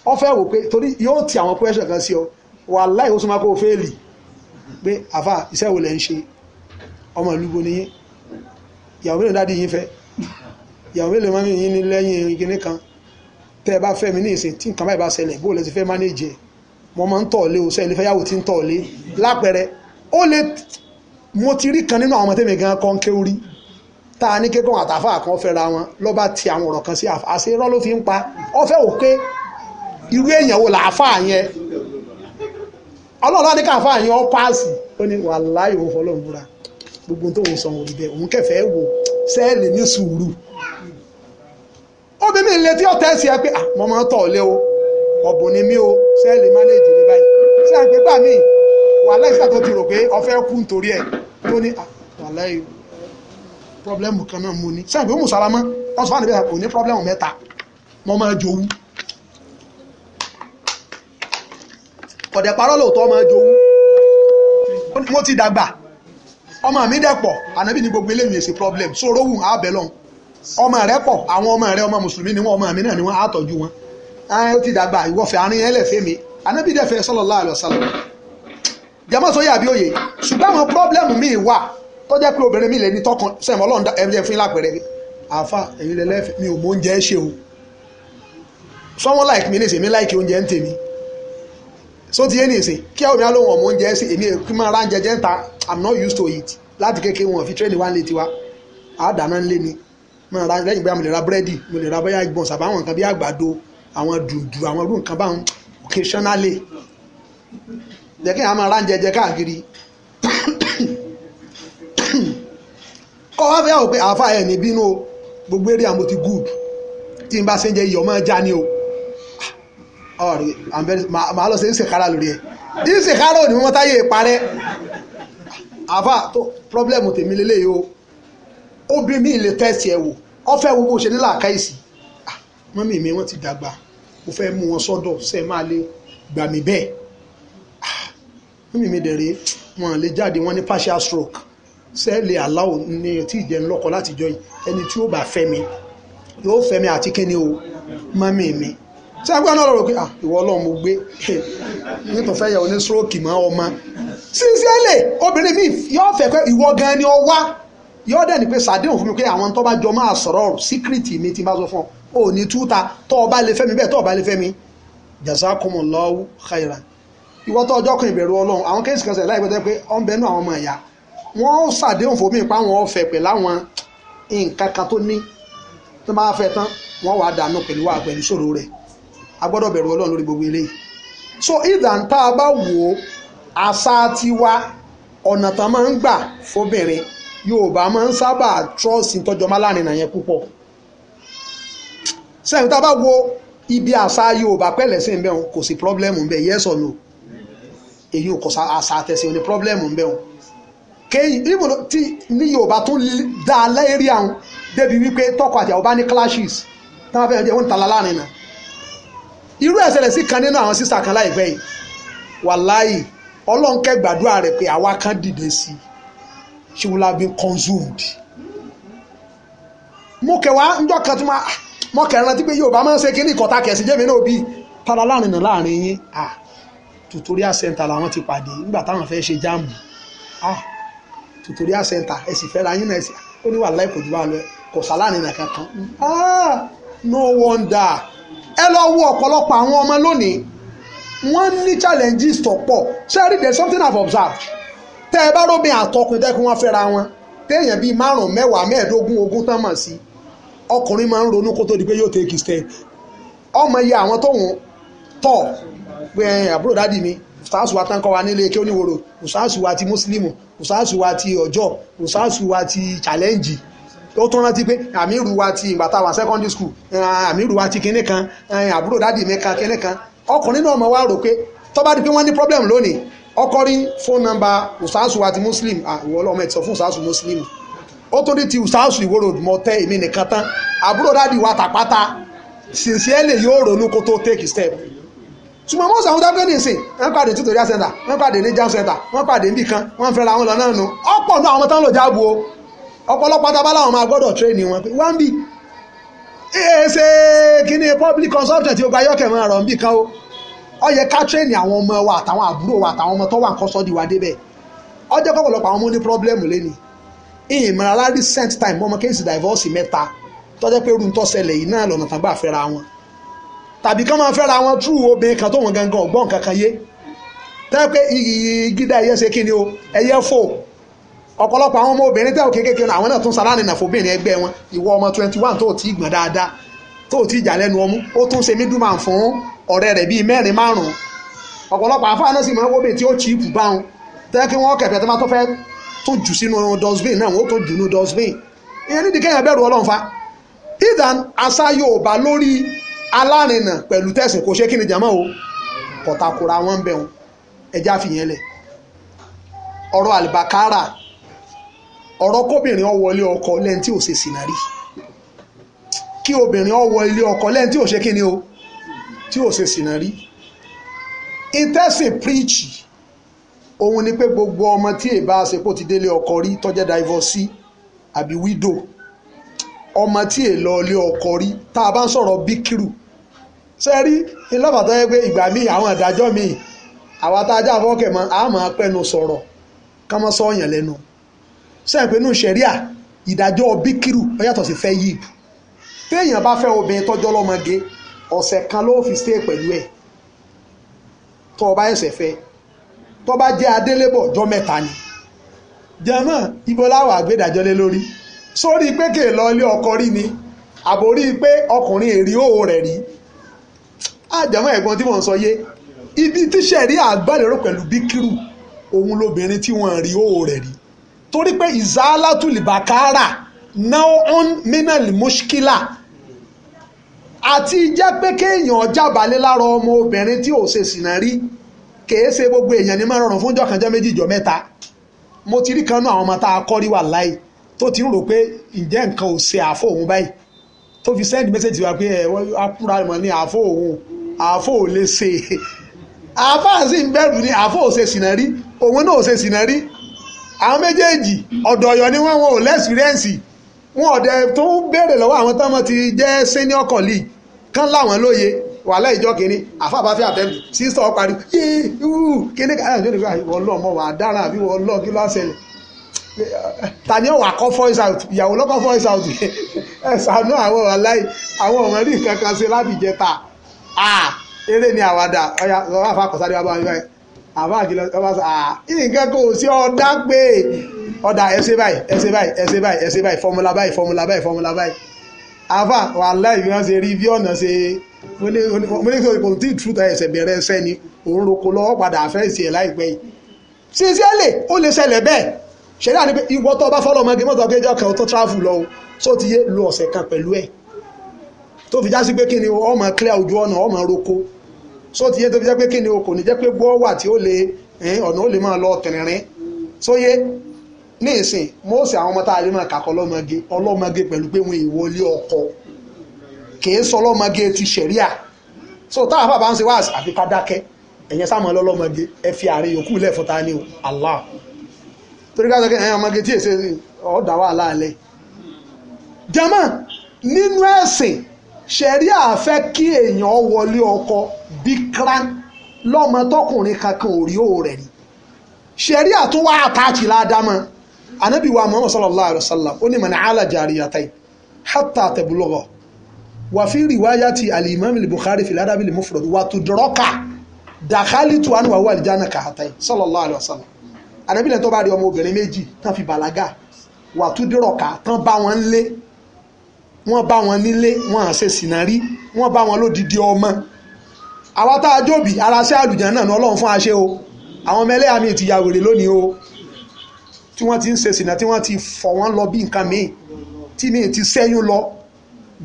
Ọ fẹ́ wò pé torí yóò ti àwọn question kan sí ọ, wàláhì ó súnmọ́ kó o fẹ́ẹ̀lì pé àfà iṣẹ́ wo lẹ̀ ń ṣe, ọmọ ìlú bo ni yín, ìyàwó mélòó dádì yín fẹ́, ìyàwó mélòó mọ́mí yín ní lẹ́yìn kinní kan, tẹ́ ẹ bá fẹ́ mi ní ìsìn tí nǹkan báyìí bá ṣẹlẹ̀ bó lẹ ti fẹ́ manage ẹ̀, mo máa ń tọ̀ lé o sẹ́yìn lè fẹ́ yàwó tí ń tọ̀ lé. Lápẹẹrẹ ó lè mo ti rí kan nínú àwọn ọmọ tẹ́mi gan kan kéwúrí tá a ní kékun àtàfà kan fẹ́ra wọn lọ́ba ti àwọn ọ̀rọ̀ kan sí àṣẹ irọ́ ló fi ń pa. Ọ fẹ́ wò pé irú èèyàn wo làáfà yẹn, ọlọ́ọ̀lá ní káfà yẹn ọ páàsì, ó ní wàláhì òun fọlọ́run búra gbogbo tó ń sọ òun rí bẹ́ẹ̀, òun kẹfẹ́ wò sẹ́ẹ̀lì ní sùúrù. Obìnrin ilé tí ó tẹ́sí ẹ pé mo máa ń tọ̀ lé o, ọ̀bùn ni mí o, sẹ́ẹ̀lì mánéèjì ní báyìí. Sẹ́ẹ̀ pé gbà mí wàláhì ìsà tó ti rò pé ó fẹ́ kú nítorí ẹ̀ tó ní wàláhì pọ́blẹ́mù kan náà mo ní. Sẹ́ẹ̀ pé ó mú sálámọ́ wọ́n sọ fún àdébẹ̀ kò ní pọ́blẹ́mù mẹ́ta, mo máa jowú. Ọ̀dẹ̀ parọ́ lóòótọ́ máa jowú, mo ti dàgbà, ọmọ mi dẹ̀ pọ̀, ànábì ní gbogbo eléyìí èsì problem, so rówù àbẹ̀ lọ́hùn. Ọmọ rẹ pọ̀, àwọn ọmọ rẹ ọmọ mùsùlùmí ni wọ́n, ọmọ mi náà ni wọ́n á tọ́jú wọn. Ó ti dàgbà, ìwọ́fẹ́ àárín yẹn lẹ̀ fẹ́ mi, ànábì dẹ̀ fẹ́ sallallahu alaihi wasallam. Jẹ́mọ́ sọ yà bí òye. Ṣùgbọ́n àwọn pọ́blẹ́mù míì wà tó jẹ́ pé obìnrin mi lè ní tọkàn sẹ́mi ọlọ́run ẹ̀mí fún yín lápẹ̀rẹ̀ àáfà ẹ̀yin lẹ́lẹ́fẹ̀ mi ò mọ oúnjẹ ṣe o. Someone like me ní ìsìn mi láìkí oúnjẹ ń tèmi so ti yé ní ìsìn kí àwọn mi á lóhùn ọmọ oúnjẹ sí èmi kí máa ránjẹ jẹ́ ń ta, I'm not used to it. Láti kékeré wọn fi tírẹ́nì wá ń lé tiwa, àádáná ń lé ni máa ra lẹ́yìn bóyá mo lè ra búrẹ́dì, mo lè ra bóyá ìgbọ̀n sàbá àwọn nǹkan bí àgbàdo, àwọn dùndù, àwọn irú nǹkan báwọn occasionally. Jẹ́ kí àwọn máa ránjẹ jẹ káàkiri. Kọ́ wá fẹ́ wò pé àáfà ẹ̀ ní bínú o, gbogbo eré àmọ́ ti good, tí n bá ṣe ń jẹ iyọ̀ máa já ní o. Màá lọ sí ìsìnkára lórí ẹ̀, ìsìnkára ò ní wọ́n táyé parẹ́. Àáfà tó pọ́blẹ́mù tèmi lélẹ́yìí o, obìnrin mi lè tẹ́sí ẹ̀ wò, ọ fẹ́ wo bó ṣe ní làákàyèsí. Mọ́mì mi wọ́n ti dàgbà, mo fẹ́ mú wọn sọ́dọ̀, ṣe máa lè gbà mí bẹ́ẹ̀. Mọ́mì mi dẹ̀ rèé, wọn lè jáde, wọ́n ní partial stroke, sẹ́ẹ̀lì aláwọ̀ ní tí ìjẹun lọ́kọ láti jọ yìí, ẹni tí ó bá fẹ́ mi yóò fẹ́ mi àti kíni o mọ́mì mi. Ṣé agbára náà lọ́rọ̀ pé ìwọ ọlọ́run mo gbé nítorí fẹ́ yẹ oní stroke mọ́ ọmọ. Sincerely obìnrin mi yóò fẹ́ pé ìwọ gan ni ọ wá, yóò dẹ̀ ní pé sàdéhùn fún mi pé àwọn tó bá jọ máa sọ̀rọ̀ síkírìtì mi tí n bá sọ fún ọ ò ní túta, tó o bá lè fẹ́ mi bẹ́ẹ̀, tó o bá lè fẹ́ mi jazakumullahu khairan. Ìwọ tó ọjọ́ kan ìbẹ̀rù ọlọ́run, àwọn kéèsì kan ṣẹlẹ̀ láìpẹ́ tó yẹ pé ọ ń bẹnu àwọn ọmọ ìyá wọ́n ṣàdéhùn fún mi pa àwọn ọ̀fẹ́ pẹ̀lú àwọn nǹkan kan tó ní tó máa fẹ́ tán wọ́n wàá dànù pẹ̀lú wà pẹ̀lú ṣòro rẹ̀. A gbọ́dọ̀ bẹ̀rù ọlọ́run lórí gbogbo eléyìí. So ìdàn tá a bá wò ó, àṣà tiwa ọ̀nà tán máa ń gbà fóbìnrin Yorùbá máa ń sábà trọ́ọ̀sì tọ́jọ́ má láàrin náà yẹn púpọ̀. Sẹ́yìn tá a bá wo ibi àṣà Yorùbá pẹ̀lẹ́ sí ń bẹ̀ wọn kò sí pọ́blẹ́mù ń bẹ̀, yes or no? Èyí ò kò àṣà àtẹ̀sìn ò ní pọ́blẹ́mù ń bẹ̀ wọn. Kéyìn even tí ní Yorùbá tún dá a lérí àwọn débi wípé tọkọ àti àwọn bá ní clashes tí wọ́n fẹ́ẹ́ jẹ́ wọ́n ń tala láàrin náà. Irú ẹ̀ ṣẹlẹ̀ sí kan nínú àwọn sísà kan láìpẹ́ yìí, wàláhì Ọlọ́run kẹ́ gbàdúrà rẹ̀ pé àwa kan dìde sí i, she will have been consumed. Mo kẹwàá njọ́ kan tí mo kẹ̀ rántí pé Yorùbá máa ń ṣe kí ní ìkọ̀tà kẹ̀sì jẹ́mi náà bí tala láàrin náà láàrin yín. Tutorial center làwọn ti pàdé nígbà táwọn fẹ́ ṣe jáàmù. Tutorial center ẹ sì fẹ́ ra yín náà ẹ sì ó ní wàláhì kò jù wá lọ kò sálárìn náà kankan. No wonder. Ẹ lọ wo ọ̀pọ̀lọpọ̀ àwọn ọmọ lónìí, Wọ́n ní challenges tó pọ̀. Ṣẹ́rí, there is something I've observed. Tẹ́ ẹ bá róbìn àtọkùn tẹ́kun wọn fẹ́ra wọn, téèyàn bíi 5, 10, 15, 20 tán mọ̀ sí, ọkùnrin máa ń ronú kó tó di pé yóò take step. Ọmọ iye àwọn tóun tọ̀ pé àbúrò dádì mi, ustaasu wa tán kọ́ wa nílé kí ó níwòrò, ustaasu wa ti muslimu, ustaasu wa ti ọjọ́, ustaasu wa ti challenge. Ó tún rántí pé àmírù wa ti ìgbà tá a wà secondary school, àmírù wa ti kinní kan, àbúrò dádì mi kan kinní kan. Ọkùnrin náà mọ̀ wá rò pé tó bá di pé wọ́n ní problem lónìí, ọkọ rí phone number ustaasu wa ti muslim, ìwọ ọlọ́mọ ẹ̀ ti sọ fún ustaasu muslim, ó tún ní ti ustaasu ìwòrò mọ̀ tẹ́ èmi nìkan tán, àbúrò dádì wa tàpátá. Sincerely yóò ronú kó tó take step. Ṣùgbọ́n mọ́sí àwọn dábẹ́ ní ìsìn, wọ́n pàdé tutorial center, wọ́n pàdé ní jam center, wọ́n pàdé níbì kan, wọ́n fẹ́ra wọn lọ náà nù. Ọ̀pọ̀ náà àwọn tán lò jáàbù o. Ọ̀pọ̀lọpọ̀ tábà láwọn máa gbọ́dọ̀ train wọn pé wọ́n bí ṣe kíní public consumption tí ó gba yọ́kẹ̀ mọ́ ọ̀rọ̀ níbì kan o. Ó yẹ ká train àwọn ọmọ wa àtàwọn àbúrò wa àtàwọn ọmọ tó wà nǹkan sọ́ọ́dì wa débẹ̀. Ó jẹ́ kọ́pọ̀lọpọ̀ àwọn ọmọ ní problem lẹ́ni. Ìmọ̀ràn recent time ọmọ kéèsì divorce 3 tó jẹ́ pé irú tó ṣẹlẹ̀ yìí náà lọ́nà tán gbà fẹ́ra wọn, tàbí kán máa fẹ́ra wọn true obìnrin kan tó wọn gangan ọ̀gbọ́n kankan yé, tẹ́ pé gídá ẹyẹ ṣe kí ni o, ẹyẹ fò. Ọ̀pọ̀lọpọ̀ àwọn ọmọ obìnrin tẹ́ ò kéékèèké àwọn náà tún sára nìyàn fòbìnrin ẹgbẹ́ wọn. Ìwọ ọmọ 21 tó ti gbọ̀n dáadáa, tó ti jà lẹ́nu ọmú, ó tún ṣe mídùmá fún ọ̀rẹ́ rẹ̀ bíi 4, 5. Ọ̀pọ̀lọpọ̀ àfáà náà sì máa ń wóbìn tí ó chíìpù bá wọn, tẹ́ kí wọ́n kẹ̀fẹ́ tó máa tó fẹ́ tó jù sínú dustbin náà, wọ́n tó jù nínú dustbin. Ìyẹn nídìí kéèyàn bẹ̀rù Ọlọ́run fa. Ìdán àṣà Yorùbá lórí alárinà pẹ̀lú tẹ̀sìn kò ṣe kí ni jàmọ́ o, kọ̀tàkùrà wọn ń bẹ̀ wọn, ẹja fìyẹn lẹ̀. Ọ̀rọ̀ àlìbákárà, ọ̀rọ̀ kóbìnrin ó wọlé ọkọ lẹ́ni tí ò ṣe sìnà rí, kí obìnrin ó wọ ilé ọkọ lẹ́ni tí ò ṣe kí ni o, tí ò ṣe sìnà rí. Ìtẹ̀sìn píríìchì òun ni pé gbogbo ọmọ tí èbá ṣe pò ti délé ọkọ rí tó jẹ́ divorcee àbí widow, ọmọ tí è lọ ilé ọkọ rí, tá a bá ń sọ̀rọ̀ bíkírù sẹ́rí ìlọ́fà tó yẹ pé ìgbà míì àwọn ìdájọ́ míì àwa tá a já fọ́kẹ̀ mọ́ a máa pẹ́nu sọ̀rọ̀ ká mọ́ sọ̀yàn lẹ́nu. Sẹ́yìn pé nínú ṣẹ̀ríà ìdájọ́ bíkírù ó yàtọ̀ sí fẹ́ yìí. Téèyàn bá fẹ́ obìnrin tọ́jọ́ lọ́mọge, ọ̀sẹ̀ kan ló fi stay pẹ̀lú ẹ̀ tó o bá ẹsẹ̀ fẹ́. Tó bá jẹ́ adélébọ̀ ọjọ́ 3 ni. Jẹ́mọ́ ibo láwà àgbédàjọ́ lé lórí, sórí pé kè lọ ilé ọkọ rí ni, àbórí pé ọkùnrin èrì òwò rẹ̀ rí. Àjẹmọ́ ẹ̀gbọ́n tí mò ń sọ yé, ibi tíṣẹ̀rí àgbàlérò pẹ̀lú bíkírù òun lobìnrin tí wọ́n rí òwò rẹ̀ rí, torí pé ìzálátùlì bàkárà náà ń mínàlì mùṣkílà àti jẹ́ pé kéèyàn jábàálẹ̀ lára ọmọ obìnrin tí ò ṣe sìnà rí, kèé ṣe gbogbo èèyàn ní máa rọrùn fún jọ̀kànjọ́ 2, jọ́ 3. Mo ti rí kan náà àwọn ọmọ tá a kọ́ rí wà láì tó ti ń rò pé ǹjẹ́ nǹkan ò ṣe àfọ òun báyìí, tó fi send message wa pé ẹ akúra mọ̀ ní àfọ òun, àfọ ò lè ṣe, àfọ sì ń bẹ̀rù ní àfọ ò ṣe sìnà rí, òun náà ò ṣe sìnà rí. Àwọn méjèèjì ọ̀dọ̀ ọ̀yọ́ ni wọ́n, wọn ò lẹ́sìrẹ́ǹsì, wọn ọ̀dẹ̀ tó ń béèrè lọ́wọ́ àwọn tán mọ́ ti jẹ́ senior colleague kán láwọn lóye. Wàhálà ìjọ kìíní àfa bá fẹ́ àtẹ́mù sísọ parí yéé kíní ká ẹ̀ wọ́n lọ́ mọ́ wàá dára àbí wọ́n lọ́ kí ló ṣẹlẹ̀, ta ni ó wà kọ́ voice out, ìyàwó lọ́kọ́ voice out. Ẹ ṣàánú àwọn aláì àwọn ọmọ rí nǹkan kan ṣe láti jẹta. Eré ni àwàdà, ọ̀yà lọ́wọ́ àfa kọ̀sáré wa bá wọn báyìí, àfa àkìlọ̀ ọba sọ nǹkan kò sí ọ̀dà pé ọ̀dà ẹ ṣe báyìí, ẹ ṣe báyìí, ẹ ṣe báyìí, ẹ ṣe báyìí, fọ́múlà báyìí, fọ́múlà báyìí, fọ́múlà báyìí. Àfa wàláì bí wọ́n ṣe rí bí ọ̀nà ṣe mo ní kò tí ì túta ẹsẹ̀ bẹ̀rẹ̀ ẹsẹ̀ ni òun roko lọ́wọ́ padà àfẹ́ ìsì ẹ̀ láìpẹ́ yìí. Sincerely ó lè ṣẹlẹ̀ bẹ́ẹ̀. Ṣẹlẹ̀ àní pé ìwọ tó bá fọ́lọ́ ọmọge mọ́tò ọgẹ́jọ́ kan tó travel lọ o, só ti yé lo ọ̀sẹ̀ kan pẹ̀lú ẹ̀ tó fi já sí pé kí ni ọmọ clear ojú ọ̀nà ọmọ roko, só ti yé tó fi já pé kí ni o kò ní jẹ́ pé gbọ́ wà tí ó lè ọ̀nà ó lè máa lọ tìrìnrín. Sóyé ní ìsìn mọ́ọ̀sì àwọn ọmọ tá a lè máa kàkọ́ ọlọ́mọge ọlọ́mọge pẹ̀lú pé wọn ìwọlé ọkọ kìí sọ ọlọ́mọge ti ṣẹ̀ríà. So táwọn afábá ń ṣe wá àfi ká dákẹ́, ẹ̀yẹn sáà mọ́ ọlọ́mọge ẹ fi àárín yòókù lẹ̀ fún ta ni o Allah, torí ká sọ pé ẹ̀yìn ọmọge tí èsè ọ̀dà wà láàlẹ́. Jàmá nínú ẹ̀sìn ṣẹ̀ríà fẹ́ kí èèyàn wọlé ọkọ bíkran lọ́mọ tọkùnrin kankan ò rí òun rẹ̀ rí. Ṣẹ̀ríà tún wá àtàkì ládàmọ́. Ànábì wa Muhammad sallallahu alaihi wasallam ó ní man ala jariyatayn hatta tablugha wa fi riwayati al-Imam al-Bukhari fi al-Adab al-Mufrad wa tudraka. Dàkálì tu ànúwà wà àlìjáná kàhátàì sallallahu alaihi wasallam. Ànábì lẹ́ni tó bá rí ọmọ obìnrin méjì tán fi bàlágà wà tó dérọ̀ká tán bá wọn lé, wọ́n bá wọn nílé, wọ́n à ṣe sìnà rí, wọ́n bá wọn lódìdí ọmọ. Àwa tá a jóbi ara ṣẹ́ àlùjá náà ní Ọlọ́run fún aṣẹ́ o. Àwọn ọmọ ẹlẹ́yà mi ti ya wèrè lónìí o, tí wọ́n ti ń ṣe sìnà, tí wọ́n ti fọ̀ wọ́n lọ bí nǹkan míì, tí míì ti ṣẹ́yún lọ.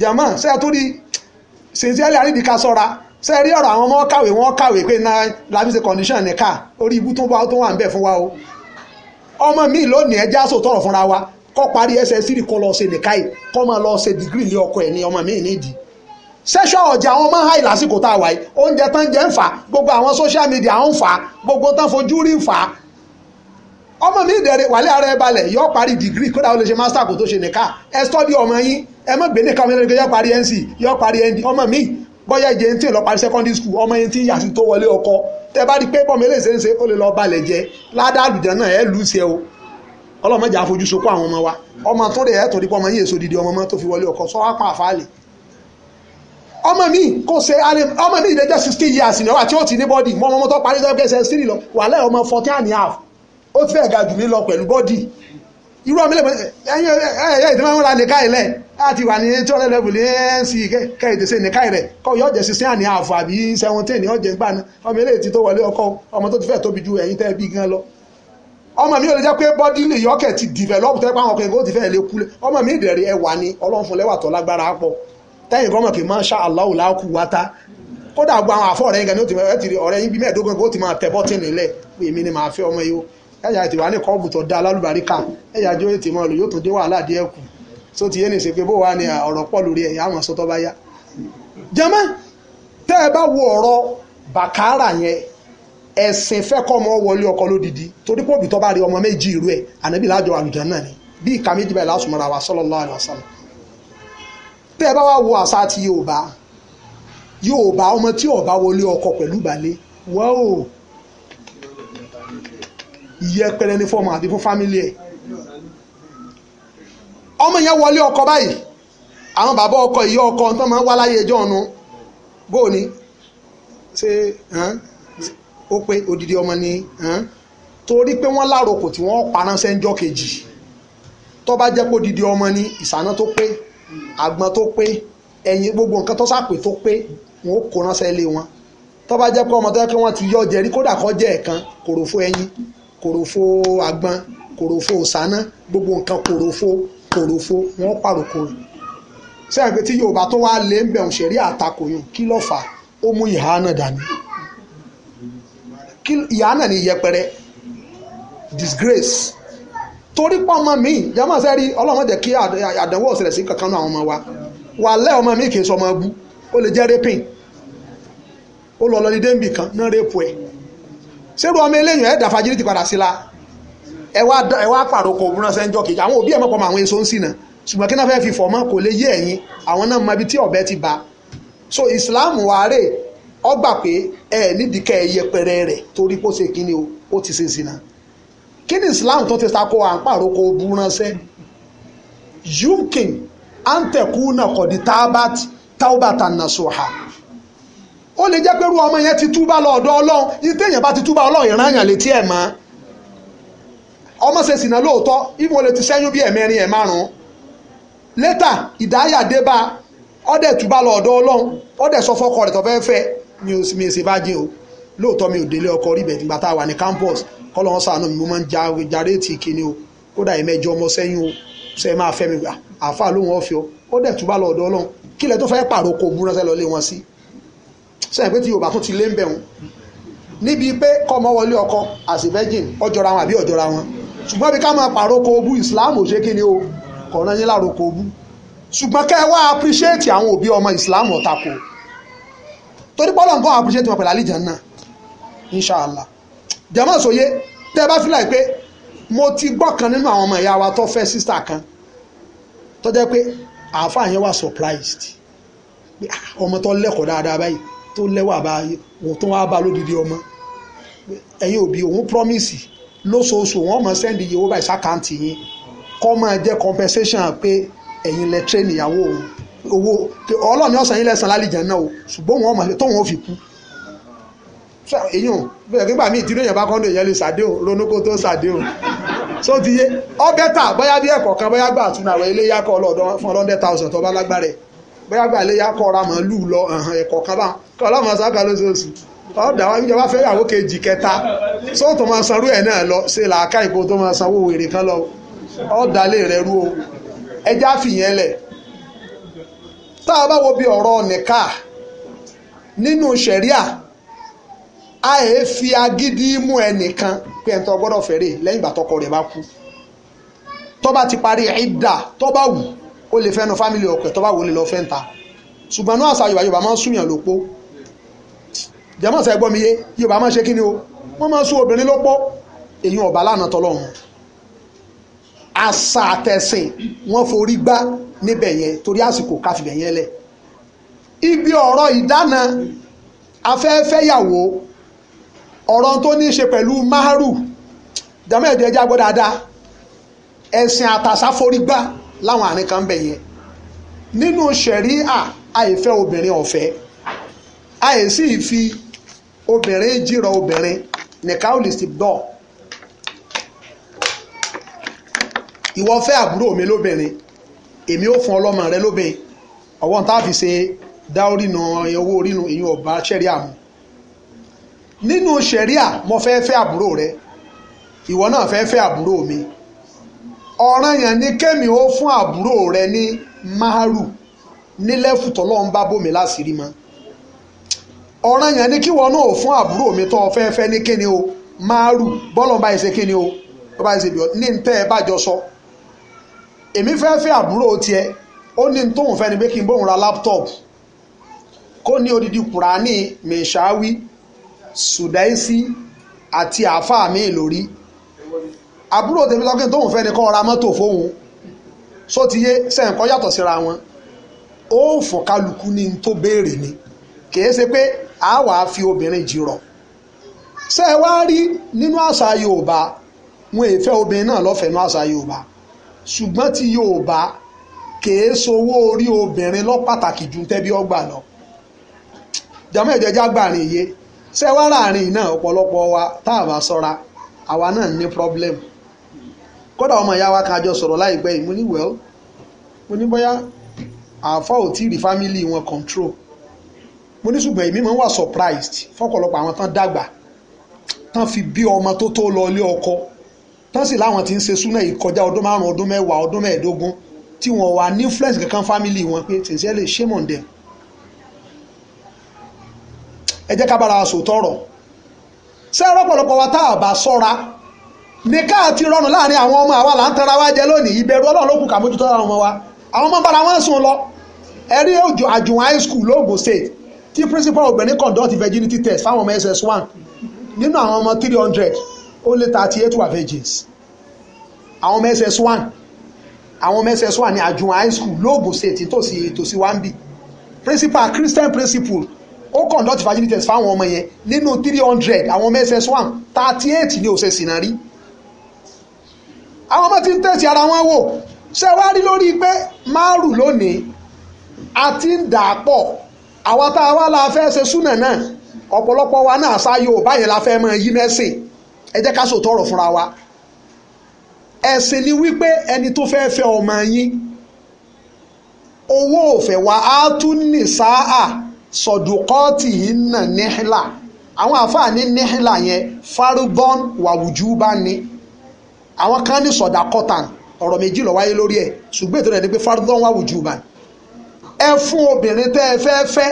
Jàmọ́ ṣe é torí sincerely àrídìíká sọ́ra ṣe rí ọ̀rọ̀ àwọn ọmọ kàwé, wọ́n kàwé pé náà láfi ṣe condition nìka orí ibú tó wà ń bẹ̀ fún wa o. Ọmọ mi lónìí ẹja sọ tọrọ fúnra wa, kọ́ parí ss3 kọ́ lọ ṣe nìka yìí, kọ́ máa lọ ṣe degree lé ọkọ ẹ̀ ní ọmọ mi nídìí. Sexual ọjà àwọn ọmọ háì lásìkò tá a wà yìí, oúnjẹ tán jẹ ń fà, gbogbo àwọn social media ń fà, gbogbo tán fojú rí ń fà. Ọmọ mi dẹ̀rẹ̀ wàlẹ́ ara ẹ balẹ̀, yọ parí degree, kódà ó lè ṣe master kò tó ṣe nìka. Ẹ study ọmọ yín, ẹ má gbé nìka ọmọ yẹn yọ parí NC, yọ parí ND. Ọmọ mi bóyá ìjẹ tí ì lọ parí secondary school, ọmọ yẹn tí ń yà sí tó wọlé ọkọ. Tẹ bá rí pé bọ́mọ eléyìí ṣe ń ṣe, ó lè lọ balẹ̀ jẹ ládàá àlùjá náà ẹ lù ú sí ẹ o. Ọlọ́mọdé àfojúsokó àwọn ọmọ wa. Ọmọ tó rẹ̀ ẹ̀ tó rí pé ọmọ yìí èso didi ọmọ mọ́ tó fi wọlé ọkọ sọ wá pa àfáàlẹ̀. Ọmọ mi kò ṣe, ọmọ mi ìdẹ́jẹ́ 16 years ní ọwà tí ó ti ní bọ́dì mọ́ ọmọ tó parí sẹ́kẹ́ 3 lọ wà lẹ́ ọmọ 14.5, ó ti fẹ́ ga jù mí lọ pẹ̀lú bọ́dì. Irú ọmọ ilé ẹ̀yìn ẹ̀yìn tí wọ́n ń ra nìka ilẹ̀ láti wà ní 200 level ní NC kẹ́hìndé ṣe nìka rẹ̀ kọ́ yóò jẹ́ 16.5 àbí 17 ní ọjẹ́ gbà náà. Ọmọ ilé ti tó wọlé ọkọ, ọmọ tó ti fẹ́ tóbi ju ẹ̀yìn tẹ́ bí gan lọ. Ọmọ mi ò lè jẹ́ pé bọ́dí lè yọ́kẹ̀ ti develop tẹ́ pé àwọn ọkùnrin kò ti fẹ́ lè kú. Ọmọ mi ìdẹ̀rẹ̀ ẹwà ni Ọlọ́run fún lẹ́wà tó lágbára pọ̀. Tẹ́yìn gọ́mọ̀ kì í máa ṣá Allahu la quwwata. Kódà gba àwọn àfọ́ ọ̀rẹ́ yín gan ni ó ti rí ọ̀rẹ́ yín bí mẹ́ẹ̀ẹ́dógún kó ti máa tẹ bọ́tìnì lẹ̀ pé èmi ni màá fẹ́ ọmọ yìí o. Ẹ̀yà ti wà ní kọ́ọ̀bù tó dá lálùbáríkà, ẹ̀yà jó ètè mọ́ lò yóò tún dé wàhálà díẹ̀ kù. Tó ti yé ní ṣe pé bó wà ní ọ̀rọ̀ pọ̀ lórí ẹ̀yà àmọ́ sọ tó bá yá. Jẹ́mọ́ tẹ́ ẹ bá wo ọ̀rọ̀ bàkárà yẹn, ẹ̀sìn fẹ́ kọ́ ọmọ wọlé ọkọ lódìdí, torí pé òbí tó bá rí ọmọ méjì irú ẹ̀ ànábì lájọ àlùjánnà ni bí ìka méjì báyìí lásùmọ́ra wa sallallahu alaihi wasallam. Tẹ́ ẹ bá wá wo àṣà ti Yorùbá, Yorùbá ọmọ tí ó bá wọlé ọkọ pẹ̀lú ìbàlẹ̀ wọ́ọ̀ ìyẹpẹrẹ ní fọ́ọ̀mù àti fún fámílì ẹ̀. Ọmọ yẹn wọlé ọkọ báyìí, àwọn bàbá ọkọ ìyá ọkọ tó máa ń wá láyé ẹjọ́ ọ̀nù bóò ni ṣe ó pé odidi ọmọ ni, torí pé wọ́n lárokò tí wọ́n paránṣẹ́ ń jọ́ kejì. Tó bá jẹ́ pé odidi ọmọ ni, ìsáná tó pé, àgbọn tó pé, ẹyin gbogbo nǹkan tó sàpè tó pé, wọn ó kó ránṣẹ́ lé wọn. Tó bá jẹ́ pé ọmọ tó yẹ kí wọ́n ti yọ jẹrí, kódà kó jẹ́ ẹ̀kan, kòròfo ẹyin, kòròfo àgbọn, kòròfo òsáná, gbogbo nǹkan kòròfo kòròfo, wọn pàròkò rẹ̀. Sẹ́yìn pé tí Yorùbá tó wá lé ń bẹ̀rùn ṣẹ̀rí àtakò yùn, kí ló fà á? Ó mú ìhà náà dání. Ìhà náà ni ìyẹpẹrẹ, disgrace. Torí pọ́ ọmọ mi jẹ́mọ̀ sẹ́rí, Ọlọ́run jẹ́ kí àdánwò ọ̀sẹ̀lẹ̀ sí kankan náà àwọn ọmọ wa. Wà lẹ́ ọmọ mi kì í sọ ọmọ ẹbú, ó lè jẹ́ raping, ó lọ lọ́lídé dénbì kan náà rape ẹ̀. Ṣérú ọmọ eléyìn ẹ̀ dà fagility padà sí la. Ẹ wá pàrokò ránṣẹ́ ń jọ kejì. Àwọn òbí ẹ̀ mọ̀pọ̀ àwọn èso ń sìnà, ṣùgbọ́n kí náà fẹ́ fi fọ̀ mọ́ kò lè yé ẹ̀yin, àwọn náà mọ ibi tí ọ̀bẹ ti bá. So Islam wà rè ọ gbà pé ẹ nídìí kẹ́ ẹ yẹpẹrẹ rẹ̀ torí kó ṣe kíni o, ó ti ṣe sìnà. Kí ni Islam tó ti sako à ń pàrokò bú ránṣẹ́? Yumkin antekuna kọ̀dí taubatan nasuha. Ó lè jẹ́ pé irú ọmọ yẹn ti túbá lọ ọ̀dọ̀ Ọlọ́run. Ní téèyàn bá ti túbá, Ọlọ́run ìrànyàn létí ẹ̀ mọ́. Ọmọ ṣe sìnà lóòótọ́, ìmọ̀ lè ti ṣẹ́yún bí ẹ̀mẹrin ẹ̀ márùn-ún. Létà ìdáyà dé bá, ọdẹ túbá lọ ọ̀dọ̀ Ọlọ́run, ọdẹ sọ fọ́kọ rẹ̀ tó fẹ́ fẹ́, mi ò ṣe bá jìn o. Lóòótọ́ mi ò délé ọkọ rí bẹ̀ nígbà tá a wà ní campus, kọ́lọ́run ṣàánú mi, mo máa ń jaréètì kíni o. Kódà ẹ̀mẹjọ ọmọ sẹ́yìn o, ṣe máa fẹ́ mi gbà, àáfàá lóhun ọ̀fẹ́ o. Ó dẹ̀ túbá lọ ọ̀dọ̀ Ọlọ́run. Kílẹ̀ tó fẹ́ pàrokò búránṣẹ́ lọ lé wọn sí? Sẹ́yìn pé tí Yorùbá tún ti lé ń bẹ̀ wọn níbi pé kọ́mọ wọlé ọkọ as a virgin, ọjọ́ra wọn àbí ọjọ́ra wọn. Ṣùgbọ́n bí ká máa pàrokò obú, Islam ò ṣe kí ni o, kọ̀ọ̀ràn yín lárokò obú. Ṣùgbọ́n kẹ́ ẹ wá appreciate àwọn òbí ọmọ, Islam ọ̀tako, torí pọ́lọ̀ nǹkan appreciate wọn pẹ̀lú àlìjánnà inshallah. Jẹ́mọ̀ sóye tẹ́ ẹ bá fi láì pé mo ti gbọ́ kan nínú àwọn ọmọ ìyá wa tó fẹ́ sísà kan tó jẹ́ pé àáfàá yẹn wà surprised pé ọmọ tó lẹ́kọ̀ọ́ dáadáa báyìí, tó lẹ́wà báyìí, òun tó wá bá lódìdí ọmọ. Ẹ̀yin òbí òun promise lóṣooṣù wọ́n máa send iye owó báyìí sákàǹtì yín, kó máa jẹ́ compensation pé ẹ̀yin lẹ train ìyàwó òun. Owó Ọlọ́run ní ọ̀sán yín lẹ́sàn lálìjẹ́ náà o, ṣùgbọ́n wọ́n máa tóun ó fi kú. Èyàn bẹ́ẹ̀ nígbà míì tí èèyàn bá kọ́ ní èèyàn lè ṣàdéhùn, ronú kó tó ṣàdéhùn. So ti yé ọ bẹ́tà bóyá bí ẹ̀kọ́ kan, bóyá gbà tún àwọn iléyà kọ́ ọlọ́ọ̀dọ́ fún 100,000 tó bá lágbára ẹ̀, bóyá gbà iléyà kọ́ ra màálù lọ ẹ̀kọ́ kan bá kọ́ ọlọ́mọ sáka lóṣooṣù ọ̀dà wọn ìjọba fẹ́ yàwó kejì kẹta só tó máa sanrú ẹ̀ náà lọ ṣe làákà ìkó tó máa sanwó wèrè kan lọ ọ̀dà lè rẹ̀ rú o. Ẹja fìyẹn lẹ̀. Tá a bá wo bí ọ̀rọ̀ nìka nínú ṣẹ̀ríà, a è fi agídí mú ẹnìkan pé ẹni tó gbọ́dọ̀ fẹ́rẹ̀ lẹ́yìn ìgbà tọkọ rẹ̀ bá kú. Tó bá ti parí ìdà, tó bá wù ó lè fẹ́nu fámìlì ọkọ ẹ̀, tó bá wù ó lè lọ fẹ́ ń ta. Ṣùgbọ́n náà àṣà Yorùbá, Yorùbá máa ń súnyàn lópó. Jẹ́mọ̀ sẹ́ gbọ́ mi yé, Yorùbá máa ń ṣe kí ni o, wọ́n máa ń sún obìnrin lópó. Èyí ọ̀bá lánàá tọ́lọ́run. Àṣà àtẹ̀sìn wọ́n forí gbá níbẹ̀ yẹn torí àsìkò káfíbẹ̀ yẹn lẹ̀. Ibi ọ̀rọ̀ ìdáná afẹ́fẹ́yàwó, ọ̀rọ̀ tó ní í ṣe pẹ̀lú maharu, jàmọ́ ẹ̀jọ̀ ẹja gbọ́ dáadáa. Ẹ̀sìn àtàṣà forí gbá láwọn àárín kan bẹ̀ yẹn. Nínú ṣẹ̀ríà, àìfẹ́ obìnrin ọ̀fẹ́, àìsí fi obìnrin jìrọ̀ obìnrin nìkan dọ̀. Ìwọ fẹ́ àbúrò mi lóbìnrin, èmi ó fún ọlọ́mọ rẹ lóbìnrin, ọwọ́n tá a fi ṣe dá orínú owó orínú ìyún ọba ṣẹ̀ríà mu. Nínú ṣẹ̀ríà, mo fẹ́ fẹ́ àbúrò rẹ, ìwọ náà fẹ́ fẹ́ àbúrò mi. Ọ̀ranyàn ni kémi ó fún àbúrò rẹ ní maharu nílẹ̀fù tọ́lọ́run bá bòmí láṣìírí mọ́. Ọ̀ranyàn ni kíwọ náà fún àbúrò mi tó fẹ́ fẹ́ ní kíni o, maharu bọ́lọ̀ bá ṣe kíni o, bá ṣe bí ọ ní tẹ́ ẹ bá jọ sọ. Èmi fẹ́ fẹ́ àbúrò tiẹ̀, ó ní tóun fẹ́ ni pé kí n bóun ra láptọ̀pù kó ní odidi Kùránì mẹ̀ṣáwí Sùdáìsì àti àáfàá mi lórí. Àbúrò tèmi sọ pé tóun fẹ́ ni kó ra mọ́tò fóun. Só ti yé sẹ́ǹkọ́ yàtọ̀ síra wọn. Ó fún kálukú ní tó béèrè ni, kìí ṣe pé a wàá fi obìnrin jìrọ̀. Ṣé ẹ wá rí nínú àṣà Yorùbá, wọn èèfẹ́ obìnrin náà lọ́fẹ̀ẹ́ nínú àṣà Yorùbá, ṣùgbọ́n ti Yorùbá kìí sowó orí obìnrin lọ pàtàkì ju tẹ́bí ọgbà lọ. Jàmọ́ ẹ̀jẹ̀ jágbàrin iye. Ṣé wá láàrin náà ọ̀pọ̀lọpọ̀ wa tá a bá sọ́ra, àwa náà ní problem. Kódà ọmọ ìyá wa kan àjọ sọ̀rọ̀ láìpẹ́ yìí, mo ní well, mo ní bóyá àáfà ò tí ì rí family wọn control. Mo ní ṣùgbọ́n èmi máa ń wà surprised fọ́pọ̀lọpọ̀ àwọn tán dàgbà, tán fi bí ọmọ tó tó lọ ilé ọkọ, tán sì láwọn tí ń ṣe súnà yìí kọjá ọdún 5, ọdún 10, ọdún 15, tí wọ́n wà ní influence kankan family wọn pé sincerely shame on them. Ẹ jẹ́ ká bára sòótọ́ ọ̀rọ̀. Ṣé ọ̀pọ̀lọpọ̀ wa tá a bá sọ́ra ní ká ti rọrùn láàrin àwọn ọmọ àwa là ń tara wá jẹ lónìí. Ìbẹ̀rù Ọlọ́run ló kù ká mójútó àwọn ọmọ wa. Àwọn ọmọ bára wọn sùn lọ. Ẹ rí Àjùwọ̀n high school l'Ógùn State tí principal obìnrin conduct virginity test fáwọn ọmọ SS1. Nínú àwọn ọmọ 300, ó lé 38 were virgins. Àwọn ọmọ SS1, àwọn ọmọ SS1 ní Àjùwọ̀n high school l'Ógùn State tòsí wambi. Principal, Christian principal, ó conduct virginity test fáwọn ọmọ yẹn. Nínú 300 àwọn ọmọ SS1, 38 ní ó ṣe sìnà rí. Àwọn ọmọ tí ń tẹ̀sí ara wọn wò. Ṣé wá rí lórí pé márùn lónìí a ti ń dà pọ̀. Àwa tá a wá la fẹ́ ṣe súnà náà, ọ̀pọ̀lọpọ̀ wa náà ṣá Yorùbá yẹn la fẹ́ mọ yí mẹ́sìn. Ẹ jẹ́ ká sòótọ́ ọ̀rọ̀ fúnra wa. Ẹ̀sìn ni wípé ẹni tó fẹ́ fẹ́ ọmọ yín, owó òfẹ́ wa á tún ní sáà sọ̀dùkọ́tì yìí nà níhìlà. Àwọn àfáà ní níhìlà yẹn farubọ́n wàwùjú bá ní. Àwọn kan ní sọ̀dàkọ́tàn, ọ̀rọ̀ méjì ló wáyé lórí ẹ̀, ṣùgbọ́n ètò rẹ̀ ni pé farubọ́n wàwùjú bá ní. Ẹ fún obìnrin tẹ́ ẹ fẹ́ fẹ́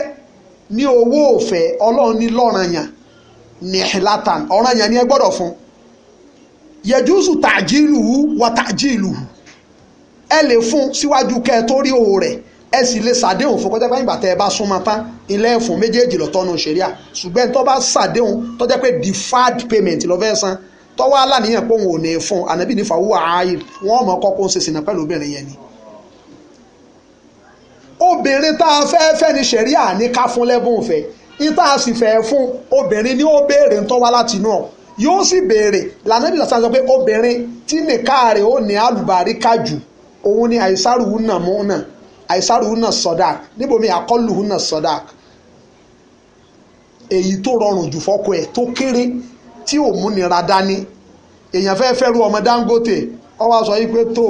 ní owó òfẹ́, Ọlọ́run ní lọ́ranyàn níhìlátàn, ọ̀ranyàn ni ẹ gbọ́dọ̀ fún. Yẹjúsù tàjílùú wà tàjílùú, ẹ lè fún síwájú kẹ́ ẹ tó rí owó rẹ̀, ẹ sì lè ṣàdéhùn fún kọjá pé ìgbà tẹ́ ẹ bá súnmọ́ tán ilé ẹ̀fún méjèèjì lọ́tọ́nu ṣẹ̀ríà. Ṣùgbọ́n tó bá ṣàdéhùn tó jẹ́ pé deferred payment ló fẹ́ san, tó wá láníyàn pé òun ò ní fún, ànábì ní fàwọ́ ààyè wọ́n mọ̀ kọ́kọ́ ń ṣe sìnà pẹ̀lú obìnrin yẹn ni. Obìnrin tá a fẹ́ fẹ́ ni ṣẹ̀ríà ní ká fún lẹ́bùn ìfẹ́, ní tá a sì fẹ́ fún obìnrin ní ó béèrè ń tọ́ wá láti inú ọ̀, yóò sì béèrè. Lànàbì làṣà sọ pé obìnrin tí nìka rẹ̀ ó ní àlùbáríkà jù, òun ni àìsàrùhùn náà mú náà, àìsàrùhùn náà sọ̀dák, níbomi àkọlùhùn náà sọ̀dák. Èyí tó rọrùn jù fọ́kọ ẹ̀ tó kéré tí ò múnira dání. Èèyàn fẹ́ fẹ́rù ọmọ Dangote, ó wá sọ yí pé tó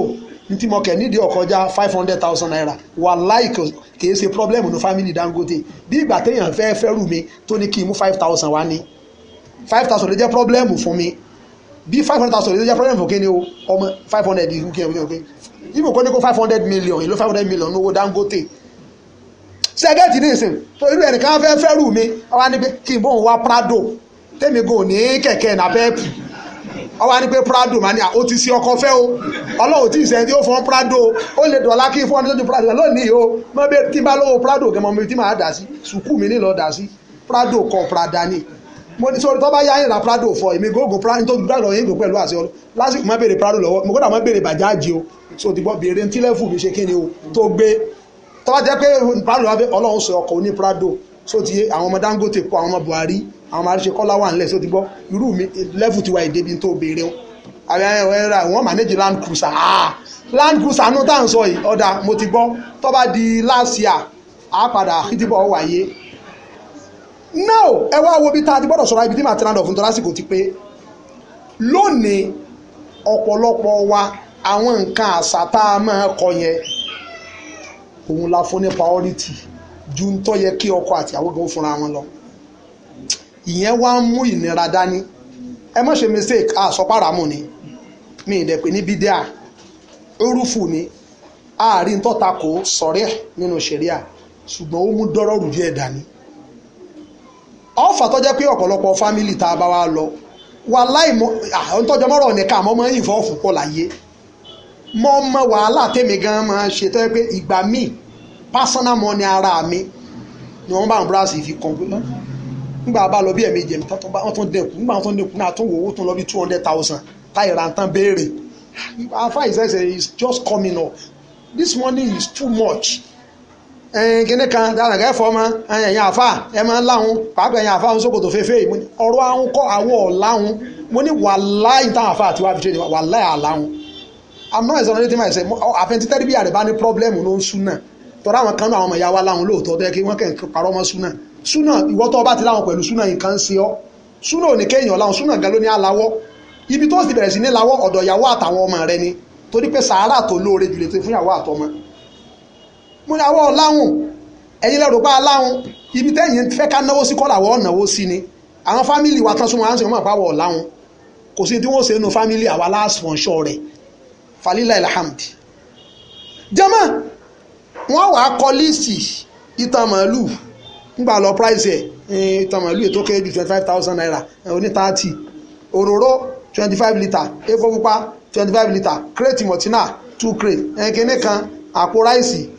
ní tí mo kẹ̀ nídìí ọ̀kọjá 500,000 naira. Wàláì kìí ṣe problem ní family Dangote. Bí ìgbà téèyàn fẹ́ fẹ́rù mi tó ní kí n mú 5,000 wá ní, 5,000 lè jẹ́ problem fún mi. Bí 500,000 lè jẹ́ problem fún kí ni o, ọmọ 500 ìbò kó ní kó 500 million, èló 500 million ní owó Dangote. Sẹ́gẹ̀tì ní ìsìn tó irú ẹnìkan fẹ́ fẹ́rù mi, ó wá ní pé kí n bóun wá Prado, tèmi gò ní kẹ̀kẹ́ nàpẹ́ẹ̀pù. Ó wá ní pé Prado máa ní ó ti sí ọkọ fẹ́ o, Ọlọ́run tí ìsẹ́yìn tí ó fọ́n Prado, ó lè dọ̀lá kí fọ́n tó ju Prado lónìí o. Mọ́ bẹ́ẹ̀ tí bá lówó Prado gẹ́mọ́ mi tí màá dà sí sùkú mi nílò dà sí Prado kọ Prada ni. Mo ní sórí tó bá yá ìrà Prado fọ èmi gógó Prado tó Prado yín gò pẹ̀lú àṣẹ ọlọ́ lásìkò má béèrè Prado lọ́wọ́ mo kódà má béèrè bàjáàjì o. So ti gbọ́ béèrè tí lẹ́fù mi ṣe kí ni o tó gbé tó bá jẹ́ pé Prado wá fẹ́ Ọlọ́run sọ ọkọ̀ oní Prado. So ti àwọn ọmọ Dangote kọ àwọn ọmọ Buhari àwọn ọmọ àríṣe kọ́lá wà nílẹ̀. So ti gbọ́ irú mi lẹ́fù tiwa ìdébi tó béèrè o. Àwọn manage Land Cruiser, Land Cruiser nù tá à ń sọ yìí ọ̀dà mo ti gbọ́ tó bá di last year á padà kìtìbọ̀ wáyé. Now ẹ wá wo bí tá a ti gbọ́dọ̀ sọ̀rọ̀ ibi tí màá ti rán ọ̀fun tó lásìkò ti pé lónìí ọ̀pọ̀lọpọ̀ wa àwọn nǹkan àṣà tá a máa kọ yẹn òun la fún ní priority ju ń tó yẹ kí ọkọ àti ìyàwó gan fúnra wọn lọ. Ìyẹn wá ń mú ìnira dání. Ẹ má ṣe mistake, àsọpáramù ni mi ìdẹ̀ pé ní bídíà orúfù ni àárín tó takò sọ̀rẹ́ nínú ṣẹ̀ríà, ṣùgbọ́n ó mú dọ́rọ̀rù díẹ̀ dání. Ọ̀fà tó jẹ́ pé ọ̀pọ̀lọpọ̀ fámìlì tá a bá wa lọ wà láì mọ àwọn tọ́jọ́ mọ́rọ̀ nìkan àmọ́ máa ń yìnbọn fún pọ̀ láyé. Mọ́ mọ́ wàhálà tèmi gan máa ṣe tó jẹ́ pé ìgbà míì personal money ara mi ni wọ́n bá ń búrásì fi kàn pé nígbà bá lọ bí ẹ̀mejì wọ́n tún dínkù, nígbà wọ́n tún dínkù náà tún wò ó tún lọ bí 200,000 táyì ra tán béèrè. Afa ìṣẹ̀ṣẹ̀ is just coming up, this money is too much. Kíní kan dára kẹ́ fọ́ ọmọ ẹ̀yìn àfà ẹ máa ń láhùn pàápàá ẹ̀yìn àfà ń sókòtò fẹ́fẹ́ yìí. Ọ̀rọ̀ ahun kọ́ àwọ̀ ọ̀láhùn. Mo ní wàláì táwọn àfà àti wàá fi ṣe wàláì àláhùn. I'm not exonerating myself. Àfẹntí tẹ́lifíà rẹ̀ bá ní pọ́blẹ́mù ló ń súnà tọ́ra àwọn kan náà àwọn ọmọ ìyá wa láhùn lóòótọ́ tẹ́ kí wọ́n kẹ́ ń parọ́ mọ́ súnà. Súnà ìwọ tó bá ti láhùn pẹ̀lú súnà nǹkan ń ṣe ọ́. Súnà ò ní kéèyàn láhùn, súnà gan ló ní aláwọ́. Ibi tó sì bẹ̀rẹ̀ sí ní láwọ́ ọ̀dọ̀ ìyàwó àtàwọn ọmọ rẹ ni, torí pé sàárà tó lóore jù lè tó fún ìyàwó àtọmọ. Mo ní àwọ̀ ọ̀láhùn ẹ̀yin lẹ́rù pa aláhùn, ibi tẹ́yìn fẹ́ ká náwó sí kọ́ làwọ̀ ọ̀nàwó sí ni. Àwọn fámìlì wa tán súnmọ́ à ń sìn wọ́n mọ̀ pàwọ̀ ọ̀láhùn, kò sí tí wọ́n ṣe nínú fámìlì àwa láàsìfọ̀nṣọ́ rẹ̀. Falila alhamdi. Jẹ́mọ́ wọ́n wàá kọ líìsì ìtàn màálù ńgbà lọ price ẹ̀ ìtàn màálù ètò kéré ju 25,000 naira oní 30, òróró 25 litre, epo pupa 25 litre, crate mọ̀tínà 2 crate, kíní kan àpò ráìsì,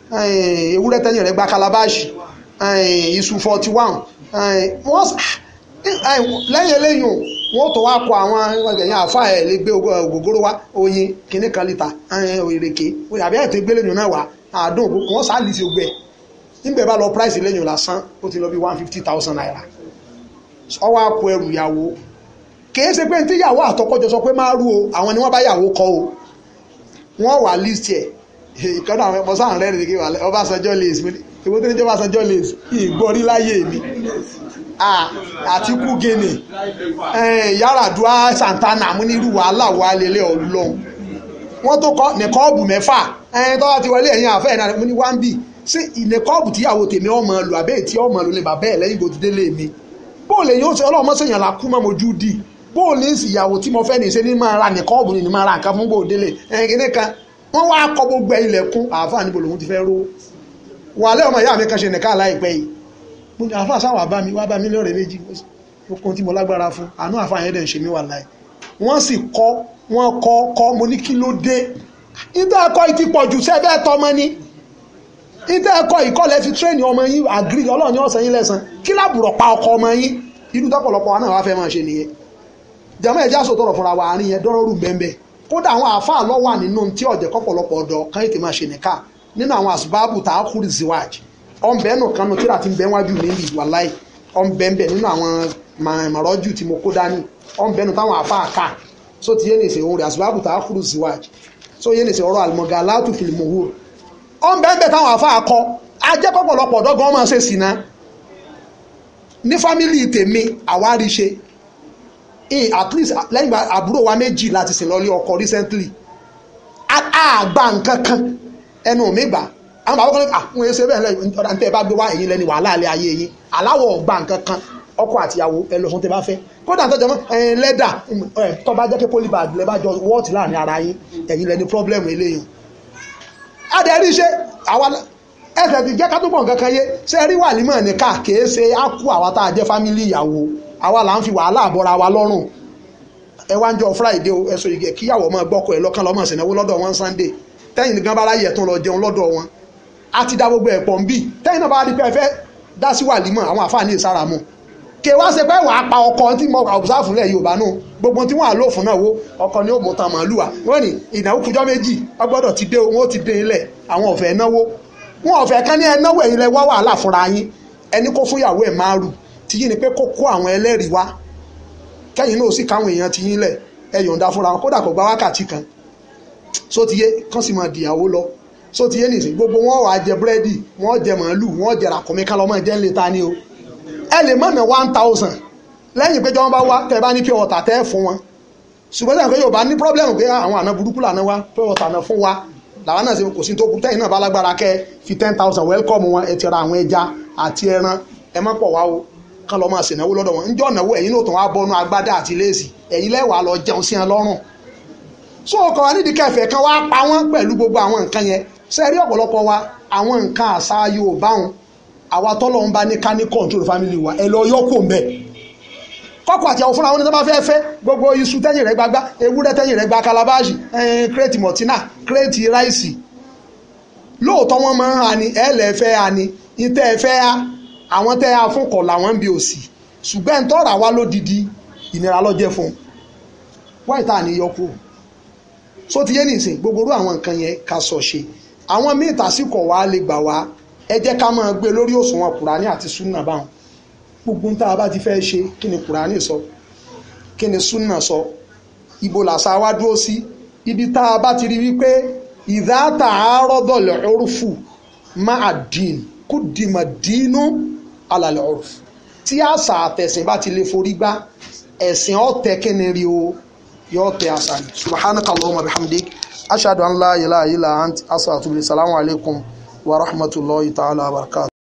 ewúrẹ́ tẹ́yìn rẹ̀ gba kalabashi, iṣu 41. Lẹ́yìn eléyìn wọ́n tó wá kọ àwọn ẹ̀yìn àfa ẹ̀ lè gbé ògógóró wá, oyin kíní kan lítà, ìrèké àbí ẹ̀tọ́ ìgbéléyìn náà wá àádùn, wọ́n sá lì sí ogbẹ́ nígbà bá lọ price lẹ́yìn lásán ó ti lọ bí 150,000 naira. Ọwọ́ àpò ẹrù ìyàwó kìí ṣe pé tíyàwó àtọkọ́jọ sọ pé máa rú o, àwọn ni wọ́n bá yàwó kọ o, wọ́n wà list ẹ̀. Ìkọ́nà àwọn ẹ̀pọ̀ sáà rẹ̀ nìkí wà Ọbásanjọ́ lace, ìwé tó ní jẹ́ Ọbásanjọ́ lace ìgbọ́rí láyé mi, Àtíkù Guinea, Yar'Adua Santana, mú nírú wàhálà wà lélẹ̀ ọlọ́run. Wọ́n tó kọ́ nìkọ́ọ̀bù mẹ́fà tó bá ti wọlé ẹ̀yìn àfẹ́ náà mú ní wá ń bì sí nìkọ́ọ̀bù tíyàwó tèmi ọmọ lò àbẹ́ tí ọmọ lò ní bàbá ẹ̀ lẹ́yìn bó ti délé mi. Bóòlù èyí ó ṣe ọlọ́mọ sèyàn la kú mọ́ mojú dì, bóòlù ìyàwó tí mo fẹ́ ní ṣe ní máa ra nìkọ́ọ̀bù ní máa ra nǹkan fún gbòdélé ẹ̀yìn kan. Wọ́n wá kọ gbogbo ilẹ̀kùn àáfàá níbo lòun ti fẹ́ rówó. Wà lẹ́ ọmọ ìyá mi kan ṣe nìkan láìpẹ́ yìí, àáfàá sáwà bá mi wá bá mi lọ́rẹ̀ méjì okun tí mo lágbára fún àánú àáfàá yẹn dẹ̀ ń ṣe mí wà láì. Wọ́n sì kọ́ wọ́n kọ́ kọ́, mo ní kí ló dé, ìtẹ́ ẹ̀kọ́ yìí ti pọ̀ jù sẹ́fẹ́ tọmọ ni, ìtẹ́ ẹ̀kọ́ ìkọ́lẹ̀ fi tírẹ́nì ọmọ yín àgírí Ọlọ́run ní ọ̀sán yín lẹ́sàn kí lábùrọ̀ pa ọkọ ọmọ yín. Irú tọ́pọ̀lọpọ̀ wa náà wá fẹ́ máa ṣe nìyẹn. Jàmọ́ ẹ̀já sòtọ̀rọ̀ fúnra wa àárín yẹn dọ́rọ́rù bẹ́ẹ̀. Kódà àwọn àáfàá ló wà nínú tí ọ̀jẹ̀ kọ́pọ̀lọpọ̀ ọ̀dọ́ kan ètè máa ṣe nìka nínú àwọn àsìbáàbù tá a kúrì síwájú ọ̀nbẹ́nù kanu tíra ti ń bẹ wájú mi níbi wàláì ọ̀nbẹ́nbẹ́ nínú àwọn màrọ́jù tí mo kó dání ọ̀nbẹ́nù táwọn àáfàá ká so ti yé ní ìsìn òun rẹ̀ àsìbáàbù tá a kúrì síwájú so yé ní ìsìn ọ̀rọ̀ àlùmọ̀gàlátù fil muhur ọ̀nbẹ́nbẹ́ táwọn àáfàá kọ ajẹ́ kọ́pọ̀lọpọ̀ ọ̀dọ́ gan máa ṣe sìnà Ní family tèmi àwa rí ṣe at least lẹ́yìn ìgbà àbúrò wa méjì láti sìn lọ́lé ọkọ recently. Àgbà nǹkan kan ẹnu mi gbà. Àwọn bàbá kan ní àwọn ẹsẹ bẹ́ẹ̀ lẹ́yìn ọ̀dà tẹ́ ẹ bá gbé wá ẹ̀yin lẹ́ni wàhálà alẹ́ ayé yín. Aláwọ̀ ọ̀gbà nǹkan kan, ọkọ àtìyàwó ẹ lọ sọ tẹ́ bá fẹ́. Kódà tó jẹ mọ́ ẹ̀yin lẹ́dà tó bá jẹ́ pé polybag lẹ́ bá jọ wọ́ọ̀tì láàrin ara yín, ẹ̀yin lẹ́ni problem eléyìí. Adẹ́rí ṣe àwa ẹsẹ̀ ti jẹ́ ká tó pọ̀ nǹkan kan yé. Ṣe rí wàlímọ̀ ní ká kìí ṣe á kú àwa tá a jẹ́ fámílì ìyàwó, àwa là ń fi wàhálà àbọ̀ra wa lọ́rùn. Ẹ wá ń jọ Friday o, ẹ̀sọ́ ìgẹ̀ kíyàwó ọmọ gbọ́kọ̀ ẹ̀ lọ́kàn lọ́mọ ìsìnàwó lọ́dọ̀ wọn Sunday. Tẹ́yìn nìkan bá ráyè tún lọ jẹun lọ́dọ̀ wọn. A ti dá gbogbo ẹ̀pọ̀ ń bì. Tẹ́yìn náà bá rí pé ẹ fẹ́ dá sí wàlímọ̀, àwọn àfáàní ìsára mu. Kè wá ṣe pé wàá pa ọkọ tí mo observe lẹ̀ Yorùbá nù. Gbogbo tí wọ́n á lò fún náà wo ọkọ ni ó mú tan màálù wa. Wọ́n ní ìnáwó kújọ́ méjì, wọ́n gbọ́dọ̀ ti dé, wọ́n ti dé ilẹ̀, àwọn ọ̀fẹ́ náwó. Wọn ọ̀fẹ́ kan ní ẹ náwó, ẹ̀yin lẹ wá wàhálà fúnra yín. Ẹni kó fún ìyàwó ẹ̀ márùn tí yín ni pé kó kó àwọn ẹlẹ́rìí wá, kẹ́yìn náà sì káwọn èèyàn ti yín lẹ̀, ẹ yọ̀ǹda fúnra wọn, kódà kò gba wákàtí kan. Só ti yé, kán sì máa dìyàwó lọ. Só ti yé nìsín, gbogbo wọn wàá jẹ búrẹ́dì, wọn jẹ màálù, wọn jẹ ràkúnmí kán lọ́mọ jẹ́ ńlẹ̀ ta ni o. Ẹ lè mọ̀nà 1000 lẹ́yìn pé jọba wá tẹ́ bá ní pure water tẹ́ fún wọn. Ṣùgbọ́n sẹ́yìn pé Yorùbá ní problem pé àwọn àna burúkú làná wá pure water náà fún wa, làwọn náà ṣe kò sí tó burú. Tẹ́yìn náà bá lágbára kẹ́ fi 10,000 welcome wọn, ẹ ti ra àwọn ẹja àti ẹran, ẹ má pọ̀ wá o, kán lọ́ máa ṣènáwó lọ́dọ̀ wọn. Ńjọ́ náwó ẹ̀yin náà tún wá bọ́nú agbádá àti léèsì, ẹ̀yin lẹ́wàá lọ jẹun sí wọn lọ́rùn. So ọkọ̀ wa nídìí kẹfẹ́ kan wá pa wọ́n pẹ̀lú gbogbo àwọn nǹkan yẹn. Ṣe rí ọ̀pọ̀lọpọ̀ wa àwọn nǹkan àṣà Yorùbá wọn, àwa tọ́lọ́run bá ní ká ní control family wa, ẹ lọ yọ́kò ń bẹ̀. Kọ́kọ́ àti àwọn fúnra wọn ní tó bá fẹ́ fẹ́ gbogbo iṣu tẹ́yìn rẹ̀ gbagbá, ewúrẹ́ tẹ́yìn rẹ̀ gba kalabashi, kírètì mọ̀tínà, kírètì ráìsì. Lóòótọ́ wọ́n máa ń ha ni, ẹ lẹ́ fẹ́ ha ni, ìtẹ́ ẹ fẹ́ ha, àwọn tẹ́ ha fún kọ̀ làwọn ń bi òsì. Ṣùgbọ́n ń tọ́ra wá lódidi, ìnira ló jẹ́ fún un. Wáyé tá à ní yọkù. Só ti yé nìsín, gbogbo orú àwọn nǹkan yẹn ká sọ ṣe. Àwọn míì tàsíkọ̀ wá lè gbà wá, ẹ jẹ́ ká máa gbé lórí òṣùwọ̀n Kùránì àti súnà báwọn. Gbogbo tá a bá ti fẹ́ ṣe, kí ni Kùránì sọ, kí ni súnà sọ, ibo làṣà wa dúró sí. Ibi tá a bá ti rí wípé ìdáta àárọ̀dọ̀lẹ̀ ọ̀rùfù máa dín kú dìmọ̀ dínú alàlẹ̀ ọ̀rùfù, tí àṣà àtẹ̀sìn bá ti lè forí gbá, ẹ̀sìn ọ̀tẹ̀ kí ni rí o, yóò tẹ àṣà ni. Subhanaka Allahumma bihamdik, ashhadu an la ilaha illa ant, astaghfiruka wa atubu ilayk. Assalamu alaikum wa rahmatullahi ta'ala wa barakatuh.